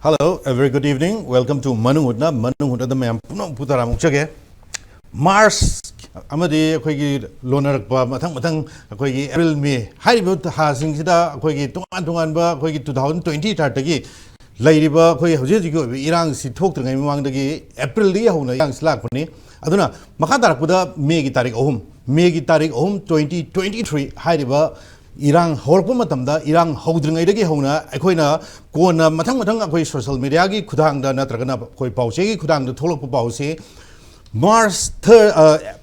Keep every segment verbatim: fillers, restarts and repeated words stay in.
Hello, a very good evening. Welcome to ꯃꯅꯨꯡ ꯍꯨꯠꯅ, ꯃꯅꯨꯡ ꯍꯨꯠꯅꯗ ꯃꯌꯥꯝ ꯄꯨꯝꯅꯃꯛꯄꯨ ꯇꯔꯥꯝꯅ ꯑꯣꯛꯆꯒꯦ꯫ ꯃꯥꯔꯆ ꯑꯃꯗꯤ ꯑꯩꯈꯣꯏꯒꯤ ꯂꯣꯟꯅꯔꯛꯄ ꯃꯊꯪ ꯃꯊꯪ ꯑꯩꯈꯣꯏꯒꯤ ꯑꯦꯄ꯭ꯔꯤꯜ, ꯃꯦ ꯍꯥꯏꯔꯤꯕ ꯊꯥꯁꯤꯡꯁꯤꯗ ꯑꯩꯈꯣꯏꯒꯤ ꯇꯣꯉꯥꯟ ꯇꯣꯉꯥꯟꯕ ꯑꯩꯈꯣꯏꯒꯤ two thousand twenty ꯊꯥꯔꯠꯇꯒꯤ ꯂꯩꯔꯤꯕ ꯑꯩꯈꯣꯏ ꯍꯧꯖꯤꯛ ꯍꯧꯖꯤꯛꯀꯤ ꯑꯣꯏꯕ ꯏꯔꯥꯡꯁꯤ ꯊꯣꯛꯇ꯭ꯔꯤꯉꯩ ꯃꯃꯥꯡꯗꯒꯤ ꯑꯦꯄ꯭ꯔꯤꯜꯗꯒꯤ ꯍꯧꯅ ꯏꯔꯥꯡꯁꯤ ꯂꯥꯛꯄꯅꯤ꯫ ꯑꯗꯨꯅ ꯃꯈꯥ ꯇꯥꯔꯛꯄꯗ ꯃꯦꯒꯤ ꯇꯥꯔꯤꯛ ꯑꯍꯨꯝ, ꯃꯦꯒꯤ ꯇꯥꯔꯤꯛ ꯑꯍꯨꯝ, twenty twenty three ꯍꯥꯏꯔꯤꯕ ꯏꯔꯥꯡ ꯍꯧꯔꯛꯄ ꯃꯇꯝꯗ, ꯏꯔꯥꯡ ꯍꯧꯗ꯭ꯔꯤꯉꯩꯗꯒꯤ ꯍꯧꯅ ꯑꯩꯈꯣꯏꯅ ꯀꯣꯟꯅ ꯃꯊꯪ ꯃꯊꯪ ꯑꯩꯈꯣꯏ ꯁꯣꯁꯤꯌꯦꯜ ꯃꯦꯗꯤꯌꯥꯒꯤ ꯈꯨꯠꯊꯥꯡꯗ ꯅꯠꯇ꯭ꯔꯒꯅ ꯑꯩꯈꯣꯏ ꯄꯥꯎꯆꯦꯒꯤ ꯈꯨꯠꯊꯥꯡꯗ ꯊꯣꯛꯂꯛꯄ ꯄꯥꯎꯁꯤ ꯃꯥꯔꯆ ꯊꯔ-, ꯑ,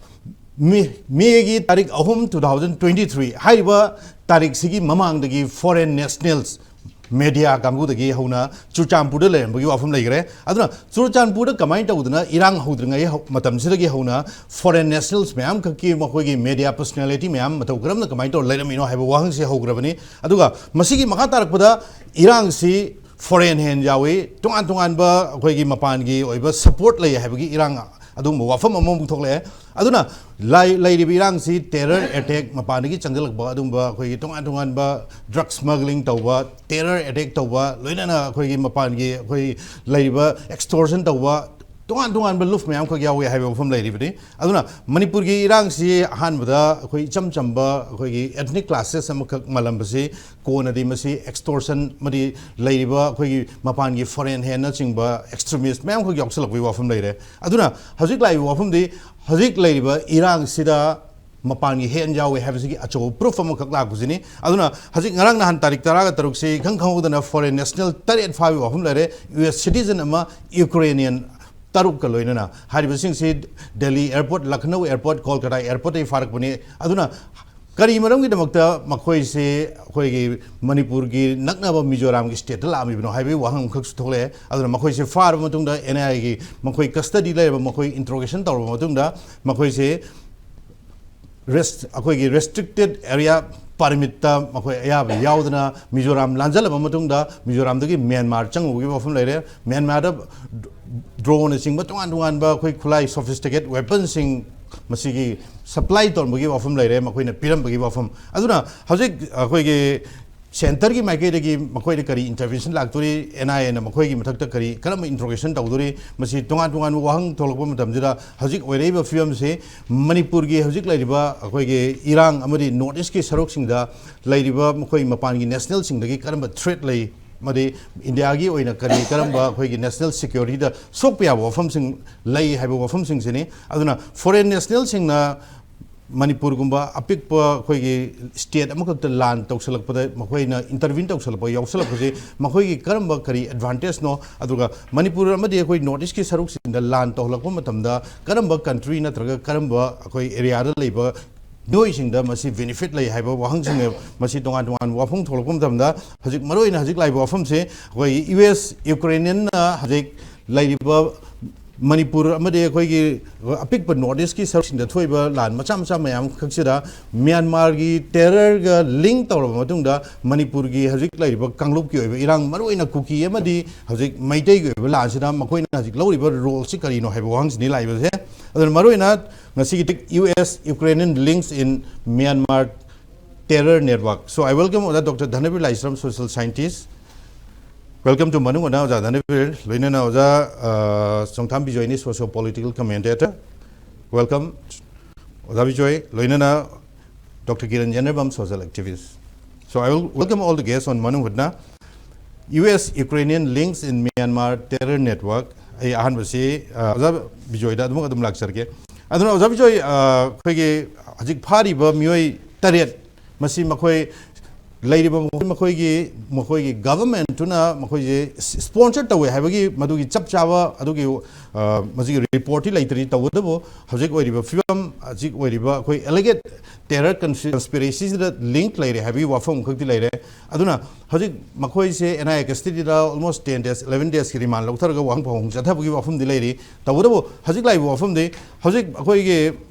ꯃꯦ, ꯃꯦꯒꯤ ꯇꯥꯔꯤꯛ ꯑꯍꯨꯝ, two thousand twenty three ꯍꯥꯏꯔꯤꯕ ꯇꯥꯔꯤꯛꯁꯤꯒꯤ ꯃꯃꯥꯡꯗꯒꯤ foreign nationals media ꯀꯥꯡꯕꯨꯗꯒꯤ ꯍꯧꯅ ꯆꯨꯔꯆꯥꯟꯄꯨꯔꯗ ꯂꯩꯔꯝꯕꯒꯤ ꯋꯥꯐꯝ ꯂꯩꯈ꯭ꯔꯦ꯫ ꯑꯗꯨꯅ ꯆꯨꯔꯆꯥꯟꯄꯨꯔꯗ ꯀꯃꯥꯏꯅ ꯇꯧꯗꯅ ꯏꯔꯥꯡ ꯍꯧꯗ꯭ꯔꯤꯉꯩ ꯍꯧ-, ꯃꯇꯝꯁꯤꯗꯒꯤ ꯍꯧꯅ foreign nationals ꯃꯌꯥꯝ ꯈꯛꯀꯤ ꯃꯈꯣꯏꯒꯤ media personality ꯃꯌꯥꯝ ꯃꯇꯧ ꯀꯔꯝꯅ ꯀꯃꯥꯏꯅ ꯇꯧꯔ ꯂꯩꯔꯝꯃꯤꯅꯣ ꯍꯥꯏꯕ ꯋꯥꯍꯪꯁꯤ ꯍꯧꯈ꯭ꯔꯕꯅꯤ꯫ ꯑꯗꯨꯒ ꯃꯁꯤꯒꯤ ꯃꯈꯥ ꯇꯥꯔꯛꯄꯗ ꯏꯔꯥꯡꯁꯤ foreign hand ꯌꯥꯎꯏ, ꯇꯣꯉꯥꯟ ꯇꯣꯉꯥꯟꯕ ꯑꯩꯈꯣꯏꯒꯤ ꯃꯄꯥꯟꯒꯤ ꯑꯣꯏꯕ support ꯂꯩ ꯍꯥꯏꯕꯒꯤ ꯏꯔꯥꯡ, ꯑꯗꯨꯒꯨꯝꯕ ꯋꯥꯐꯝ ꯑꯃꯃꯨꯛ ꯊꯣꯛꯂꯛꯑꯦ꯫ ꯑꯗꯨꯅ ꯂꯥꯏ-, ꯂꯩꯔꯤꯕ ꯏꯔꯥꯡꯁꯤ terror attack, ꯃꯄꯥꯟꯗꯒꯤ ꯆꯪꯁꯤꯜꯂꯛꯄ ꯑꯗꯨꯒꯨꯝꯕ, ꯑꯩꯈꯣꯏꯒꯤ ꯇꯣꯉꯥꯟ ꯇꯣꯉꯥꯟꯕ drug smuggling ꯇꯧꯕ, terror attack ꯇꯧꯕ, ꯂꯣꯏꯅꯅ ꯑꯩꯈꯣꯏꯒꯤ ꯃꯄꯥꯟꯒꯤ ꯑꯩꯈꯣꯏ ꯂꯩꯔꯤꯕ extortion ꯇꯧꯕ, ꯇꯣꯉꯥꯟ ꯇꯣꯉꯥꯟꯕ ꯂꯨꯞ ꯃꯌꯥꯝꯈꯛ ꯌꯥꯎꯏ ꯍꯥꯏꯕ ꯋꯥꯐꯝ ꯂꯩꯔꯤꯕꯅꯤ꯫ ꯑꯗꯨꯅ ꯃꯅꯤꯄꯨꯔꯒꯤ ꯏꯔꯥꯡꯁꯤ ꯑꯍꯥꯟꯕꯗ ꯑꯩꯈꯣꯏ ꯏꯆꯝ ꯆꯝꯕ ꯑꯩꯈꯣꯏꯒꯤ ethnic clashes ꯑꯃꯈꯛ ꯃꯥꯜꯂꯝꯕꯁꯤ ꯀꯣꯟꯅꯗꯤ ꯃꯁꯤ extortion ꯑꯃꯗꯤ ꯂꯩꯔꯤꯕ ꯑꯩꯈꯣꯏꯒꯤ ꯃꯄꯥꯟꯒꯤ foreign handꯅꯆꯤꯡꯕ extremist ꯃꯌꯥꯝꯈꯛ ꯌꯥꯎꯁꯜꯂꯛꯄꯒꯤ ꯋꯥꯐꯝ ꯂꯩꯔꯦ꯫ ꯑꯗꯨꯅ ꯍꯧꯖꯤꯛ ꯂꯥꯛꯏꯕ ꯋꯥꯐꯝꯗꯤ, ꯍꯧꯖꯤꯛ ꯂꯩꯔꯤꯕ ꯏꯔꯥꯡꯁꯤꯗ ꯃꯄꯥꯟꯒꯤ hand ꯌꯥꯎꯏ ꯍꯥꯏꯕꯁꯤꯒꯤ ꯑꯆꯧꯕ proof ꯑꯃꯈꯛ ꯂꯥꯛꯄꯁꯤꯅꯤ꯫ ꯑꯗꯨꯅ ꯍꯧꯖꯤꯛ ꯉꯔꯥꯡ ꯅꯍꯥꯟ ꯇꯥꯔꯤꯛ ꯇꯔꯥꯒ ꯇꯔꯨꯛꯁꯤ ꯏꯈꯪ ꯈꯪꯍꯧꯗꯅ foreign national ꯇꯔꯦꯠ ꯐꯥꯕꯒꯤ ꯋꯥꯐꯝ ꯂꯩꯔꯦ, U S citizen ꯑꯃ, Ukrainian ꯇꯔꯨꯛꯀ ꯂꯣꯏꯅꯅ꯫ ꯍꯥꯏꯔꯤꯕꯁꯤꯡꯁꯤ ꯗꯦꯜꯂꯤ airport, ꯂꯈꯅꯧ airport, ꯀꯣꯜꯀꯇꯥ airportꯇꯒꯤ ꯐꯥꯔꯛꯄꯅꯤ꯫ ꯑꯗꯨꯅ ꯀꯔꯤ ꯃꯔꯝꯒꯤꯗꯃꯛꯇ ꯃꯈꯣꯏꯁꯦ ꯑꯩꯈꯣꯏꯒꯤ ꯃꯅꯤꯄꯨꯔꯒꯤ ꯅꯛꯅꯕ ꯃꯤꯖꯣꯔꯥꯝꯒꯤ stateꯇ ꯂꯥꯛꯑꯝꯃꯤꯕꯅꯣ ꯍꯥꯏꯕꯒꯤ ꯋꯥꯍꯪ ꯑꯃꯈꯛꯁꯨ ꯊꯣꯛꯂꯛꯑꯦ꯫ ꯑꯗꯨꯅ ꯃꯈꯣꯏꯁꯦ ꯐꯥꯔꯕ ꯃꯇꯨꯡꯗ, N I Aꯒꯤ ꯃꯈꯣꯏ custody ꯂꯩꯔꯕ, ꯃꯈꯣꯏ interrogation ꯇꯧꯔꯕ ꯃꯇꯨꯡꯗ, ꯃꯈꯣꯏꯁꯦ rest-, ꯑꯩꯈꯣꯏꯒꯤ restricted area permitꯇ ꯃꯈꯣꯏ ꯑꯌꯥꯕ ꯌꯥꯎꯗꯅ ꯃꯤꯖꯣꯔꯥꯝ ꯂꯥꯟꯖꯜꯂꯕ ꯃꯇꯨꯡꯗ, ꯃꯤꯖꯣꯔꯥꯝꯗꯒꯤ ꯃ꯭ꯌꯥꯟꯃꯥꯔ ꯆꯪꯉꯨꯕꯒꯤ ꯋꯥꯐꯝ ꯂꯩꯔꯦ꯫ ꯃ꯭ꯌꯥꯟꯃꯥꯔꯗ droneꯅꯆꯤꯡꯕ ꯇꯣꯉꯥꯟ ꯇꯣꯉꯥꯟꯕ ꯑꯩꯈꯣꯏ ꯈꯨꯠꯂꯥꯏ, sophisticated weaponꯁꯤꯡ ꯃꯁꯤꯒꯤ supply ꯇꯧꯔꯝꯕꯒꯤ ꯋꯥꯐꯝ ꯂꯩꯔꯦ, ꯃꯈꯣꯏꯅ ꯄꯤꯔꯝꯕꯒꯤ ꯋꯥꯐꯝ꯫ ꯑꯗꯨꯅ ꯍꯧꯖꯤꯛ ꯑꯩꯈꯣꯏꯒꯤ ꯁꯦꯟꯇꯔꯒꯤ ꯃꯥꯏꯀꯩꯗꯒꯤ ꯃꯈꯣꯏꯗ ꯀꯔꯤ ꯏꯟꯇꯔꯚꯦꯟꯁꯟ ꯂꯥꯛꯇꯣꯔꯤ, ꯑꯦꯟ ꯑꯥꯏ ꯑꯦꯅ ꯃꯈꯣꯏꯒꯤ ꯃꯊꯛꯇ ꯀꯔꯤ, ꯀꯔꯝꯕ ꯏꯟꯇ꯭ꯔꯣꯒꯦꯁꯟ ꯇꯧꯗꯣꯔꯤ, ꯃꯁꯤ ꯇꯣꯉꯥꯟ ꯇꯣꯉꯥꯟꯕ ꯋꯥꯍꯪ ꯊꯣꯛꯂꯛꯄ ꯃꯇꯝꯁꯤꯗ ꯍꯧꯖꯤꯛ ꯑꯣꯏꯔꯛꯏꯕ ꯐꯤꯕꯝꯁꯤ ꯃꯅꯤꯄꯨꯔꯒꯤ ꯍꯧꯖꯤꯛ ꯂꯩꯔꯤꯕ ꯑꯩꯈꯣꯏꯒꯤ ꯏꯔꯥꯡ ꯑꯃꯗꯤ ꯅꯣꯔꯠ ꯏꯁꯀꯤ ꯁꯔꯨꯛꯁꯤꯡꯗ ꯂꯩꯔꯤꯕ ꯃꯈꯣꯏ ꯃꯄꯥꯟꯒꯤ ꯅꯦꯁꯅꯦꯜꯁꯤꯡꯗꯒꯤ ꯀꯔꯝꯕ ꯊ꯭ꯔꯦꯠ ꯂꯩ, ꯑꯃꯗꯤ ꯏꯟꯗꯤꯌꯥꯒꯤ ꯑꯣꯏꯅ ꯀꯔꯤ ꯀꯔꯝꯕ ꯑꯩꯈꯣꯏꯒꯤ ꯅꯦꯁꯅꯦꯜ ꯁꯦꯀ꯭ꯌꯨꯔꯤꯇꯤꯗ ꯁꯣꯛꯄ ꯌꯥꯕ ꯋꯥꯐꯝꯁꯤꯡ ꯂꯩ ꯍꯥꯏꯕ ꯋꯥꯐꯝꯁꯤꯡꯁꯤꯅꯤ꯫ ꯑꯗꯨꯅ ꯐꯣꯔꯦꯟ ꯅꯦꯁꯅꯦꯜꯁꯤꯡꯅ ꯃꯅꯤꯄꯨꯔꯒꯨꯝꯕ ꯑꯄꯤꯛꯄ ꯑꯩꯈꯣꯏꯒꯤ ꯁ꯭ꯇꯦꯠ ꯑꯃꯈꯛꯇ ꯂꯥꯟ ꯇꯧꯁꯜꯂꯛꯄꯗ ꯃꯈꯣꯏꯅ ꯏꯟꯇꯔꯚꯤꯟ ꯇꯧꯁꯜꯂꯛꯄ, ꯌꯥꯎꯁꯜꯂꯛꯄꯁꯦ ꯃꯈꯣꯏꯒꯤ ꯀꯔꯝꯕ ꯀꯔꯤ ꯑꯦꯗꯚꯥꯟꯇꯦꯖꯅꯣ, ꯑꯗꯨꯒ ꯃꯅꯤꯄꯨꯔ ꯑꯃꯗꯤ ꯑꯩꯈꯣꯏ ꯅꯣꯔꯠ ꯏꯁꯀꯤ ꯁꯔꯨꯛꯁꯤꯡꯗ ꯂꯥꯟ ꯇꯧꯍꯜꯂꯛꯄ ꯃꯇꯝꯗ ꯀꯔꯝꯕ ꯀꯟꯇ꯭ꯔꯤ ꯅꯠꯇ꯭ꯔꯒ ꯀꯔꯝꯕ ꯑꯩꯈꯣꯏ ꯑꯦꯔꯤꯌꯥꯗ ꯂꯩꯕ ꯃꯤꯑꯣꯏꯁꯤꯡꯗ ꯃꯁꯤ ꯕꯦꯅꯤꯐꯤꯠ ꯂꯩ ꯍꯥꯏꯕ ꯋꯥꯍꯪꯁꯤꯡꯅꯦꯕ꯫ ꯃꯁꯤ ꯇꯣꯉꯥꯟ ꯇꯣꯉꯥꯟꯕ ꯋꯥꯐꯝ ꯊꯣꯛꯂꯛꯄ ꯃꯇꯝꯗ ꯍꯧꯖꯤꯛ ꯃꯔꯨꯑꯣꯏꯅ ꯍꯧꯖꯤꯛ ꯂꯥꯛꯏꯕ ꯋꯥꯐꯝꯁꯦ ꯑꯩꯈꯣꯏ ꯌꯨ ꯑꯦꯁ ꯌꯨꯀ꯭ꯔꯦꯅꯤꯌꯟꯅ ꯍꯧꯖꯤꯛ ꯂꯩꯔꯤꯕ ꯃꯅꯤꯄꯨꯔ ꯑꯃꯗꯤ ꯑꯩꯈꯣꯏꯒꯤ ꯑꯄꯤꯛꯄ ꯅꯣꯔꯠ ꯏꯁꯀꯤ ꯁꯔꯨꯛꯁꯤꯡꯗ ꯊꯣꯛꯏꯕ ꯂꯥꯟ ꯃꯆꯥ ꯃꯆꯥ ꯃꯌꯥꯝ ꯈꯛꯁꯤꯗ ꯃ꯭ꯌꯥꯟꯃꯥꯔꯒꯤ ꯇꯦꯔꯔꯒ ꯂꯤꯡ ꯇꯧꯔꯕ ꯃꯇꯨꯡꯗ ꯃꯅꯤꯄꯨꯔꯒꯤ ꯍꯧꯖꯤꯛ ꯂꯩꯔꯤꯕ ꯀꯥꯡꯂꯨꯞꯀꯤ ꯑꯣꯏꯕ ꯏꯔꯥꯡ, ꯃꯔꯨꯑꯣꯏꯅ ꯀꯨꯀꯤ ꯑꯃꯗꯤ ꯍꯧꯖꯤꯛ ꯃꯩꯇꯩꯒꯤ ꯑꯣꯏꯕ ꯂꯥꯟꯁꯤꯗ ꯃꯈꯣꯏꯅ ꯍꯧꯖꯤꯛ ꯂꯧꯔꯤꯕ ꯔꯣꯜꯁꯤ ꯀꯔꯤꯅꯣ ꯍꯥꯏꯕ ꯋꯥꯍꯪꯁꯤꯅꯤ ꯂꯥꯛꯏꯕꯁꯦ꯫ ꯑꯗꯨꯅ ꯃꯔꯨꯑꯣꯏꯅ ꯉꯁꯤꯒꯤ U S Ukrainian links in Myanmar terror network. So I welcome ꯑꯣꯖꯥ doctor Dhanabir Laishram, social scientist꯫ Welcome to ꯃꯅꯨꯡ ꯍꯨꯠꯅ ꯑꯣꯖꯥ ꯙꯅꯕꯤꯔ, ꯂꯣꯏꯅꯅ ꯑꯣꯖꯥ, ꯑ, ꯆꯣꯡꯊꯥꯝ ꯕꯤꯖꯣꯏꯅꯤ, socio political commentator꯫ Welcome ꯑꯣꯖꯥ ꯕꯤꯖꯣꯏ, ꯂꯣꯏꯅꯅ doctor Kiran Yainabam, social activist꯫ So I will welcome all the guests on ꯃꯅꯨꯡ ꯍꯨꯠꯅ꯫ U S Ukrainian links in Myanmar terror network꯫ ꯑꯩ ꯑꯍꯥꯟꯕꯁꯤ, ꯑ, ꯑꯣꯖꯥ ꯕꯤꯖꯣꯏꯗ ꯑꯗꯨꯃꯛ ꯑꯗꯨꯝ ꯂꯥꯛꯆꯔꯒꯦ꯫ ꯑꯗꯨꯅ ꯑꯣꯖꯥ ꯕꯤꯖꯣꯏ, ꯑ, ꯑꯩꯈꯣꯏꯒꯤ ꯍꯧꯖꯤꯛ ꯐꯥꯔꯤꯕ ꯃꯤꯑꯣꯏ ꯇꯔꯦꯠ, ꯃꯁꯤ ꯃꯈꯣꯏ ꯂꯩꯔꯤꯕ ꯃꯈꯣꯏ, ꯃꯈꯣꯏꯒꯤ, ꯃꯈꯣꯏꯒꯤ ꯒꯚꯔꯟꯃꯦꯟꯠꯇꯨꯅ ꯃꯈꯣꯏꯁꯦ ꯁ꯭ꯄꯣꯟꯁꯔ ꯇꯧꯋꯦ ꯍꯥꯏꯕꯒꯤ ꯃꯗꯨꯒꯤ ꯆꯞ ꯆꯥꯕ ꯑꯗꯨꯒꯤ, ꯑ, ꯃꯁꯤꯒꯤ ꯔꯤꯄꯣꯔꯠꯇꯤ ꯂꯩꯇ꯭ꯔꯤ꯫ ꯇꯧꯕꯇꯕꯨ ꯍꯧꯖꯤꯛ ꯑꯣꯏꯔꯤꯕ ꯐꯤꯕꯝ, ꯍꯧꯖꯤꯛ ꯑꯣꯏꯔꯤꯕ ꯑꯩꯈꯣꯏ alleged terror conspiracyꯁꯤꯗ ꯂꯤꯡꯛ ꯂꯩꯔꯦ ꯍꯥꯏꯕꯒꯤ ꯋꯥꯐꯝ ꯈꯛꯇꯤ ꯂꯩꯔꯦ꯫ ꯑꯗꯨꯅ ꯍꯧꯖꯤꯛ ꯃꯈꯣꯏꯁꯦ ꯑꯦꯟ ꯑꯥꯏ ꯑꯦ ꯀꯁꯇꯗꯤꯗ almost ten days, eleven daysꯀꯤ ꯔꯤꯃꯥꯟ ꯂꯧꯊꯔꯒ ꯋꯥꯍꯪ ꯐꯥꯎꯍꯪ ꯆꯠꯊꯕꯒꯤ ꯋꯥꯐꯝꯗꯤ ꯂꯩꯔꯤ꯫ ꯇꯧꯕꯇꯕꯨ ꯍꯧꯖꯤꯛ ꯂꯥꯛꯏꯕ ꯋꯥꯐꯝꯗꯤ ꯍꯧꯖꯤꯛ ꯑꯩꯈꯣꯏꯒꯤ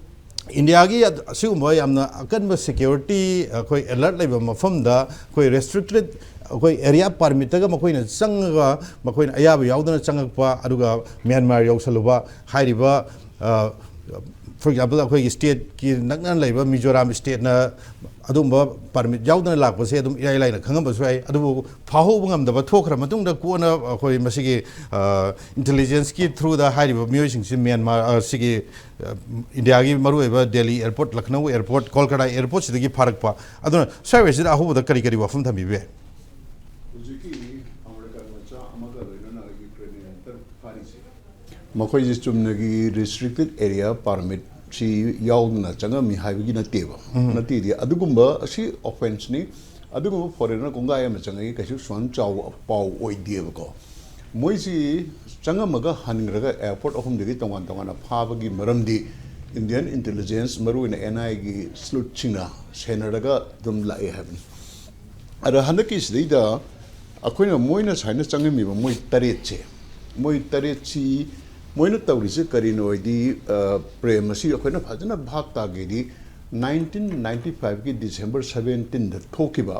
ꯏꯟꯗꯤꯌꯥꯒꯤ ꯑꯁꯤꯒꯨꯝꯕ ꯌꯥꯝꯅ ꯑꯀꯟꯕ ꯁꯦꯀ꯭ꯌꯨꯔꯤꯇꯤ, ꯑꯩꯈꯣꯏ ꯑꯦꯂꯔꯠ ꯂꯩꯕ ꯃꯐꯝꯗ ꯑꯩꯈꯣꯏ ꯔꯦꯁꯇ꯭ꯔꯤꯛꯇꯦꯠ, ꯑꯩꯈꯣꯏ ꯑꯦꯔꯤꯌꯥ ꯄꯥꯔꯃꯤꯠꯇꯒ ꯃꯈꯣꯏꯅ ꯆꯪꯉꯒ ꯃꯈꯣꯏꯅ ꯑꯌꯥꯕ ꯌꯥꯎꯗꯅ ꯆꯪꯉꯛꯄ, ꯑꯗꯨꯒ ꯃ꯭ꯌꯥꯟꯃꯥꯔ ꯌꯧꯁꯜꯂꯨꯕ ꯍꯥꯏꯔꯤꯕ, ꯑ, For example, ꯑꯩꯈꯣꯏꯒꯤ ꯁ꯭ꯇꯦꯠꯀꯤ ꯅꯛꯅꯅ ꯂꯩꯕ ꯃꯤꯖꯣꯔꯥꯝ ꯁ꯭ꯇꯦꯠꯅ ꯑꯗꯨꯒꯨꯝꯕ ꯄꯔꯃꯤꯠ ꯌꯥꯎꯗꯅ ꯂꯥꯛꯄꯁꯦ ꯑꯗꯨꯝ ꯏꯔꯥꯏ ꯂꯥꯏꯅ ꯈꯪꯉꯝꯕꯁꯨ ꯌꯥꯏ꯫ ꯑꯗꯨꯕꯨ ꯐꯥꯍꯧꯕ ꯉꯝꯗꯕ ꯊꯣꯛꯈ꯭ꯔ ꯃꯇꯨꯡꯗ ꯀꯣꯟꯅ ꯑꯩꯈꯣꯏ ꯃꯁꯤꯒꯤ ꯏꯟꯇꯦꯂꯤꯖꯦꯟꯁꯀꯤ ꯊ꯭ꯔꯨꯗ ꯍꯥꯏꯔꯤꯕ ꯃꯤꯑꯣꯏꯁꯤꯡꯁꯤ ꯃ꯭ꯌꯥꯟꯃꯥꯔ, ꯑ, ꯁꯤꯒꯤ, ꯑ, ꯏꯟꯗꯤꯌꯥꯒꯤ ꯃꯔꯨꯑꯣꯏꯕ ꯗꯦꯜꯂꯤ ꯑꯦꯌꯔꯄꯣꯔꯠ, ꯂꯈꯅꯧ ꯑꯦꯌꯔꯄꯣꯔꯠ, ꯀꯣꯜꯀꯇꯥ ꯑꯦꯌꯔꯄꯣꯔꯠꯁꯤꯗꯒꯤ ꯐꯥꯔꯛꯄ꯫ ꯑꯗꯨꯅ ꯁ꯭ꯋꯥꯏ ꯋꯥꯏꯁꯤꯗ ꯑꯍꯧꯕꯗ ꯀꯔꯤ ꯀꯔꯤ ꯋꯥꯐꯝ ꯊꯝꯕꯤꯕ ꯌꯥꯏ? ꯍꯧꯖꯤꯛꯀꯤ ꯑꯃꯦꯔꯤꯀꯥꯟ ꯃꯆꯥ ꯑꯃꯒ ꯂꯣꯏꯅꯅ ꯑꯩꯒꯤ ꯀ꯭ꯔꯦꯅꯦꯗꯤꯌꯟ ꯇꯔꯨꯛ ꯐꯥꯔꯤꯁꯦ, ꯃꯈꯣꯏꯁꯦ ꯆꯨꯝꯅꯒꯤ ꯔꯤꯁꯇ꯭ꯔꯤꯛꯇꯦꯠ ꯑꯦꯔꯤꯌꯥ ꯄꯥꯔꯃꯤꯠꯁꯤ ꯌꯥꯎꯗꯅ ꯆꯪꯉꯝꯃꯤ ꯍꯥꯏꯕꯒꯤ ꯅꯠꯇꯦꯕ꯫ ꯎꯝ꯫ ꯅꯠꯇꯦꯗꯤ ꯑꯗꯨꯒꯨꯝꯕ ꯑꯁꯤ ꯑꯣꯐꯦꯟꯁꯅꯤ, ꯑꯗꯨꯒꯨꯝꯕ ꯐꯣꯔꯦꯟꯅꯔ ꯀꯣꯡꯒꯥꯏ ꯑꯃ ꯆꯪꯉꯛꯏ ꯀꯩꯁꯨ ꯁꯨꯃꯥꯏꯅ ꯆꯥꯎꯕ ꯄꯥꯎ ꯑꯣꯏꯗꯦꯕꯀꯣ꯫ ꯃꯣꯏꯁꯤ ꯆꯪꯉꯝꯃꯒ ꯍꯟꯈ꯭ꯔꯒ ꯑꯦꯌꯔꯄꯣꯔꯠ ꯑꯍꯨꯝꯗꯒꯤ ꯇꯣꯉꯥꯟ ꯇꯣꯉꯥꯟꯅ ꯐꯥꯕꯒꯤ ꯃꯔꯝꯗꯤ ꯏꯟꯗꯤꯌꯟ ꯏꯟꯇꯦꯂꯤꯖꯦꯟꯁ, ꯃꯔꯨꯑꯣꯏꯅ ꯑꯦꯟ ꯑꯥꯏ ꯑꯦꯒꯤ ꯁ꯭ꯂꯨꯠꯁꯤꯡꯅ ꯁꯦꯟꯅꯔꯒ ꯑꯗꯨꯝ ꯂꯥꯛꯑꯦ ꯍꯥꯏꯕꯅꯤ꯫ ꯑꯗ ꯍꯟꯗꯛꯀꯤ ꯁꯤꯗꯩꯗ ꯑꯩꯈꯣꯏꯅ, ꯃꯣꯏꯅ ꯁꯨꯃꯥꯏꯅ ꯆꯪꯉꯝꯃꯤꯕ ꯃꯣꯏ ꯇꯔꯦꯠꯁꯦ, ꯃꯣꯏ ꯇꯔꯦꯠꯁꯤ ꯃꯣꯏꯅ ꯇꯧꯔꯤꯁꯦ ꯀꯔꯤꯅꯣ ꯍꯥꯏꯗꯤ, ꯑ, ꯄ꯭ꯔꯦꯝ ꯑꯁꯤ ꯑꯩꯈꯣꯏꯅ ꯐꯖꯅ ꯚꯥꯞ ꯇꯥꯒꯦꯗꯤ, ꯅꯥꯏꯟꯇꯤꯟ ꯅꯥꯏꯟꯇꯤ ꯐꯥꯏꯚꯀꯤ ꯗꯤꯁꯦꯝꯕꯔ ꯁꯕꯦꯟꯇꯤꯟꯗ ꯊꯣꯛꯈꯤꯕ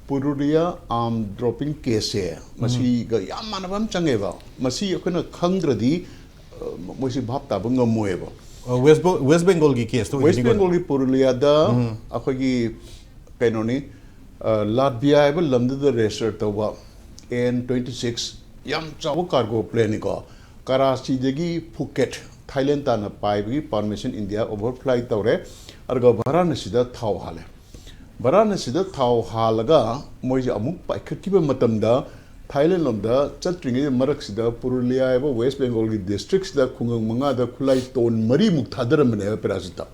ꯄꯨꯔꯨꯂꯤꯌꯥ ꯑꯥꯔꯝ ꯗ꯭ꯔꯣꯞꯄꯤꯡ ꯀꯦꯁꯁꯦ, ꯃꯁꯤꯒ ꯌꯥꯝ ꯃꯥꯟꯅꯕ ꯑꯃ ꯆꯪꯉꯦꯕ꯫ ꯃꯁꯤ ꯑꯩꯈꯣꯏꯅ ꯈꯪꯗ꯭ꯔꯗꯤ, ꯑ, ꯃꯣꯏꯁꯤ ꯚꯥꯞ ꯇꯥꯕ ꯉꯝꯃꯣꯏꯕ꯫ ꯑ, ꯋꯦꯁ ꯕꯦ-, ꯋꯦꯁ ꯕꯦꯡꯒꯣꯜꯒꯤ ꯀꯦꯁꯇꯣ ꯋꯦꯁ ꯑꯣꯏꯗꯣꯏꯅꯤꯀꯣ? ꯕꯦꯡꯒꯣꯜꯒꯤ ꯄꯨꯔꯨꯂꯤꯌꯥꯗ ꯎꯝ꯫ ꯑꯩꯈꯣꯏꯒꯤ ꯀꯩꯅꯣꯅꯤ, ꯑ, ꯂꯥꯠꯚꯤꯌꯥ ꯍꯥꯏꯕ ꯂꯝꯗꯨꯗ ꯔꯦꯖꯤꯁꯇꯔ ꯇꯧꯕ ꯑꯦꯟ ꯇ꯭ꯋꯦꯟꯇꯤ ꯁꯤꯛꯁ ꯌꯥꯝ ꯆꯥꯎꯕ ꯀꯥꯔꯒꯣ ꯄ꯭ꯂꯦꯟꯅꯤꯀꯣ꯫ ꯀꯔꯥꯆꯤꯗꯒꯤ ꯐꯨꯀꯦꯠ, ꯊꯥꯏꯂꯦꯟ ꯇꯥꯟꯅ ꯄꯥꯏꯕꯒꯤ ꯄꯥꯔꯃꯤꯁꯟ ꯏꯟꯗꯤꯌꯥ ꯑꯣꯚꯔ ꯐ꯭ꯂꯥꯏ ꯇꯧꯔꯦ꯫ ꯑꯗꯨꯒ ꯚꯥꯔꯥꯅꯁꯤꯗ ꯊꯥꯎ ꯍꯥꯜꯂꯦ꯫ ꯚꯥꯔꯥꯅꯁꯤꯗ ꯊꯥꯎ ꯍꯥꯜꯂꯒ ꯃꯣꯏꯁꯦ ꯑꯃꯨꯛ ꯄꯥꯏꯈꯠꯈꯤꯕ ꯃꯇꯝꯗ ꯊꯥꯏꯂꯦꯟ ꯂꯣꯝꯗ ꯆꯠꯇ꯭ꯔꯤꯉꯩ ꯃꯔꯛꯁꯤꯗ ꯄꯨꯔꯨꯂꯤꯌꯥ ꯍꯥꯏꯕ ꯋꯦꯁ ꯕꯦꯡꯒꯣꯜꯒꯤ ꯗꯤꯁꯇ꯭ꯔꯤꯛꯁꯤꯗ ꯈꯨꯡꯒꯪ ꯃꯉꯥꯗ ꯈꯨꯠꯂꯥꯏ ꯇꯣꯟ ꯃꯔꯤꯃꯨꯛ ꯊꯥꯗꯔꯝꯕꯅꯦꯕ ꯄꯦꯔꯥꯁꯨꯠꯇ꯫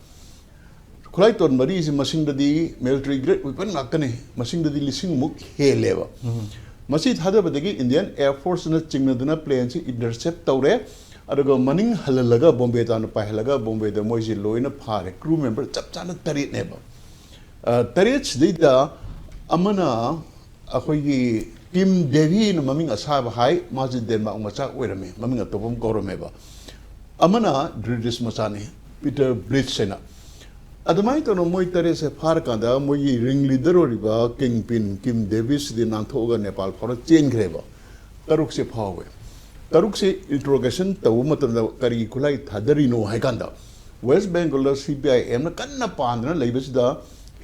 ꯈꯨꯠꯂꯥꯏ ꯇꯣꯟ ꯃꯔꯤꯁꯤ ꯃꯁꯤꯡꯗꯗꯤ ꯃꯤꯂꯤꯇꯔꯤ ꯒ꯭ꯔꯦꯗ ꯋꯦꯄꯟ ꯉꯥꯛꯇꯅꯤ, ꯃꯁꯤꯡꯗꯗꯤ ꯂꯤꯁꯤꯡꯃꯨꯛ ꯍꯦꯜꯂꯦꯕ꯫ ꯎꯝ꯫ ꯃꯁꯤ ꯊꯥꯗꯕꯗꯒꯤ ꯏꯟꯗꯤꯌꯟ ꯑꯦꯌꯔ ꯐꯣꯔꯁꯅ ꯆꯤꯡꯅꯗꯨꯅ ꯄ꯭ꯂꯦꯟꯁꯤ ꯏꯟꯇꯔꯁꯦꯞ ꯇꯧꯔꯦ꯫ ꯑꯗꯨꯒ ꯃꯅꯤꯡ ꯍꯜꯍꯜꯂꯒ ꯕꯣꯝꯕꯦ ꯇꯥꯟꯅ ꯄꯥꯏꯍꯜꯂꯒ ꯕꯣꯝꯕꯦꯗ ꯃꯣꯏꯁꯤ ꯂꯣꯏꯅ ꯐꯥꯔꯦ꯫ ꯀ꯭ꯔꯨ ꯃꯦꯝꯕꯔ ꯆꯞ ꯆꯥꯅ ꯇꯔꯦꯠꯅꯦꯕ꯫ ꯑ, ꯇꯔꯦꯠꯁꯤꯗꯩꯗ ꯑꯃꯅ ꯑꯩꯈꯣꯏꯒꯤ ꯀꯤꯝ ꯗꯦꯕꯤꯅ ꯃꯃꯤꯡ ꯑꯁꯥꯕ ꯍꯥꯏ, ꯃꯥꯁꯦ ꯗꯦꯟꯃꯥꯔꯛ ꯃꯆꯥ ꯑꯣꯏꯔꯝꯃꯦ, ꯃꯃꯤꯡ ꯑꯇꯣꯞꯄ ꯑꯃ ꯀꯧꯔꯝꯃꯦꯕ꯫ ꯑꯃꯅ ꯕ꯭ꯔꯤꯇꯤꯁ ꯃꯆꯥꯅꯤ, ꯄꯤꯇꯔ ꯕ꯭ꯂꯤꯠꯁ ꯍꯥꯏꯅ꯫ ꯑꯗꯨꯃꯥꯏꯅ ꯇꯧꯅ ꯃꯣꯏ ꯇꯔꯦꯠꯁꯦ ꯐꯥꯔꯀꯥꯟꯗ ꯃꯣꯏꯒꯤ ꯔꯤꯡ ꯂꯤꯗꯔ ꯑꯣꯏꯔꯤꯕ ꯀꯤꯡ ꯄꯤꯟ ꯀꯤꯝ ꯗꯦꯕꯤꯁꯁꯤꯗꯤ ꯅꯥꯟꯊꯣꯛꯑꯒ ꯅꯦꯄꯥꯜ ꯐꯥꯎꯔ ꯆꯦꯟꯈ꯭ꯔꯦꯕ꯫ ꯇꯔꯨꯛꯁꯦ ꯐꯥꯎꯋꯦ꯫ ꯇꯔꯨꯛꯁꯦ ꯏꯟꯇ꯭ꯔꯣꯒꯦꯁꯟ ꯇꯧꯕ ꯃꯇꯝꯗ ꯀꯔꯤ ꯈꯨꯠꯂꯥꯏ ꯊꯥꯗꯔꯤꯅꯣ ꯍꯥꯏ ꯀꯥꯟꯗ, ꯋꯦꯁ ꯕꯦꯡꯒꯜꯗ ꯁꯤ ꯄꯤ ꯑꯥꯏ ꯑꯦꯝꯅ ꯀꯟꯅ ꯄꯥꯟꯗꯅ ꯂꯩꯕꯁꯤꯗ,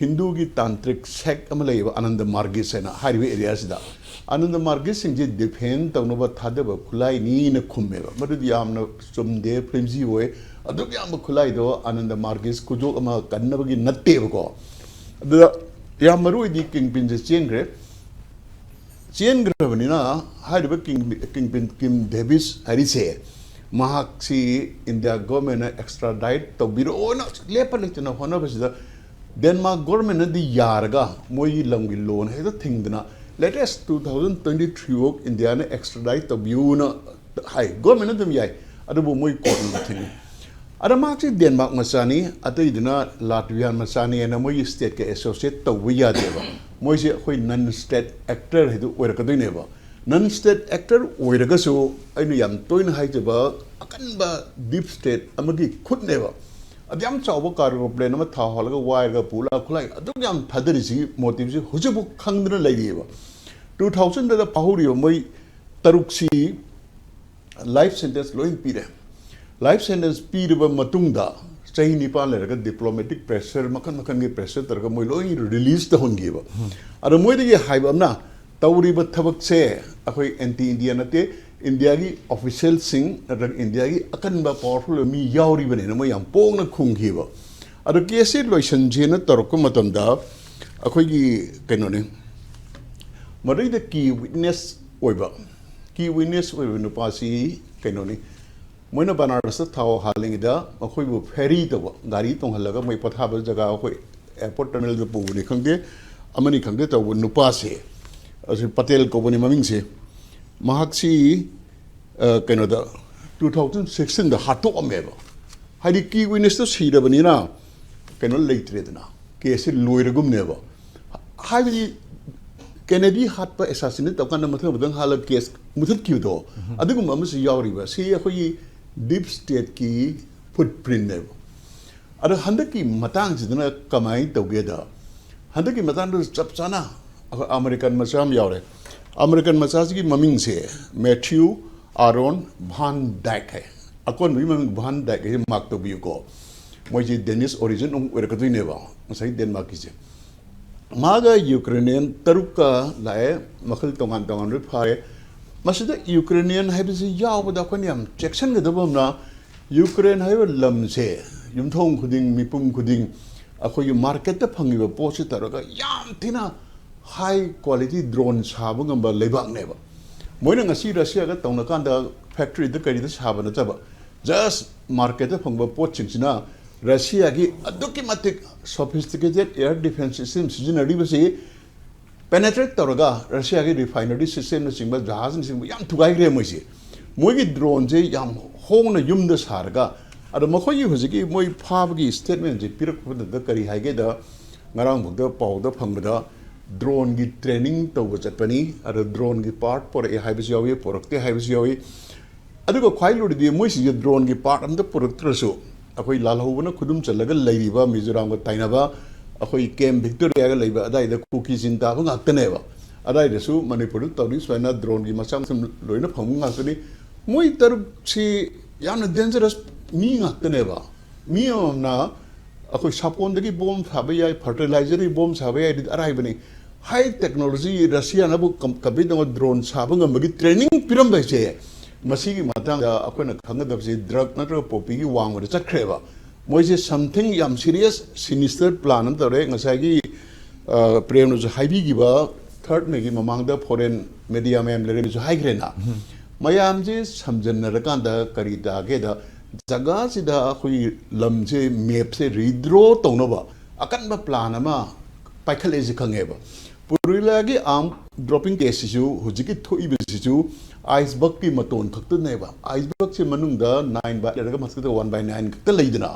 ꯍꯤꯟꯗꯨꯒꯤ ꯇꯥꯟꯇ꯭ꯔꯤꯛ ꯁꯦꯛ ꯑꯃ ꯂꯩꯌꯦꯕ, ꯑꯅꯟꯗ ꯃꯥꯔꯒꯤꯁ ꯍꯥꯏꯅ ꯍꯥꯏꯔꯤꯕ ꯑꯦꯔꯤꯌꯥꯁꯤꯗ꯫ ꯑꯅꯟꯗ ꯃꯥꯔꯒꯤꯁꯁꯤꯡꯁꯤ ꯗꯤꯐꯦꯟ ꯇꯧꯅꯕ ꯊꯥꯗꯕ ꯈꯨꯠꯂꯥꯏꯅꯤꯅ ꯈꯨꯝꯃꯦꯕ꯫ ꯃꯗꯨꯗꯤ ꯌꯥꯝꯅ ꯆꯨꯝꯗꯦ, ꯐ꯭ꯂꯤꯝꯖꯤ ꯑꯣꯏ꯫ ꯑꯗꯨꯛ ꯌꯥꯝꯕ ꯈꯨꯠꯂꯥꯏꯗꯣ ꯑꯅꯟꯗ ꯃꯥꯔꯒꯤꯁ ꯈꯨꯗꯣꯜ ꯑꯃ ꯀꯟꯅꯕꯒꯤ ꯅꯠꯇꯦꯕꯀꯣ꯫ ꯑꯗꯨꯗ ꯌꯥꯝ ꯃꯔꯨ ꯑꯣꯏꯗꯤ ꯀꯤꯡ ꯄꯤꯟꯁꯦ ꯆꯦꯟꯈ꯭ꯔꯦ꯫ ꯆꯦꯟꯈ꯭ꯔꯕꯅꯤꯅ ꯍꯥꯏꯔꯤꯕ ꯀꯤꯡ, ꯀꯤꯡ ꯄꯤꯟ ꯀꯤꯝ ꯗꯦꯕꯤꯁ ꯍꯥꯏꯔꯤꯁꯦ, ꯃꯍꯥꯛꯁꯤ ꯏꯟꯗꯤꯌꯥ ꯒꯣꯔꯃꯦꯟꯅ ꯑꯦꯛꯁꯇ꯭ꯔꯥꯗꯥꯏꯠ ꯇꯧꯕꯤꯔꯛꯑꯣꯅ ꯂꯦꯞꯄ ꯂꯩꯇꯅ ꯍꯣꯠꯅꯕꯁꯤꯗ, ꯗꯦꯟꯃꯥꯔꯛ ꯒꯣꯔꯃꯦꯟꯅꯗꯤ ꯌꯥꯔꯒ ꯃꯣꯏꯒꯤ ꯂꯝꯒꯤ ꯂꯣꯟ ꯍꯦꯛꯇ ꯊꯤꯡꯗꯅ, latest two thousand twenty three ꯐꯥꯎ ꯏꯟꯗꯤꯌꯥꯅ ꯑꯦꯛꯁꯇ꯭ꯔꯥꯗꯥꯏꯠ ꯇꯧꯕꯤꯌꯨꯅ ꯍꯥꯏ꯫ ꯒꯣꯔꯃꯦꯟꯅ ꯑꯗꯨꯝ ꯌꯥꯏ, ꯑꯗꯨꯕꯨ ꯃꯣꯏ ꯀꯣꯔꯠꯅ ꯊꯤꯡꯉꯤ꯫ ꯑꯗ ꯃꯍꯥꯛꯁꯤ ꯗꯦꯟꯃꯥꯔꯛ ꯃꯆꯥꯅꯤ, ꯑꯇꯩꯗꯨꯅ ꯂꯥꯇ꯭ꯚꯤꯌꯥꯟ ꯃꯆꯥꯅꯤ ꯍꯥꯏꯅ ꯃꯣꯏꯒꯤ ꯁ꯭ꯇꯦꯠꯀ ꯑꯦꯁꯣꯁꯤꯌꯦꯠ ꯇꯧꯕ ꯌꯥꯗꯦꯕ꯫ ꯃꯣꯏꯁꯦ ꯑꯩꯈꯣꯏ ꯅꯟ ꯁ꯭ꯇꯦꯠ ꯑꯦꯛꯇꯔ ꯍꯥꯏꯗꯨ ꯑꯣꯏꯔꯛꯀꯗꯣꯏꯅꯦꯕ꯫ ꯅꯟ ꯁ꯭ꯇꯦꯠ ꯑꯦꯛꯇꯔ ꯑꯣꯏꯔꯒꯁꯨ, ꯑꯩꯅ ꯌꯥꯝ ꯇꯣꯏꯅ ꯍꯥꯏꯖꯕ, ꯑꯀꯟꯕ ꯗꯤꯞ ꯁ꯭ꯇꯦꯠ ꯑꯃꯒꯤ ꯈꯨꯠꯅꯦꯕ꯫ ꯑꯗꯨ ꯌꯥꯝ ꯆꯥꯎꯕ ꯀꯥꯔꯒꯣ ꯄ꯭ꯂꯦꯟ ꯑꯃ ꯊꯥꯎ ꯍꯥꯜꯂꯒ ꯋꯥꯏꯔꯒ ꯄꯨꯂꯥ ꯈꯨꯠꯂꯥꯏ ꯑꯗꯨꯛ ꯌꯥꯝ ꯊꯥꯗꯔꯤꯁꯤꯒꯤ ꯃꯣꯇꯤꯞꯁꯤ ꯍꯧꯖꯤꯛꯐꯥꯎ ꯈꯪꯗꯅ ꯂꯩꯔꯤꯑꯕ꯫ ꯇꯨ ꯊꯥꯎꯖꯟꯗ ꯐꯥꯍꯧꯔꯤꯕ ꯃꯣꯏ ꯇꯔꯨꯛꯁꯤ ꯂꯥꯏꯐ ꯁꯦꯟꯇꯦꯟꯁ ꯂꯣꯏ ꯄꯤꯔꯦ꯫ ꯂꯥꯏꯐ ꯁꯦꯟꯇꯦꯟꯁ ꯄꯤꯔꯕ ꯃꯇꯨꯡꯗ, ꯆꯍꯤ ꯅꯤꯄꯥꯟ ꯂꯩꯔꯒ ꯗꯤꯄ꯭ꯂꯣꯃꯦꯇꯤꯛ ꯄ꯭ꯔꯦꯁꯔ, ꯃꯈꯜ ꯃꯈꯜꯒꯤ ꯄ꯭ꯔꯦꯁꯔ ꯇꯧꯔꯒ ꯃꯣꯏ ꯂꯣꯏ ꯔꯤꯂꯤꯁ ꯇꯧꯍꯟꯈꯤꯕ꯫ ꯑꯗꯣ ꯃꯣꯏꯗꯒꯤ ꯍꯥꯏꯕ ꯑꯃꯅ, ꯇꯧꯔꯤꯕ ꯊꯕꯛꯁꯦ ꯑꯩꯈꯣꯏ ꯑꯦꯟꯇꯤ ꯏꯟꯗꯤꯌꯥ ꯅꯠꯇꯦ, ꯏꯟꯗꯤꯌꯥꯒꯤ ꯑꯣꯐꯤꯁꯦꯜꯁꯤꯡ ꯅꯠꯇ꯭ꯔꯒ ꯏꯟꯗꯤꯌꯥꯒꯤ ꯑꯀꯟꯕ ꯄꯥꯋꯔꯐꯨꯜ ꯑꯣꯏꯕ ꯃꯤ ꯌꯥꯎꯔꯤꯕꯅꯤꯅ ꯃꯣꯏ ꯌꯥꯝ ꯄꯣꯡꯅ ꯈꯨꯝꯈꯤꯕ꯫ ꯑꯗꯣ ꯀꯦꯁꯁꯤ ꯂꯣꯏꯁꯤꯟꯁꯦꯅ ꯇꯧꯔꯛꯄ ꯃꯇꯝꯗ, ꯑꯩꯈꯣꯏꯒꯤ ꯀꯩꯅꯣꯅꯤ, ꯃꯗꯩꯗ ꯀꯤ ꯋꯤꯠꯅꯦꯁ ꯑꯣꯏꯕ, ꯀꯤ ꯋꯤꯠꯅꯦꯁ ꯑꯣꯏꯕ ꯅꯨꯄꯥꯁꯤ ꯀꯩꯅꯣꯅꯤ, ꯃꯣꯏꯅ ꯕꯅꯥꯔꯁꯇ ꯊꯥꯎ ꯍꯥꯜꯂꯤꯉꯩꯗ ꯃꯈꯣꯏꯕꯨ ꯐꯦꯔꯤ ꯇꯧꯕ, ꯒꯥꯔꯤ ꯇꯣꯡꯍꯜꯂꯒ ꯃꯣꯏ ꯄꯣꯊꯥꯕ ꯖꯒꯥ, ꯑꯩꯈꯣꯏ ꯑꯦꯌꯔꯄꯣꯔꯠ ꯇꯔꯃꯤꯅꯦꯜꯗ ꯄꯨꯕꯅꯤ ꯈꯪꯗꯦ, ꯑꯃꯅꯤ ꯈꯪꯗꯦ ꯇꯧꯕ ꯅꯨꯄꯥꯁꯦ, ꯑꯁꯤ ꯄꯇꯦꯜ ꯀꯧꯕꯅꯤ ꯃꯃꯤꯡꯁꯦ, ꯃꯍꯥꯛꯁꯤ, ꯑ, ꯀꯩꯅꯣꯗ, ꯇꯨ ꯊꯥꯎꯖꯟ ꯁꯤꯛꯁꯇꯤꯟꯗ ꯍꯥꯠꯇꯣꯛꯑꯝꯃꯦꯕ꯫ ꯍꯥꯏꯗꯤ ꯀꯤ ꯋꯤꯠꯅꯦꯁꯇꯣ ꯁꯤꯔꯕꯅꯤꯅ ꯀꯩꯅꯣ ꯂꯩꯇ꯭ꯔꯦꯗꯅ, ꯀꯦꯁꯁꯦ ꯂꯣꯏꯔꯒꯨꯝꯅꯦꯕ꯫ ꯍꯥꯏꯕꯗꯤ ꯀꯦꯅꯦꯗꯤ ꯍꯥꯠꯄ, ꯑꯦꯁꯥꯁꯤꯅꯦꯠ ꯇꯧꯀꯥꯟꯗ ꯃꯊꯪ ꯃꯊꯪ ꯍꯥꯠꯂꯒ ꯀꯦꯁ ꯃꯨꯊꯠꯈꯤꯕꯗꯣ, ꯑꯗꯨꯒꯨꯝꯕ ꯑꯃꯁꯨ ꯌꯥꯎꯔꯤꯕ꯫ ꯁꯤ ꯑꯩꯈꯣꯏꯒꯤ ꯗꯤꯞ ꯁ꯭ꯇꯦꯠꯀꯤ ꯐꯨꯠ ꯄ꯭ꯔꯤꯟꯅꯦꯕ꯫ ꯑꯗꯣ ꯍꯟꯗꯛꯀꯤ ꯃꯇꯥꯡꯁꯤꯗꯅ ꯀꯃꯥꯏꯅ ꯇꯧꯒꯦꯗ, ꯍꯟꯗꯛꯀꯤ ꯃꯇꯥꯡꯗꯨꯗ ꯆꯞ ꯆꯥꯅ ꯑꯩꯈꯣꯏ ꯑꯃꯦꯔꯤꯀꯟ ꯃꯆꯥ ꯑꯃ ꯌꯥꯎꯔꯦ꯫ American ꯃꯆꯥꯁꯤꯒꯤ ꯃꯃꯤꯡꯁꯦ Matthew Aaron van diet ꯍꯥꯏ꯫ ꯑꯀꯣꯟꯕꯒꯤ ꯃꯃꯤꯡ ꯚꯥꯟ ꯗꯥꯏꯛ ꯍꯥꯏꯁꯦ ꯃꯥꯔꯛ ꯇꯧꯕꯤꯌꯨꯀꯣ꯫ ꯃꯣꯏꯁꯦ Danish origin ꯑꯃꯨꯛ ꯑꯣꯏꯔꯛꯀꯗꯣꯏꯅꯦꯕ, ꯉꯁꯥꯏ ꯗꯦꯟꯃꯥꯔꯛꯀꯤꯁꯦ꯫ ꯃꯥꯒ Ukrainian ꯇꯔꯨꯛꯀ ꯂꯥꯛꯑꯦ, ꯃꯈꯜ ꯇꯣꯉꯥꯟ ꯇꯣꯉꯥꯟꯕ ꯂꯣꯏ ꯐꯥꯔꯦ꯫ ꯃꯁꯤꯗ Ukrainian ꯍꯥꯏꯕꯁꯤ ꯌꯥꯎꯕꯗ ꯑꯩꯈꯣꯏꯅ ꯌꯥꯝ ꯆꯦꯛꯁꯤꯟꯒꯗꯕ ꯑꯃꯅ, ꯌꯨꯀ꯭ꯔꯦꯟ ꯍꯥꯏꯔꯤꯕ ꯂꯝꯁꯦ ꯌꯨꯝꯊꯣꯡ ꯈꯨꯗꯤꯡ, ꯃꯤꯄꯨꯝ ꯈꯨꯗꯤꯡ ꯑꯩꯈꯣꯏꯒꯤ ꯃꯥꯔꯀꯦꯠꯇ ꯐꯪꯉꯤꯕ ꯄꯣꯠꯁꯤ ꯇꯧꯔꯒ ꯌꯥꯝ ꯊꯤꯅ high quality drone ꯁꯥꯕ ꯉꯝꯕ ꯂꯩꯕꯥꯛꯅꯦꯕ꯫ ꯃꯣꯏꯅ ꯉꯁꯤ ꯔꯁꯤꯌꯥꯒ ꯇꯧꯅꯀꯥꯟꯗ ꯐꯦꯛꯇ꯭ꯔꯤꯗ ꯀꯔꯤꯗ ꯁꯥꯕ ꯅꯠꯇꯕ, just ꯃꯥꯔꯀꯦꯠꯇ ꯐꯪꯕ ꯄꯣꯠꯁꯤꯡꯁꯤꯅ ꯔꯁꯤꯌꯥꯒꯤ ꯑꯗꯨꯛꯀꯤ ꯃꯇꯤꯛ sophisticated air defense system ꯁꯤꯖꯤꯟꯅꯔꯤꯕꯁꯤ penetrate ꯇꯧꯔꯒ ꯔꯁꯤꯌꯥꯒꯤ refinery systemꯅꯆꯤꯡꯕ, ꯖꯍꯥꯖꯅꯆꯤꯡꯕ ꯌꯥꯝ ꯊꯨꯒꯥꯏꯈ꯭ꯔꯦ ꯃꯣꯏꯁꯦ꯫ ꯃꯣꯏꯒꯤ droneꯁꯦ ꯌꯥꯝ ꯍꯣꯡꯅ ꯌꯨꯝꯗ ꯁꯥꯔꯒ, ꯑꯗꯣ ꯃꯈꯣꯏꯒꯤ ꯍꯧꯖꯤꯛꯀꯤ ꯃꯣꯏ ꯐꯥꯕꯒꯤ statementꯁꯦ ꯄꯤꯔꯛꯄꯗ ꯀꯔꯤ ꯍꯥꯏꯒꯦꯗ, ꯉꯔꯥꯡ ꯐꯥꯎꯗ ꯄꯥꯎꯗ ꯐꯪꯕꯗ droneꯒꯤ training ꯇꯧꯕ ꯆꯠꯄꯅꯤ, ꯑꯗꯣ droneꯒꯤ part ꯄꯣꯔꯛꯑꯦ ꯍꯥꯏꯕꯁꯨ ꯌꯥꯎꯏ, ꯄꯣꯔꯛꯇꯦ ꯍꯥꯏꯕꯁꯨ ꯌꯥꯎꯏ꯫ ꯑꯗꯨꯒ ꯈ꯭ꯋꯥꯏ ꯂꯨꯔꯤꯗꯤ ꯃꯣꯏꯁꯤꯡꯁꯦ droneꯒꯤ part ꯑꯝꯇ ꯄꯨꯔꯛꯇ꯭ꯔꯁꯨ, ꯑꯩꯈꯣꯏ ꯂꯥꯜꯍꯧꯕꯅ ꯈꯨꯗꯨꯝ ꯆꯜꯂꯒ ꯂꯩꯔꯤꯕ ꯃꯤꯖꯣꯔꯥꯝꯒ ꯇꯥꯏꯅꯕ, ꯑꯩꯈꯣꯏ ꯀꯦꯝ ꯚꯤꯛꯇꯣꯔꯤꯌꯥꯒ ꯂꯩꯕ ꯑꯗꯥꯏꯗ ꯀꯨꯀꯤ ꯆꯤꯟ ꯇꯥꯕ ꯉꯥꯛꯇꯅꯦꯕ꯫ ꯑꯗꯥꯏꯗꯁꯨ ꯃꯅꯤꯄꯨꯔꯗ ꯇꯧꯔꯤ ꯁꯨꯃꯥꯏꯅ droneꯒꯤ ꯃꯆꯥ ꯃꯊꯨꯝ ꯂꯣꯏꯅ ꯐꯪꯕ ꯉꯥꯛꯇꯅꯤ꯫ ꯃꯣꯏ ꯇꯔꯨꯛꯁꯤ ꯌꯥꯝꯅ dangerous ꯃꯤ ꯉꯥꯛꯇꯅꯦꯕ꯫ ꯃꯤ ꯑꯃꯃꯝꯅ ꯑꯩꯈꯣꯏ ꯁꯥꯄꯣꯟꯗꯒꯤ ꯕꯣꯝ ꯁꯥꯕ ꯌꯥꯏ, fertilizerꯗꯒꯤ ꯕꯣꯝ ꯁꯥꯕ ꯌꯥꯏ, ꯑꯗꯨꯗꯤ ꯑꯔꯥꯏꯕꯅꯤ꯫ High technology ꯔꯁꯤꯌꯥꯅꯕꯨ ꯀꯝ-, compete ꯇꯧꯕ drone ꯁꯥꯕ ꯉꯝꯕꯒꯤ training ꯄꯤꯔꯝꯕ ꯍꯥꯏꯁꯦ, ꯃꯁꯤꯒꯤ ꯃꯇꯥꯡꯗ ꯑꯩꯈꯣꯏꯅ ꯈꯪꯒꯗꯕꯁꯤ drug ꯅꯠꯇ꯭ꯔꯒ poppyꯒꯤ ꯋꯥꯡꯃꯗ ꯆꯠꯈ꯭ꯔꯦꯕ꯫ ꯃꯣꯏꯁꯦ something ꯌꯥꯝ serious, sinister plan ꯑꯃ ꯇꯧꯔꯦ꯫ ꯉꯁꯥꯏꯒꯤ, ꯑ, ꯄ꯭ꯔꯦꯝꯅꯁꯨ ꯍꯥꯏꯕꯤꯈꯤꯕ third Mayꯒꯤ ꯃꯃꯥꯡꯗ foreign media ꯃꯌꯥꯝ ꯂꯩꯔꯝꯃꯤꯁꯨ ꯍꯥꯏꯈ꯭ꯔꯦꯅ꯫ ꯃꯌꯥꯝꯁꯦ ꯁꯝꯖꯟꯅꯔꯀꯥꯟꯗ ꯀꯔꯤ ꯇꯥꯒꯦꯗ, ꯖꯒꯥꯁꯤꯗ ꯑꯩꯈꯣꯏꯒꯤ ꯂꯝꯁꯦ, mapꯁꯦ redraw ꯇꯧꯅꯕ ꯑꯀꯟꯕ plan ꯑꯃ ꯄꯥꯏꯈꯠꯂꯛꯏꯁꯦ ꯈꯪꯉꯦꯕ꯫ ꯄꯨꯔꯤꯂꯥꯒꯤ arm dropping caseꯁꯤꯁꯨ, ꯍꯧꯖꯤꯛꯀꯤ ꯊꯣꯛꯏꯕꯁꯤꯁꯨ icebergꯀꯤ ꯃꯇꯣꯟ ꯈꯛꯇꯅꯦꯕ꯫ Icebergꯁꯦ ꯃꯅꯨꯡꯗ nine by ꯅꯠꯇ꯭ꯔꯒ ꯃꯊꯛꯇ one by nine ꯈꯛꯇ ꯂꯩꯗꯅ,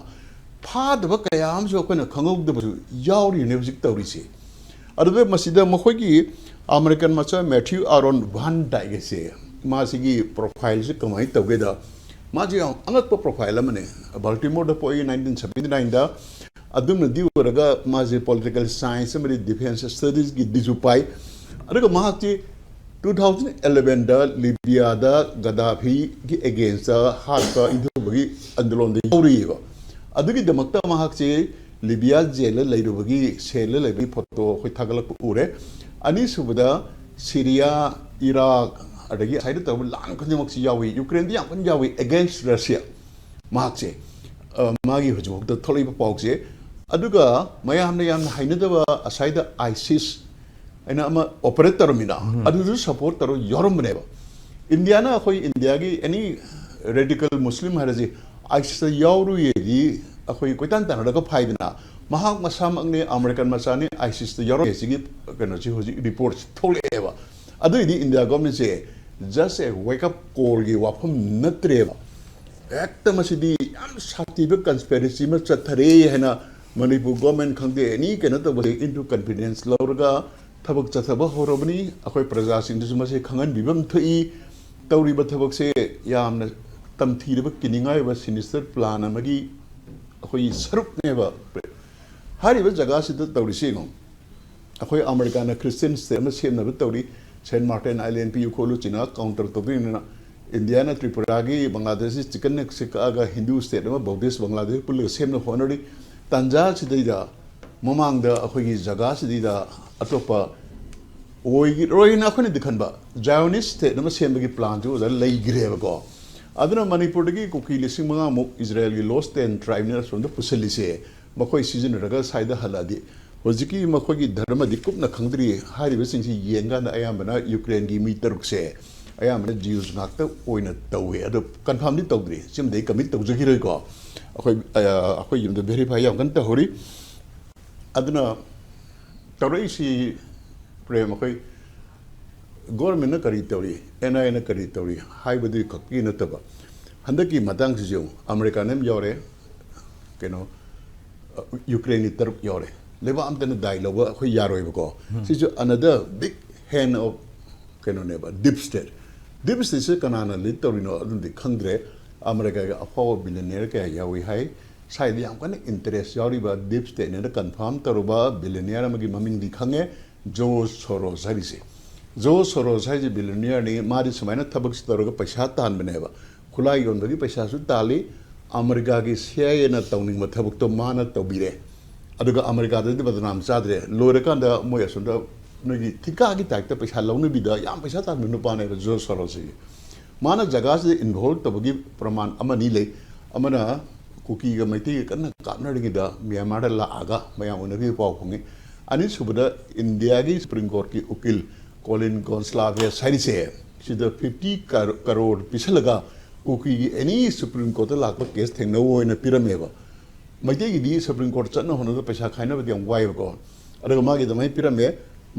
ꯐꯥꯗꯕ ꯀꯌꯥ ꯑꯃꯁꯨ ꯑꯩꯈꯣꯏꯅ ꯈꯪꯍꯧꯗꯕꯁꯨ ꯌꯥꯎꯔꯤꯅꯦ ꯍꯧꯖꯤꯛ ꯇꯧꯔꯤꯁꯦ꯫ ꯑꯗꯨꯒ ꯃꯁꯤꯗ ꯃꯈꯣꯏꯒꯤ American ꯃꯆꯥ Matthew Aaron Van Dyke ꯍꯥꯏꯁꯦ, ꯃꯥꯁꯤꯒꯤ profileꯁꯦ ꯀꯃꯥꯏꯅ ꯇꯧꯒꯦꯗ, ꯃꯥꯁꯦ ꯌꯥꯝ ꯑꯉꯛꯄ profile ꯑꯃꯅꯦ꯫ Baltimoreꯗ ꯄꯣꯛꯏ nineteen seventy nineꯗ꯫ ꯑꯗꯨꯝꯅꯗꯤ ꯑꯣꯏꯔꯒ ꯃꯥꯁꯦ political science ꯑꯃꯗꯤ defense studiesꯀꯤ degree ꯁꯨ ꯄꯥꯏ꯫ ꯑꯗꯨꯒ ꯃꯍꯥꯛꯁꯤ two thousand elevenꯗ ꯂꯤꯕꯤꯌꯥꯗ ꯒꯗꯥꯐꯤꯒꯤ againstꯇ ꯍꯥꯠꯄ ꯏꯟꯊꯨꯕꯒꯤ ꯑꯟꯗꯣꯂꯟꯗ ꯌꯥꯎꯔꯤꯑꯕ꯫ ꯑꯗꯨꯒꯤꯗꯃꯛꯇ ꯃꯍꯥꯛꯁꯦ ꯂꯤꯕꯤꯌꯥ ꯖꯦꯜꯗ ꯂꯩꯔꯨꯕꯒꯤ, ꯁꯦꯜꯗ ꯂꯩꯕꯒꯤ ꯐꯣꯇꯣ ꯑꯩꯈꯣꯏ ꯊꯥꯒꯠꯂꯛꯄ ꯎꯔꯦ꯫ ꯑꯅꯤꯁꯨꯕꯗ, ꯁꯤꯔꯤꯌꯥ, ꯏꯔꯥꯛ, ꯑꯗꯒꯤ ꯑꯁꯥꯏꯗ ꯇꯧꯕ ꯂꯥꯟ ꯈꯨꯗꯤꯡꯃꯛꯁꯤ ꯌꯥꯎꯏ, ꯌꯨꯀ꯭ꯔꯦꯟꯗ ꯌꯥꯝ ꯀꯟꯅ ꯌꯥꯎꯏ, against Russia꯫ ꯃꯍꯥꯛꯁꯦ, ꯑ, ꯃꯥꯒꯤ ꯍꯧꯖꯤꯛꯐꯥꯎꯗ ꯊꯣꯛꯂꯛꯏꯕ ꯄꯥꯎꯁꯦ꯫ ꯑꯗꯨꯒ ꯃꯌꯥꯝꯅ ꯌꯥꯝꯅ ꯍꯩꯅꯗꯕ ꯑꯁꯥꯏꯗ ISIS ꯍꯥꯏꯅ ꯑꯃ operate ꯇꯧꯔꯝꯃꯤꯅ, ꯑꯗꯨꯁꯨ support ꯇꯧꯔ ꯌꯥꯎꯔꯝꯕꯅꯦꯕ꯫ ꯏꯟꯗꯤꯌꯥꯅ, ꯑꯩꯈꯣꯏ ꯏꯟꯗꯤꯌꯥꯒꯤ any radical Muslim ꯍꯥꯏꯔꯁꯤ, ISISꯇ ꯌꯥꯎꯔꯨꯏꯗꯤ ꯑꯩꯈꯣꯏ ꯀꯣꯏꯇꯥꯟ ꯇꯥꯟꯅꯔꯒ ꯐꯥꯏꯗꯅ꯫ ꯃꯍꯥꯛ ꯃꯁꯥꯃꯛꯅꯦ ꯑꯃꯦꯔꯤꯀꯟ ꯃꯆꯥꯅꯤ, ISISꯇ ꯌꯥꯎꯔꯝꯃꯦ ꯁꯤꯒꯤ ꯀꯩꯅꯣꯁꯤ ꯍꯧꯖꯤꯛ report ꯊꯣꯛꯂꯛꯑꯦꯕ꯫ ꯑꯗꯨꯏꯗꯤ ꯏꯟꯗꯤꯌꯥ governmentꯁꯦ just a wake up callꯒꯤ ꯋꯥꯐꯝ ꯅꯠꯇ꯭ꯔꯦꯕ꯫ ꯍꯦꯛꯇ ꯃꯁꯤꯗꯤ ꯌꯥꯝ ꯁꯥꯊꯤꯕ conspiracy ꯑꯃ ꯆꯠꯊꯔꯦ ꯍꯥꯏꯅ ꯃꯅꯤꯄꯨꯔ government ꯈꯪꯗꯦ, any ꯀꯩꯅꯣ ꯇꯧꯕꯁꯦ into confidence ꯂꯧꯔꯒ ꯊꯕꯛ ꯆꯠꯊꯕ ꯍꯧꯔꯕꯅꯤ꯫ ꯑꯩꯈꯣꯏ ꯄ꯭ꯔꯖꯥꯁꯤꯡꯗꯁꯨ ꯃꯁꯤ ꯈꯪꯍꯟꯕꯤꯕ ꯑꯃ ꯊꯣꯛꯏ꯫ ꯇꯧꯔꯤꯕ ꯊꯕꯛꯁꯦ ꯌꯥꯝꯅ ꯇꯝꯊꯤꯔꯕ, ꯀꯤꯅꯤꯡꯉꯥꯏ ꯑꯣꯏꯕ sinister plan ꯑꯃꯒꯤ ꯑꯩꯈꯣꯏꯒꯤ ꯁꯔꯨꯛꯅꯦꯕ꯫ ꯍꯥꯏꯔꯤꯕ ꯖꯒꯥꯁꯤꯗ ꯇꯧꯔꯤꯁꯤ ꯌꯦꯡꯉꯣ꯫ ꯑꯩꯈꯣꯏ ꯑꯃꯦꯔꯤꯀꯥꯅ Christian state ꯑꯃ ꯁꯦꯝꯅꯕ ꯇꯧꯔꯤ, Saint Martin Island ꯄꯤꯌꯨ ꯈꯣꯠꯂꯨ, ꯆꯤꯅꯥ counter ꯇꯧꯗꯣꯏꯅꯤꯅ꯫ ꯏꯟꯗꯤꯌꯥꯅ ꯇ꯭ꯔꯤꯄꯨꯔꯥꯒꯤ, ꯕꯪꯒ꯭ꯂꯥꯗꯦꯁꯀꯤ chicken neckꯁꯦ ꯀꯛꯑꯒ ꯍꯤꯟꯗꯨ state ꯑꯃ, Buddhist, ꯕꯪꯒ꯭ꯂꯥꯗꯦꯁ ꯄꯨꯜꯂꯒ ꯁꯦꯝꯅꯕ ꯍꯣꯠꯅꯔꯤ꯫ ꯇꯥꯟꯖꯥꯁꯤꯗꯩꯗ ꯃꯃꯥꯡꯗ ꯑꯩꯈꯣꯏꯒꯤ ꯖꯒꯥꯁꯤꯗꯩꯗ ꯑꯇꯣꯞꯄ ꯑꯣꯏꯔꯣꯏꯅ ꯑꯩꯈꯣꯏꯅꯗꯤ ꯈꯟꯕ, Zionist state ꯑꯃ ꯁꯦꯝꯕꯒꯤ planꯁꯨ ꯑꯣꯖꯥ ꯂꯩꯈ꯭ꯔꯦꯕꯀꯣ꯫ ꯑꯗꯨꯅ ꯃꯅꯤꯄꯨꯔꯗꯒꯤ ꯀꯨꯀꯤ ꯂꯤꯁꯤꯡ ꯃꯉꯥꯃꯨꯛ ꯏꯖꯔꯦꯜꯒꯤ lost ten tribeꯅ ꯑꯁꯣꯝꯗ ꯄꯨꯁꯤꯜꯂꯤꯁꯦ, ꯃꯈꯣꯏ ꯁꯤꯖꯤꯟꯅꯔꯒ ꯁ꯭ꯋꯥꯏꯗ ꯍꯜꯂꯛꯑꯗꯤ, ꯍꯧꯖꯤꯛꯀꯤ ꯃꯈꯣꯏꯒꯤ ꯙꯔꯃꯗꯤ ꯀꯨꯞꯅ ꯈꯪꯗ꯭ꯔꯤ꯫ ꯍꯥꯏꯔꯤꯕꯁꯤꯡꯁꯤ ꯌꯦꯡꯀꯥꯟꯗ ꯑꯌꯥꯝꯕꯅ ꯌꯨꯀ꯭ꯔꯦꯟꯒꯤ ꯃꯤ ꯇꯔꯨꯛꯁꯦ ꯑꯌꯥꯝꯕꯅ Jews ꯉꯥꯛꯇ ꯑꯣꯏꯅ ꯇꯧꯋꯦ꯫ ꯑꯗꯣ confirmꯗꯤ ꯇꯧꯗ꯭ꯔꯤ, ꯁꯤꯃꯗꯤ ꯑꯩ commit ꯇꯧꯖꯈꯤꯔꯣꯏꯀꯣ꯫ ꯑꯩꯈꯣꯏ, ꯑ, ꯑꯩꯈꯣꯏ ꯌꯨꯝꯗ verify ꯌꯥꯝ ꯀꯟꯅ ꯇꯧꯍꯧꯔꯤ꯫ ꯑꯗꯨꯅ ꯇꯧꯔꯛꯏꯁꯤ, ꯄ꯭ꯔꯦꯝ, ꯑꯩꯈꯣꯏ governmentꯅ ꯀꯔꯤ ꯇꯧꯔꯤ, NIAꯅ ꯀꯔꯤ ꯇꯧꯔꯤ ꯍꯥꯏꯕꯗꯨ ꯈꯛꯀꯤ ꯅꯠꯇꯕ, ꯍꯟꯗꯛꯀꯤ ꯃꯇꯥꯡꯁꯤꯁꯨ ꯌꯦꯡꯉꯨ, ꯑꯃꯦꯔꯤꯀꯥꯅ ꯑꯃ ꯌꯥꯎꯔꯦ, ꯀꯩꯅꯣ, ꯑ, ꯌꯨꯀ꯭ꯔꯦꯟꯒꯤ ꯇꯔꯨꯛ ꯌꯥꯎꯔꯦ꯫ ꯂꯩꯕꯥꯛ ꯑꯝꯇꯅ ꯗꯥꯏ ꯂꯧꯕ ꯑꯩꯈꯣꯏ ꯌꯥꯔꯣꯏꯕꯀꯣ꯫ ꯁꯤꯁꯨ another big hand of ꯀꯩꯅꯣꯅꯦꯕ, deep state꯫ Deep stateꯁꯦ ꯀꯅꯥꯅ lead ꯇꯧꯔꯤꯅꯣ ꯑꯗꯨꯝꯗꯤ ꯈꯪꯗ꯭ꯔꯦ꯫ ꯑꯃꯦꯔꯤꯀꯥꯒꯤ ꯑꯐꯥꯎꯕ billionaire ꯀꯌꯥ ꯌꯥꯎꯏ ꯍꯥꯏ꯫ ꯁ꯭ꯋꯥꯏꯗ ꯌꯥꯝ ꯀꯟꯅ interest ꯌꯥꯎꯔꯤꯕ deep stateꯅꯦꯅ confirm ꯇꯧꯔꯨꯕ billionaire ꯑꯃꯒꯤ ꯃꯃꯤꯡꯗꯤ ꯈꯪꯉꯦ, ꯖꯣꯔꯖ ꯁꯣꯔꯣꯁ ꯍꯥꯏꯔꯤꯁꯦ꯫ ꯖꯣꯔꯖ ꯁꯣꯔꯣꯁ ꯍꯥꯏꯁꯦ billionaireꯅꯤ꯫ ꯃꯥꯗꯤ ꯁꯨꯃꯥꯏꯅ ꯊꯕꯛꯁꯤ ꯇꯧꯔꯒ ꯄꯩꯁꯥ ꯇꯥꯟꯕꯅꯦꯕ꯫ ꯈꯨꯠꯂꯥꯏ ꯌꯣꯟꯕꯒꯤ ꯄꯩꯁꯥꯁꯨ ꯇꯥꯜꯂꯤ, ꯑꯃꯦꯔꯤꯀꯥꯒꯤ ꯁꯤ ꯑꯥꯏ ꯑꯦꯅ ꯇꯧꯅꯤꯡꯕ ꯊꯕꯛꯇꯣ ꯃꯥꯅ ꯇꯧꯕꯤꯔꯦ꯫ ꯑꯗꯨꯒ ꯑꯃꯦꯔꯤꯀꯥꯗꯗꯤ ꯕꯗꯅꯥꯝ ꯆꯥꯗ꯭ꯔꯦ꯫ ꯂꯣꯏꯔꯀꯥꯟꯗ ꯃꯣꯏ ꯑꯁꯣꯝꯗ ꯅꯣꯏꯒꯤ ꯊꯤꯀꯥꯒꯤ ꯇꯥꯏꯞꯇ ꯄꯩꯁꯥ ꯂꯧꯅꯕꯤꯗ ꯌꯥꯝ ꯄꯩꯁꯥ ꯇꯥꯟꯕ ꯅꯨꯄꯥꯅꯦꯕ ꯖꯣꯔꯖ ꯁꯣꯔꯣꯁꯁꯤ꯫ ꯃꯥꯅ ꯖꯒꯥꯁꯤꯗ ꯏꯟꯚꯣꯜꯕ ꯇꯧꯕꯒꯤ ꯄ꯭ꯔꯃꯥꯟ ꯑꯃꯅꯤ ꯂꯩ꯫ ꯑꯃꯅ ꯀꯨꯀꯤꯒ ꯃꯩꯇꯩꯒ ꯀꯟꯅ ꯀꯥꯞꯅꯔꯤꯉꯩꯗ ꯃ꯭ꯌꯥꯟꯃꯥꯔꯗ ꯂꯥꯛꯑꯒ ꯃꯌꯥꯝ ꯎꯅꯕꯒꯤ ꯄꯥꯎ ꯐꯪꯉꯤ꯫ ꯑꯅꯤꯁꯨꯕꯗ ꯏꯟꯗꯤꯌꯥꯒꯤ ꯁꯨꯄ꯭ꯔꯤꯝ ꯀꯣꯔꯠꯀꯤ ꯎꯀꯤꯜ ꯀꯣꯂꯤꯟ ꯒꯣꯟꯁꯂꯥꯚꯦꯁ ꯍꯥꯏꯔꯤꯁꯦ, ꯁꯤꯗ ꯐꯤꯐꯇꯤ ꯀꯔꯣꯔ ꯄꯤꯁꯜꯂꯒ ꯀꯨꯀꯤꯒꯤ ꯑꯦꯅꯤ ꯁꯨꯄ꯭ꯔꯤꯝ ꯀꯣꯔꯠꯇ ꯂꯥꯛꯄ ꯀꯦꯁ ꯊꯦꯡꯅꯧ ꯑꯣꯏꯅ ꯄꯤꯔꯝꯃꯦꯕ꯫ ꯃꯩꯇꯩꯒꯤꯗꯤ ꯁꯨꯄ꯭ꯔꯤꯝ ꯀꯣꯔꯠ ꯆꯠꯅ ꯍꯣꯠꯅꯕꯗ ꯄꯩꯁꯥ ꯈꯥꯏꯅꯕꯗꯤ ꯌꯥꯝ ꯋꯥꯏꯑꯕꯀꯣ꯫ ꯑꯗꯨꯒ ꯃꯥꯒꯤ ꯑꯗꯨꯃꯥꯏꯅ ꯄꯤꯔꯝꯃꯦ꯫